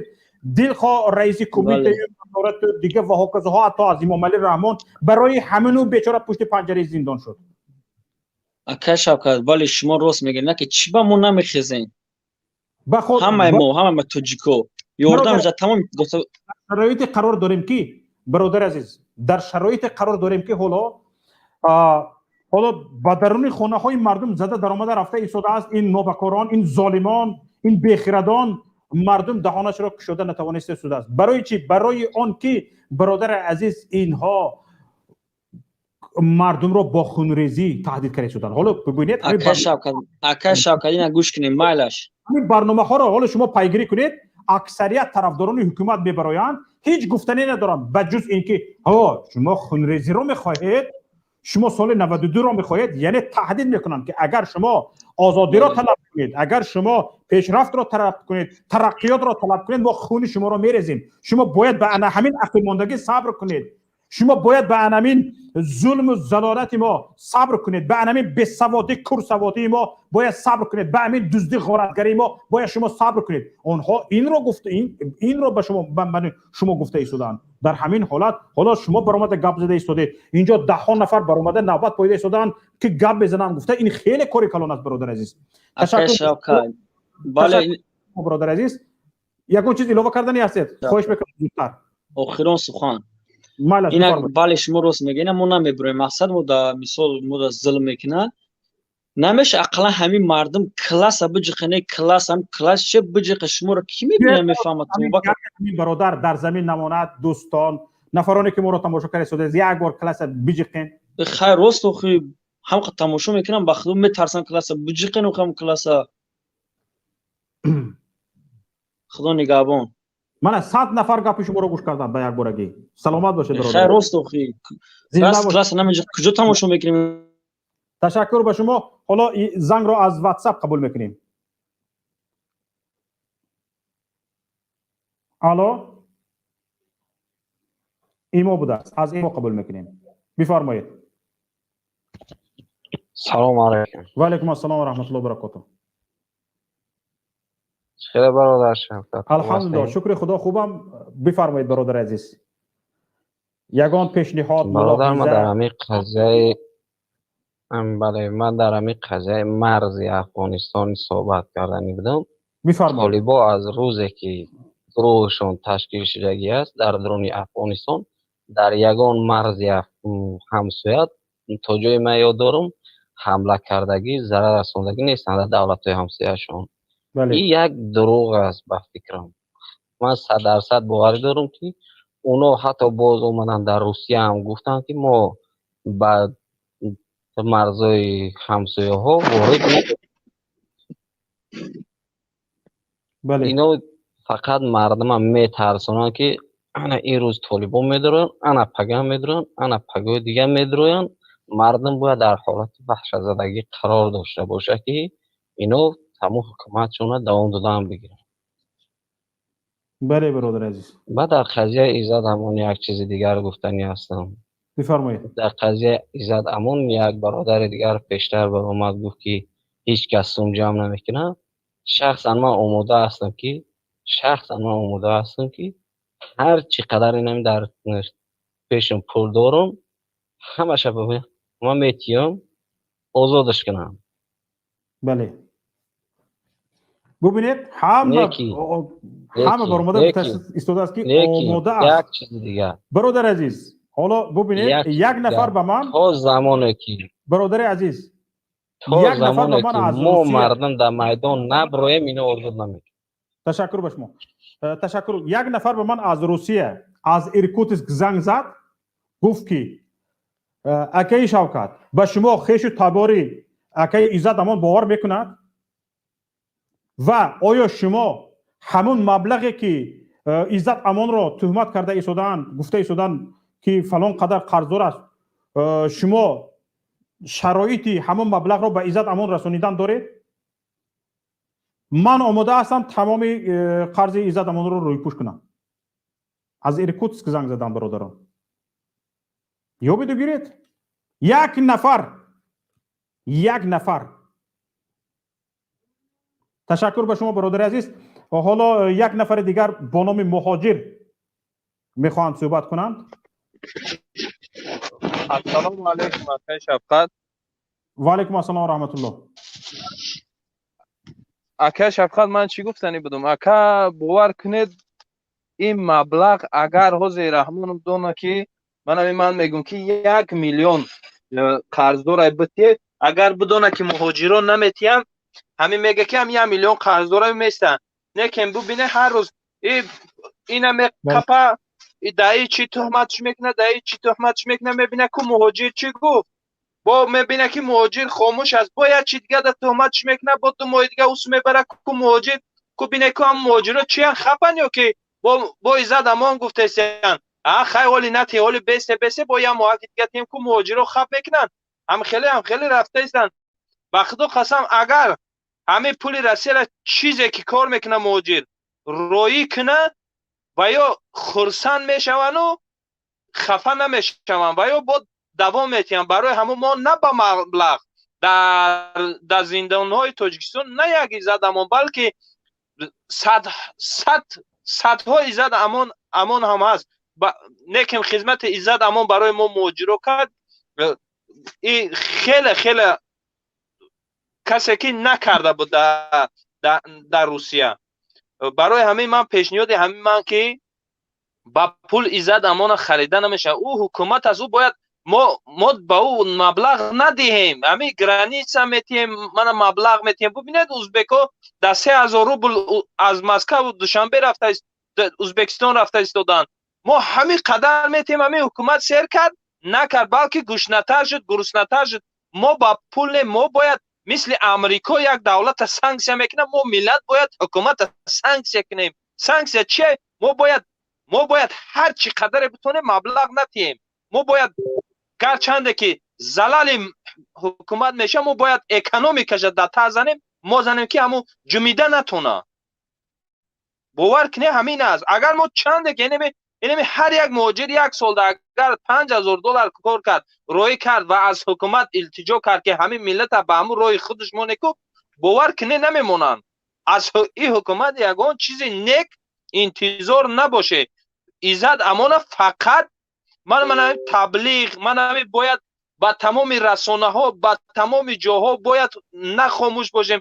дилхоҳ раиси кумитаи назорат дига ва ҳоказоҳо, ҳатто аз Имомалӣ Раҳмон. Барои ҳамин ӯ бечора пушти панҷараи зиндон шуд. Акай Шавкат, бале, шумо рост мегӯед, на ки чӣ ба мо намехезем? Ҳамаи мо, ҳамаи мо тоҷико ёрдам за тамом. Шароите қарор дорем ки, бародари азиз, дар шароите қарор дорем ки ҳоло ба даруни хонаҳои мардум зада даромада рафта истодааст ин нобакорон, ин золимон, ин бехирадон. Мардум даҳонашро кушода натавониста истодааст. Барои чӣ? Барои он ки, бародари азиз, инҳо мардумро бо хунрезӣ таҳдид карда истоданд. Ҳоло бибинед, акай Шавкат, ина гӯш кунед, майлаш. Ҳамин барномаҳоро ҳоло шумо пайгирӣ кунед, аксарият тарафдорони ҳукумат мебароянд, ҳеҷ гуфтане надоранд ба ҷуз ин ки ҳо шумо хунрезиро мехоҳед, шумо соли 92-ро мехоҳед, яъне таҳдид мекунанд ки агар шумо озодиро талаб кунед, агар шумо пешрафтро талаб кунед, тараққиётро талаб кунед, мо хуни шуморо мерезем. Шумо бояд ба ана ҳамин ақибмондагӣ сабр кунед, шумо бояд ба анамин зулму залолати мо сабр кунед, ба анамин бесаводӣ, курсаводии мо бояд сабр кунед, ба ҳамин дуздӣ, ғоратгарии мо бояд шумо сабр кунед. Онҳо инро гуфта, инро ба шумо, ба шумо гуфта истоданд. Дар ҳамин ҳолат ҳоло шумо баромада гап зада истодед, инҷо даҳҳо нафар баромада навбат поида истоданд ки гап мезананд гуфта, ин хеле кори калон аст, бародари азиз. Ташаккур, бародари азиз. Ягон чиз илова кардани ҳастед? Хоҳиш мекунам зудтар. Охирон сухан. Ина бале, шумо рост мегӯед, ина мо намебурем. Мақсад мо да мисол мо да зулм мекунад, намеша ақаллан ҳамин мардум класса биҷиқане, класс ҳам класс че биҷиқа, шуморо ки мебинад, мефаҳмад. Ҳамин бародар дар замин намонад. Дӯстон, нафароне ки моро тамошо карда истодед, як бор класса биҷиқен. Хайр, рост, охи ҳамқа тамошо мекунам, ба худо метарсам класса биҷиқен, охам класса. Худо нигаҳбон. Мана 100 нафар гапи шуморо гӯш карданд ба якборагӣ. Саломат бошед, бародар. Хайр, рост, охи класс намеҷиқ, куҷо тамошо мекунем? Ташаккур ба шумо. Ҳоло зангро аз WhatsApp қабул мекунем. Алло, имо будааст, аз имо қабул мекунем. Бифармоед. Салому алайкум. Ва алайкум ассалом ва раҳматуллоҳи ва баракотуҳ. Хеле бародар Шавкат. Алҳамдулиллоҳ, шукри Худо, хубам. Бифармоед, бародари азиз. Ягон пешниҳод, бародар? Ман дар ҳамин қазияи, бале, ман дар ҳамин қазияи марзи Афғонистон суҳбат кардани будам. Бифармоед. Толибо аз рӯзе ки гурӯҳшон ташкил шудагӣ аст дар даруни Афғонистон, дар ягон марзи ҳамсоя то ҷое ман ёд дорам ҳамла кардагӣ, зарар расондагӣ нестанд дар давлатҳои ҳамсояшон. Ин як дурӯғ аст ба фикрам. Ман 100% боварӣ дорам ки оно ҳатто боз омаданд дар Русия ҳам гуфтанд ки мо ба марзҳои ҳамсояҳо ворид Ино фақат мардума метарсонанд ки ана ин рӯз толибон медароянд, ана пага медароянд, ана пагои дига медароянд. Мардум бояд дар ҳолати ваҳшатзадагӣ қарор дошта бошад ки ино тамом ҳукуматшонро давом додан бигиранд. Бале, бародари азиз. Баъд дар қазияи Иззат ҳамон як чизи дигар гуфтанӣ ҳастам. Бифармоед. Дар қазияи Иззат Амон як бародари дигар пештар баромад, гуфт, ки ҳеҷ кас сум ҷамъ намекунад. Шахсан ман омода ҳастам, ки ҳар чӣ қадар инам дар пешам пул дорам, ҳамаша ман метиём, озодаш кунам. Бале, бубинед, ҳама баромада истодааст, ки омода аст. Як чизи дигар. Бародари азиз, ҳоло бубинед, як нафар ба ман То замоне ки Бародари азиз, то замоне ки мо мардум дар майдон наброем, ино озод намекунем. Ташаккур ба шумо, ташаккур. Як нафар ба ман аз Русия, аз Иркутск занг зад, гуфт, ки акаи Шавкат, ба шумо хешу табори акаи Иззат Амон бовар мекунад ва оё шумо ҳамун маблағе, ки Иззат Амонро туҳмат карда истодаанд, гуфта истодаанд, ки фалон қадар қарздор аст, шумо шароити ҳамон маблағро ба Иззат Амон расонидан доред? Ман омода ҳастам тамоми қарзи Иззат Амонро рӯйпӯш кунам. Аз Иркутск занг задам, бародарон. Ёбеду гиред, як нафар, як нафар. Ташаккур ба шумо, бародари азиз. Ҳоло як нафари дигар бо номи Муҳоҷир мехоҳанд суҳбат кунанд. Ассалому алайкум, акай Шавқат. Ва алайкум ассалом ва раҳматуллоҳ. Ака Шавқат, ман чӣ гуфтанӣ будум? Ака, бовар кунед, ин маблағ агар ҳозир Раҳмонов дона, ки манами ман мегӯм, ки 1 миллион қарздорай битие, агар бидона, ки муҳоҷирон наметиҳанд, ҳамин мега, ки ҳам 1 миллион қарздора меистанд. Лекин бубине, ҳар рӯз ина меқапа, даи чӣ туҳматш мекунад, даи чӣ туҳматш мекунад, мебина, ку муҳоҷир чӣ гуфт, бо мебина, ки муҳоҷир хомӯш аст, бо як чи дига да туҳматш мекунад, бо 2 моҳи дига ус мебара, ку муҳоҷир, ку бине, ку ҳам муҳоҷиро чиян, хапан ё ки бо Иззат Амон гуфтесиян, а хай, оли нати, оли бесе бесе, бо як моҳаки дига тием, ку муҳоҷиро хап мекунанд. Ҳам хеле, ҳам хеле рафтаистанд. Ба худо қасам, агар ҳамин пули Россияра, чизе ки кор мекунад муҳоҷир, роӣ кунад, ва ё хурсанд мешаванду хафа намешаванд, ва ё бо давом метиҳанд. Барои ҳамон мо на ба маблағ дар зиндонҳои Тоҷикистон на як Иззат Амон, балки садҳо Иззат Амон ҳам ҳаст. Лекин хизмати Иззат Амон барои мо муҳоҷиро кард и хеле хеле касе ки накарда буд дар Русия. Барои ҳамин ман пешниҳоди ҳамин ман, ки ба пул Иззат Амона харида намешавад. Ӯ ҳукумат аст, ӯ бояд мо ба ӯ маблағ надиҳем, ҳамин граница метиҳем, мана маблағ метиҳем. Бубинед, узбекҳо дар 3000 рубл аз Москаву Душанбе рафта Узбекистон рафта истоданд. Мо ҳамин қадар метиҳем, ҳамин ҳукумат сер кард, накард, балки гушнатар шуд, гуруснатар шуд. Мо ба пул не, мо бояд мисли Амрико як давлата санксия мекунад, мо миллат бояд ҳукумата санксия кунем. Санксия чие? Мо бояд ҳар чӣ қадаре битонем, маблағ натиҳем. Мо бояд гарчанде ки залали ҳукумат меша, мо бояд экономикаша дата занем, мо занем, ки ҳамун ҷумида натона. Бовар кунед, ҳамин аст. Агар мо чанде ки инеми ҳар як муҳоҷир як солда агар 5000 доллар кор кард, роӣ кард ва аз ҳукумат илтиҷо кард, ки ҳамин миллата ба ҳамун роҳи худаш монеку, бовар кунед, намемонанд. Аз ин ҳукумат ягон чизи нек интизор набоше. Иззат Амона фақат ман таблиғ, ман ҳами бояд ба тамоми расонаҳо, ба тамоми ҷоҳо бояд нахомӯш бошем.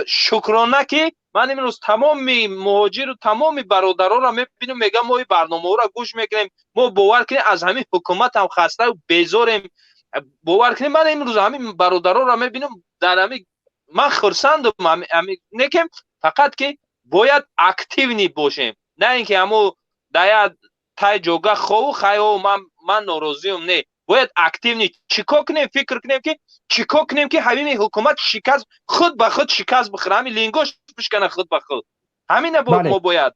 Шукрона, ки ман имрӯз тамоми муҳоҷиру тамоми бародаронро мебинам, мегӯям, мо ин барномаҳоро гӯш мекунем. Мо, бовар кунем, аз ҳамин ҳукуматам хастаю безорем. Бовар кунем, ман имрӯз ҳамин бародаронро мебинам, дар ҳамин ман хурсандум. Некем фақат ки бояд активный бошем, на ин ки ҳамо дая тай ҷога хову хайо, ман норозиюм. Не, бояд активный чӣ кор кунем, фикр кунем, ки чӣ кор кунем, ки ҳамин ҳукумат шикаст, худ ба худ шикаст бихӯра, ҳамин лингош бишкана худ ба худ. Ҳамина мо бояд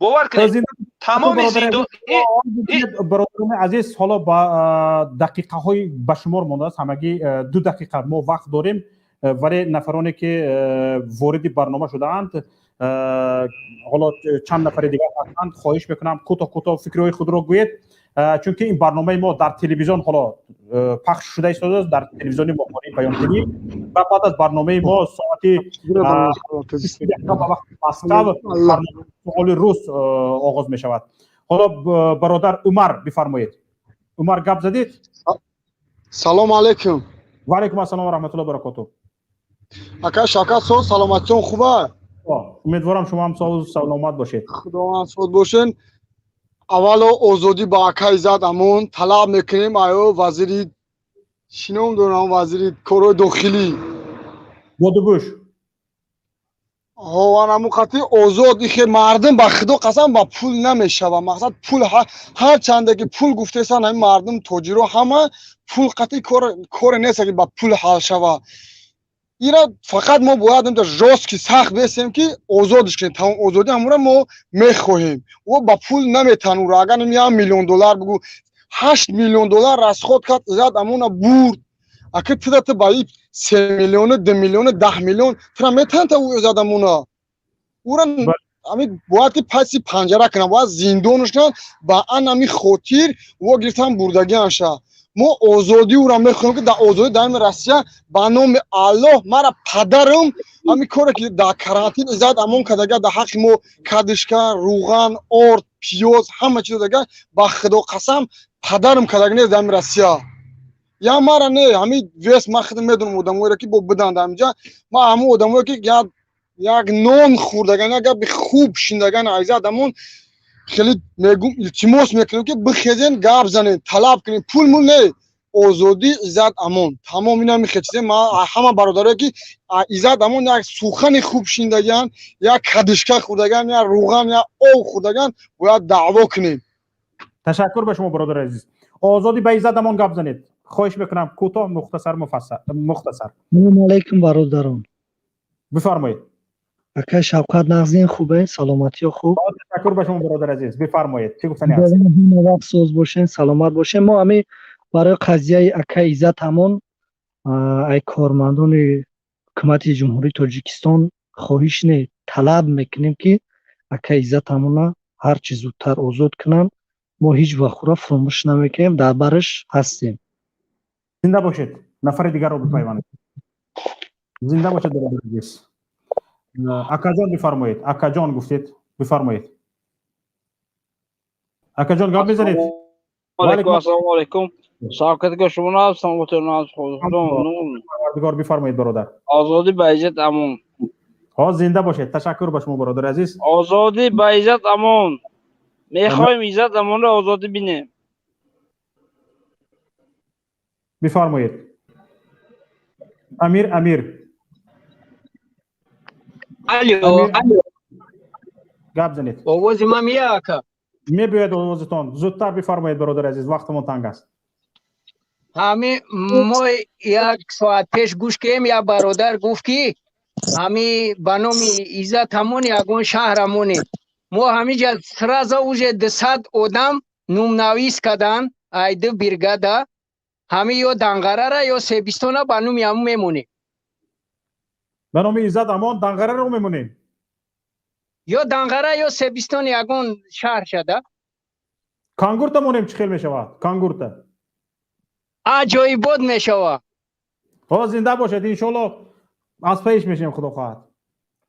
бовар кунем, тамоми зиндон. Бародарони азиз, ҳоло ба дақиқаҳои ба шумор мондааст, ҳамагӣ 2 дақиқа мо вақт дорем, вале нафароне ки вориди барнома шудаанд, ҳоло чанд нафари дигар ҳастанд, хоҳиш мекунам, кӯтоҳ кӯтоҳ фикрҳои худро гӯед. Чунки ин барномаи мо дар телевизион ҳоло пахш шуда истодааст, дар телевизиони Моҳвораи Паём ТВ, ва баъд аз барномаи мо соати ба вақти Москав суоли рус оғоз мешавад. Ҳоло бародар Умар, бифармоед. Умар, гап задед. Салому алайкум. Ва алайкум ассалом ва раҳматуллоҳи баракотуҳ. Ака Шавкат, соз, саломатитон хуба? Умедворам, шумо ҳам соз, саломат бошед. Худованд соз бошен. Аввало озодӣ ба ака Иззат Амон талаб мекунем. Аё вазири чӣ ном дорам, вазири корҳои дохилӣ. Бодубуш. Ҳованаму қати озод ихе мардум, ба худо қасам, ба пул намешава. Мақсад, пул ҳар чанде ки пул гуфтесан, ҳамин мардум, тоҷиро ҳама пул қати коре нест, ки ба пул ҳал шава. Ира фақат мо бояд жёсткий, сахт бесем, ки озодш кунем. Тамом, озодӣ ҳамура мо мехоҳем. О ба пул наметан ура. Агар 1 миллион доллар бугу, 8 миллион доллар расход кард, Иззат Амона бурд. Аки тида ту ба и 3 миллиону, 2 миллиону, 10 миллион тура метанта ӯ Иззат Амона? Ура ами бояд ки паси панҷара кунам, бояд зиндонш кунанд. Ба ан ами хотир во гирифтан бурдагианша. Мо озодӣ ӯра мехоҳем, ки дар озодӣ, дар ами Россия. Ба номи Аллоҳ, мара падарам, ҳамин коре ки дар карантин Иззат Амон кардага, дар ҳаққи мо кадишка, рӯған, орд, пиёз, ҳама чиз додага, ба худо қасам, падарам кардага нест дар ами Россия. Я мара не, ҳамин вес ман худам медонам одамоеро, ки бо биданд ҳаминҷа. Ман ҳамон одамое, ки як нон хӯрдаган, як гапи хуб шиндаган Иззат Амон, хеле мегум, илтимос мекунем, ки бихезен, гап занен, талаб кунем. Пул мул не, озодӣ Иззат Амон, тамом. Ина мехе чизе. Ма ҳама бародарое, ки Иззат Амон як сухани хуб шиндаган, як кадишка хӯрдаган, як рӯған, як об хӯрдаган, бояд даъво кунем. Ташаккур ба шумо, бародари азиз. Озодӣ ба Иззат Амон, гап занед, хоҳиш мекунам, кӯтоҳ, мухтасар, мухтасар. Салому алайкум, бародарон. Бифармоед. Акай Шавқат, нағзин, хубе, саломатиё хуб? Ташаккур ба шумо, бародари азиз, бифармоед, чӣ гуфтани ҳаст? Ҳама вақт соз бошен, саломат бошен. Мо ҳами барои қазияи акай Иззат Амон ай кормандони ҳукумати Ҷумҳурии Тоҷикистон хоҳиш не, талаб мекунем, ки акай Иззат Амона ҳарчи зудтар озод кунанд. Мо ҳеҷ вақт ӯро фуромӯш намекунем, дар бараш ҳастем. Зинда бошед. Нафари дигарро бипайванед. Зинда бошед, бародари азиз. Акаҷон, бифармоед. Акаҷон гуфтед, бифармоед. Акаҷон, гап мезанед. Ассалому алайкум, Шавкатга, шумо наб, Парвардигор, бифармоед, бародар. Озодӣ ба Иззат Амон. Ҳо, зинда бошед. Ташаккур ба шумо, бародари азиз. Озодӣ ба Иззат Амон. Мехоҳем Иззат Амонро озодӣ бинем. Бифармоед, Амир, Амир. Алло. Гап занед. Овози ман меяд, ака? Мебиёяд овозатон. Зудтар бифармоед, бародари азиз, вақтамон танг аст. Ҳами мо як соат пеш гӯш кардем, як бародар гуфт, ки ҳами ба номи Иззат Амон ягон шаҳра монем. Мо ҳамиҷа сразу уже 200 одам номнавис карданд, айди бригада. Ҳами ё Данғарара, ё Себистона ба номи ҳамун мемонем. Ба номи Иззат Амон Данғараро мемонем? Ё Данғара, ё Себистон, ягон шаҳр шада. Кангурта монем, чӣ хел мешавад, Кангурта? Аҷоибот мешавад. Ҳо, зинда бошед, иншоалло, аз пеш мешем, худо хоҳад.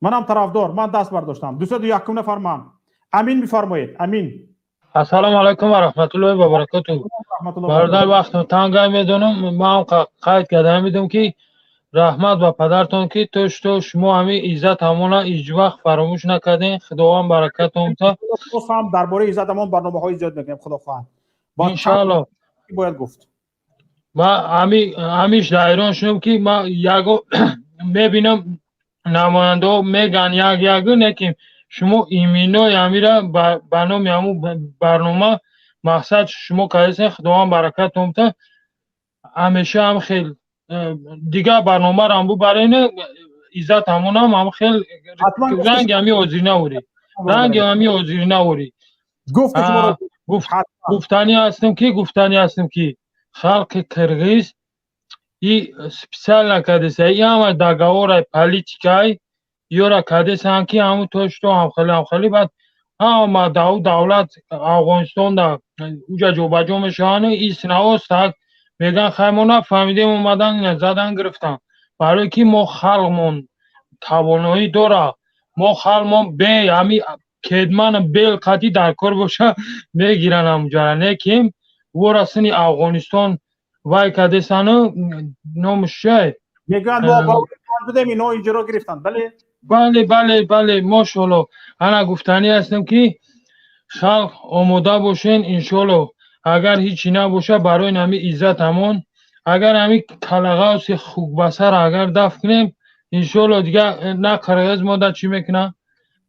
Манам тарафдор, ман даст бардоштам. 201-ум нафар ман. Амин, бифармоед, Амин. Ассалому алайкум ва раҳматуллоҳи ва баракотуҳ. Бародар, вақтон танга медонам. Ман қайд карда медонам, ки раҳмат ба падартон, ки то что шумо ҳамин Иззат Амона ҳеҷ вақт фаромӯш накардем. Худованд баракатон та. Ҳам дар бораи Иззат Амон барномаҳои зиёд мекунем, худо хоҳад. Иншоалло. Бояд гуфт. Ма ҳамиш дар ҳайрон шудам, ки ма яго мебинам, намояндаҳо меган як як, не ки шумо иминои ҳамира ба номи ҳамун барнома мақсад шумо кардесен. Худованд баракатон та, ҳамеша ҳам хел дигар барномаро бубарен. Иззат Амонам ҳам хел ранги ҳами ҳозирнаворӣ, ранги ҳами ҳозирнаворӣ. Гуфтанӣ ҳастам, ки халқи қирғиз и специально кардеса, и ҳама договорай, политикай ёра кардесанд, ки ҳамун то что ҳамхели ҳамхели, баъд ҳама давлат Афғонистонда. Уҷа ҷобаҷо мешаванд, иснаостак мегӯянд, хай мо нафаҳмидем, омадан ина задан гирифтан. Барое ки мо халқмон тавоноӣ дора, мо халқмон бе ҳами кедмана бел қатӣ дар кор боша мегиранд ҳамуҷара. Не ки вора сини Афғонистон вай кадесану номаш чиай? Мегӯянд мо бо будем, инҳо инҷоро гирифтанд. Бале? Бале, бале, бале, мошалло. Ана гуфтанӣ ҳастем ки халқ омода бошен, иншолло. Агар ҳичи набоша, барои ҳами иззат ҳамон, агар ҳами калағавси хукбасар агар дафт кунем, иншолло дига на қирғиз мода чӣ мекуна,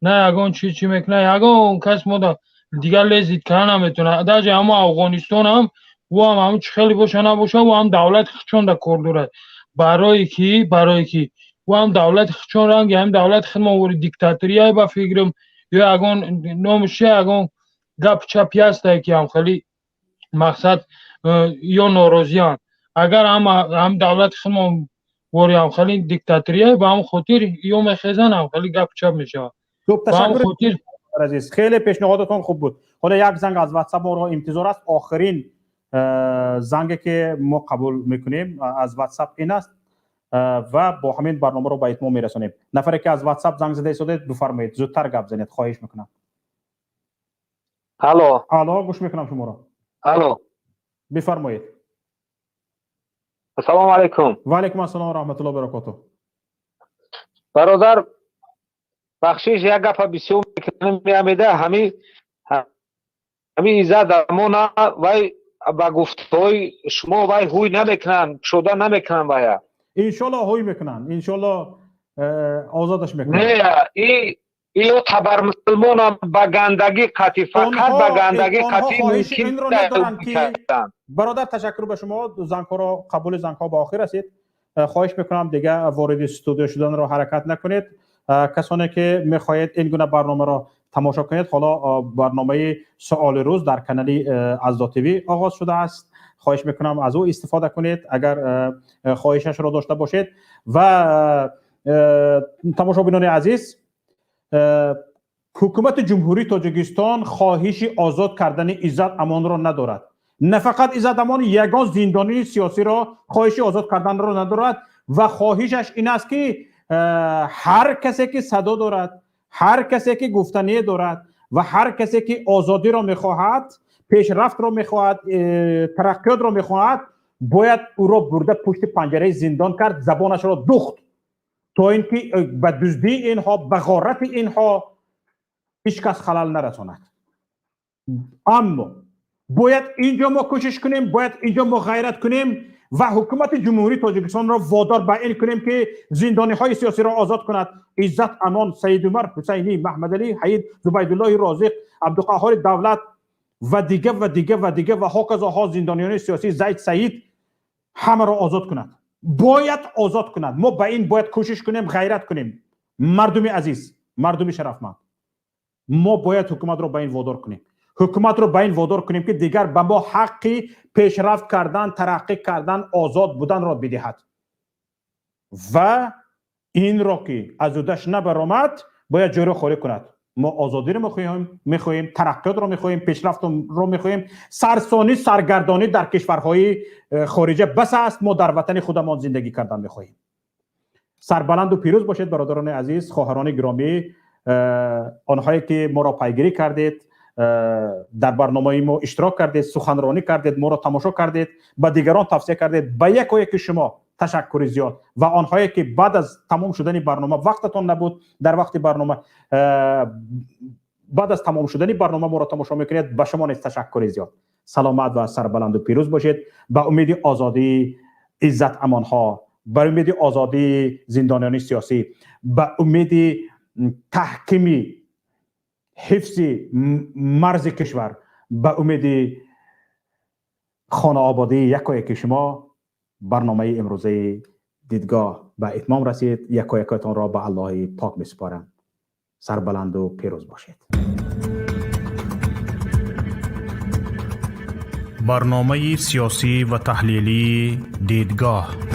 на ягон чи чӣ мекуна, ягон кас мода дига лезид кара наметавона. Даже ҳамо Афғонистон ҳам, ӯ ҳам ҳамн чӣ хеле боша набоша, ӯ ҳам давлати хичонда кор дорад. Барое ки ӯ ҳам давлати хичон ранги ҳами давлати хидмон вори диктаторияй ба фикрам, ё ягон номаш чи, ягон гап чапи ҳастае ки ҳам хеле мақсад ё норозиянд. Агар ҳам давлати хидмон вори ҳам хеле диктаторияй, ба ҳамн хотир ё мехезанд, ҳам хеле гап чап мешавад. Хуб, Ба ҳамн ташаккур хотир азиз, хеле пешниҳодатон хуб буд. Ҳоло як занг аз WhatsApp моро интизор аст. Охирин занге ки мо қабул мекунем аз WhatsApp ин аст ва бо ҳамин барномаро ба итмом мерасонем. Нафаре ки аз WhatsApp занг зада истодед, бифармоед, зудтар гап занед, хоҳиш мекунам. Алло. Алло, гӯш мекунам шуморо. Алло. Бифармоед. Ассалому алайкум. Ва алайкум ассалом ва раҳматуллоҳи ва баракотуҳ. Бародар, бахшиш, як гапа бисёр мекунам, меамеда, ҳами иззат амона вай ба гуфтҳои шумо вай ҳуй намекунанд, кушода намекунанд вая. Иншолло ҳуй мекунанд, иншолло озодаш мекунанд. Не, иё табармусулмонам ба гандагӣ қатӣ, фақат ба гандагӣ онҳо қатӣ хоҳиши мумкин инро дар надоранд ки мекарданд. Бародар, ташаккур ба шумо, зангҳоро қабули зангҳо ба охир расид. Хоҳиш мекунам дига вориди студио шуданро ҳаракат накунед. Касоне ки мехоҳед ин гуна барномаро тамошо кунед, ҳоло барномаи суоли рӯз дар канали Аздо ТВ оғоз шудааст. Хоҳиш мекунам аз ӯ истифода кунед агар хоҳишашро дошта бошед. Ва тамошобинони азиз, ҳукумати Ҷумҳурии Тоҷикистон хоҳиши озод кардани Иззат Амонро надорад. На фақат Иззат Амон, ягон зиндонии сиёсиро хоҳиши озод карданро надорад ва хоҳишаш ин аст ки ҳар касе ки садо дорад, ҳар касе ки гуфтание дорад ва ҳар касе ки озодиро мехоҳад, пешрафтро мехоҳад, тараққиётро мехоҳад, бояд ӯро бурда пушти панҷараи зиндон кард, забонашро духт, то ин ки ба дуздии инҳо, ба ғорати инҳо ҳеҷ кас халал нарасонад. Аммо бояд инҷо мо кӯшиш кунем, бояд инҷо мо ғайрат кунем ва ҳукумати Ҷумҳурии Тоҷикистонро водор ба ин кунем ки зиндониҳои сиёсиро озод кунад. Иззат Амон, Саид Умар Ҳусайнӣ, Маҳмадалӣ Ҳаид, Зубайдуллоҳи Розиқ, Абдуқаҳҳори Давлат ва дига ва дига ва дига ва ҳоказоҳо зиндониёни сиёсӣ, Зайд Саид, ҳамаро озод кунад. Бояд озод кунад. Мо ба ин бояд кӯшиш кунем, ғайрат кунем. Мардуми азиз, мардуми шарафманд, мо бояд ҳукуматро ба ин водор кунем. Ҳукуматро ба ин водор кунем ки дигар ба мо ҳаққи пешрафт кардан, тараққӣ кардан, озод буданро бидиҳад. Ва инро ки аз ӯдаш набаромад, бояд ҷойро холӣ кунад. Мо озодиро мехоҳем, мехоҳем тараққиётро мехоҳем, пешрафтро мехоҳем. Сарсонӣ, саргардонӣ дар кишварҳои хориҷа бас аст. Мо дар ватани худамон зиндагӣ кардан мехоҳем. Сарбаланду пирӯз бошед, бародарони азиз, хоҳарони гиромӣ, онҳое ки моро пайгирӣ кардед, дар барномаи мо иштирок кардед, суханронӣ кардед, моро тамошо кардед, ба дигарон тавсия кардед. Ба яко яки шумо ташаккури зиёд. Ва онҳое ки баъд аз тамом шудани барнома вақтатон набуд, дар вақти барнома, баъд аз тамом шудани барнома моро тамошо мекунед, ба шумо низ ташаккури зиёд. Саломат ва сарбаланду пирӯз бошед. Ба умеди озодии Иззат Амонҳо, ба умеди озодии зиндониёни сиёсӣ, ба умеди таҳкими ҳифзи марзи кишвар, ба умеди хонаободии яко яки шумо барномаи имрӯзаи дидгоҳ ба итмом расид. Яко якотонро ба Аллоҳи пок месупорам. Сарбаланду пирӯз бошед. Барномаи сиёсӣ ва таҳлилии дидгоҳ.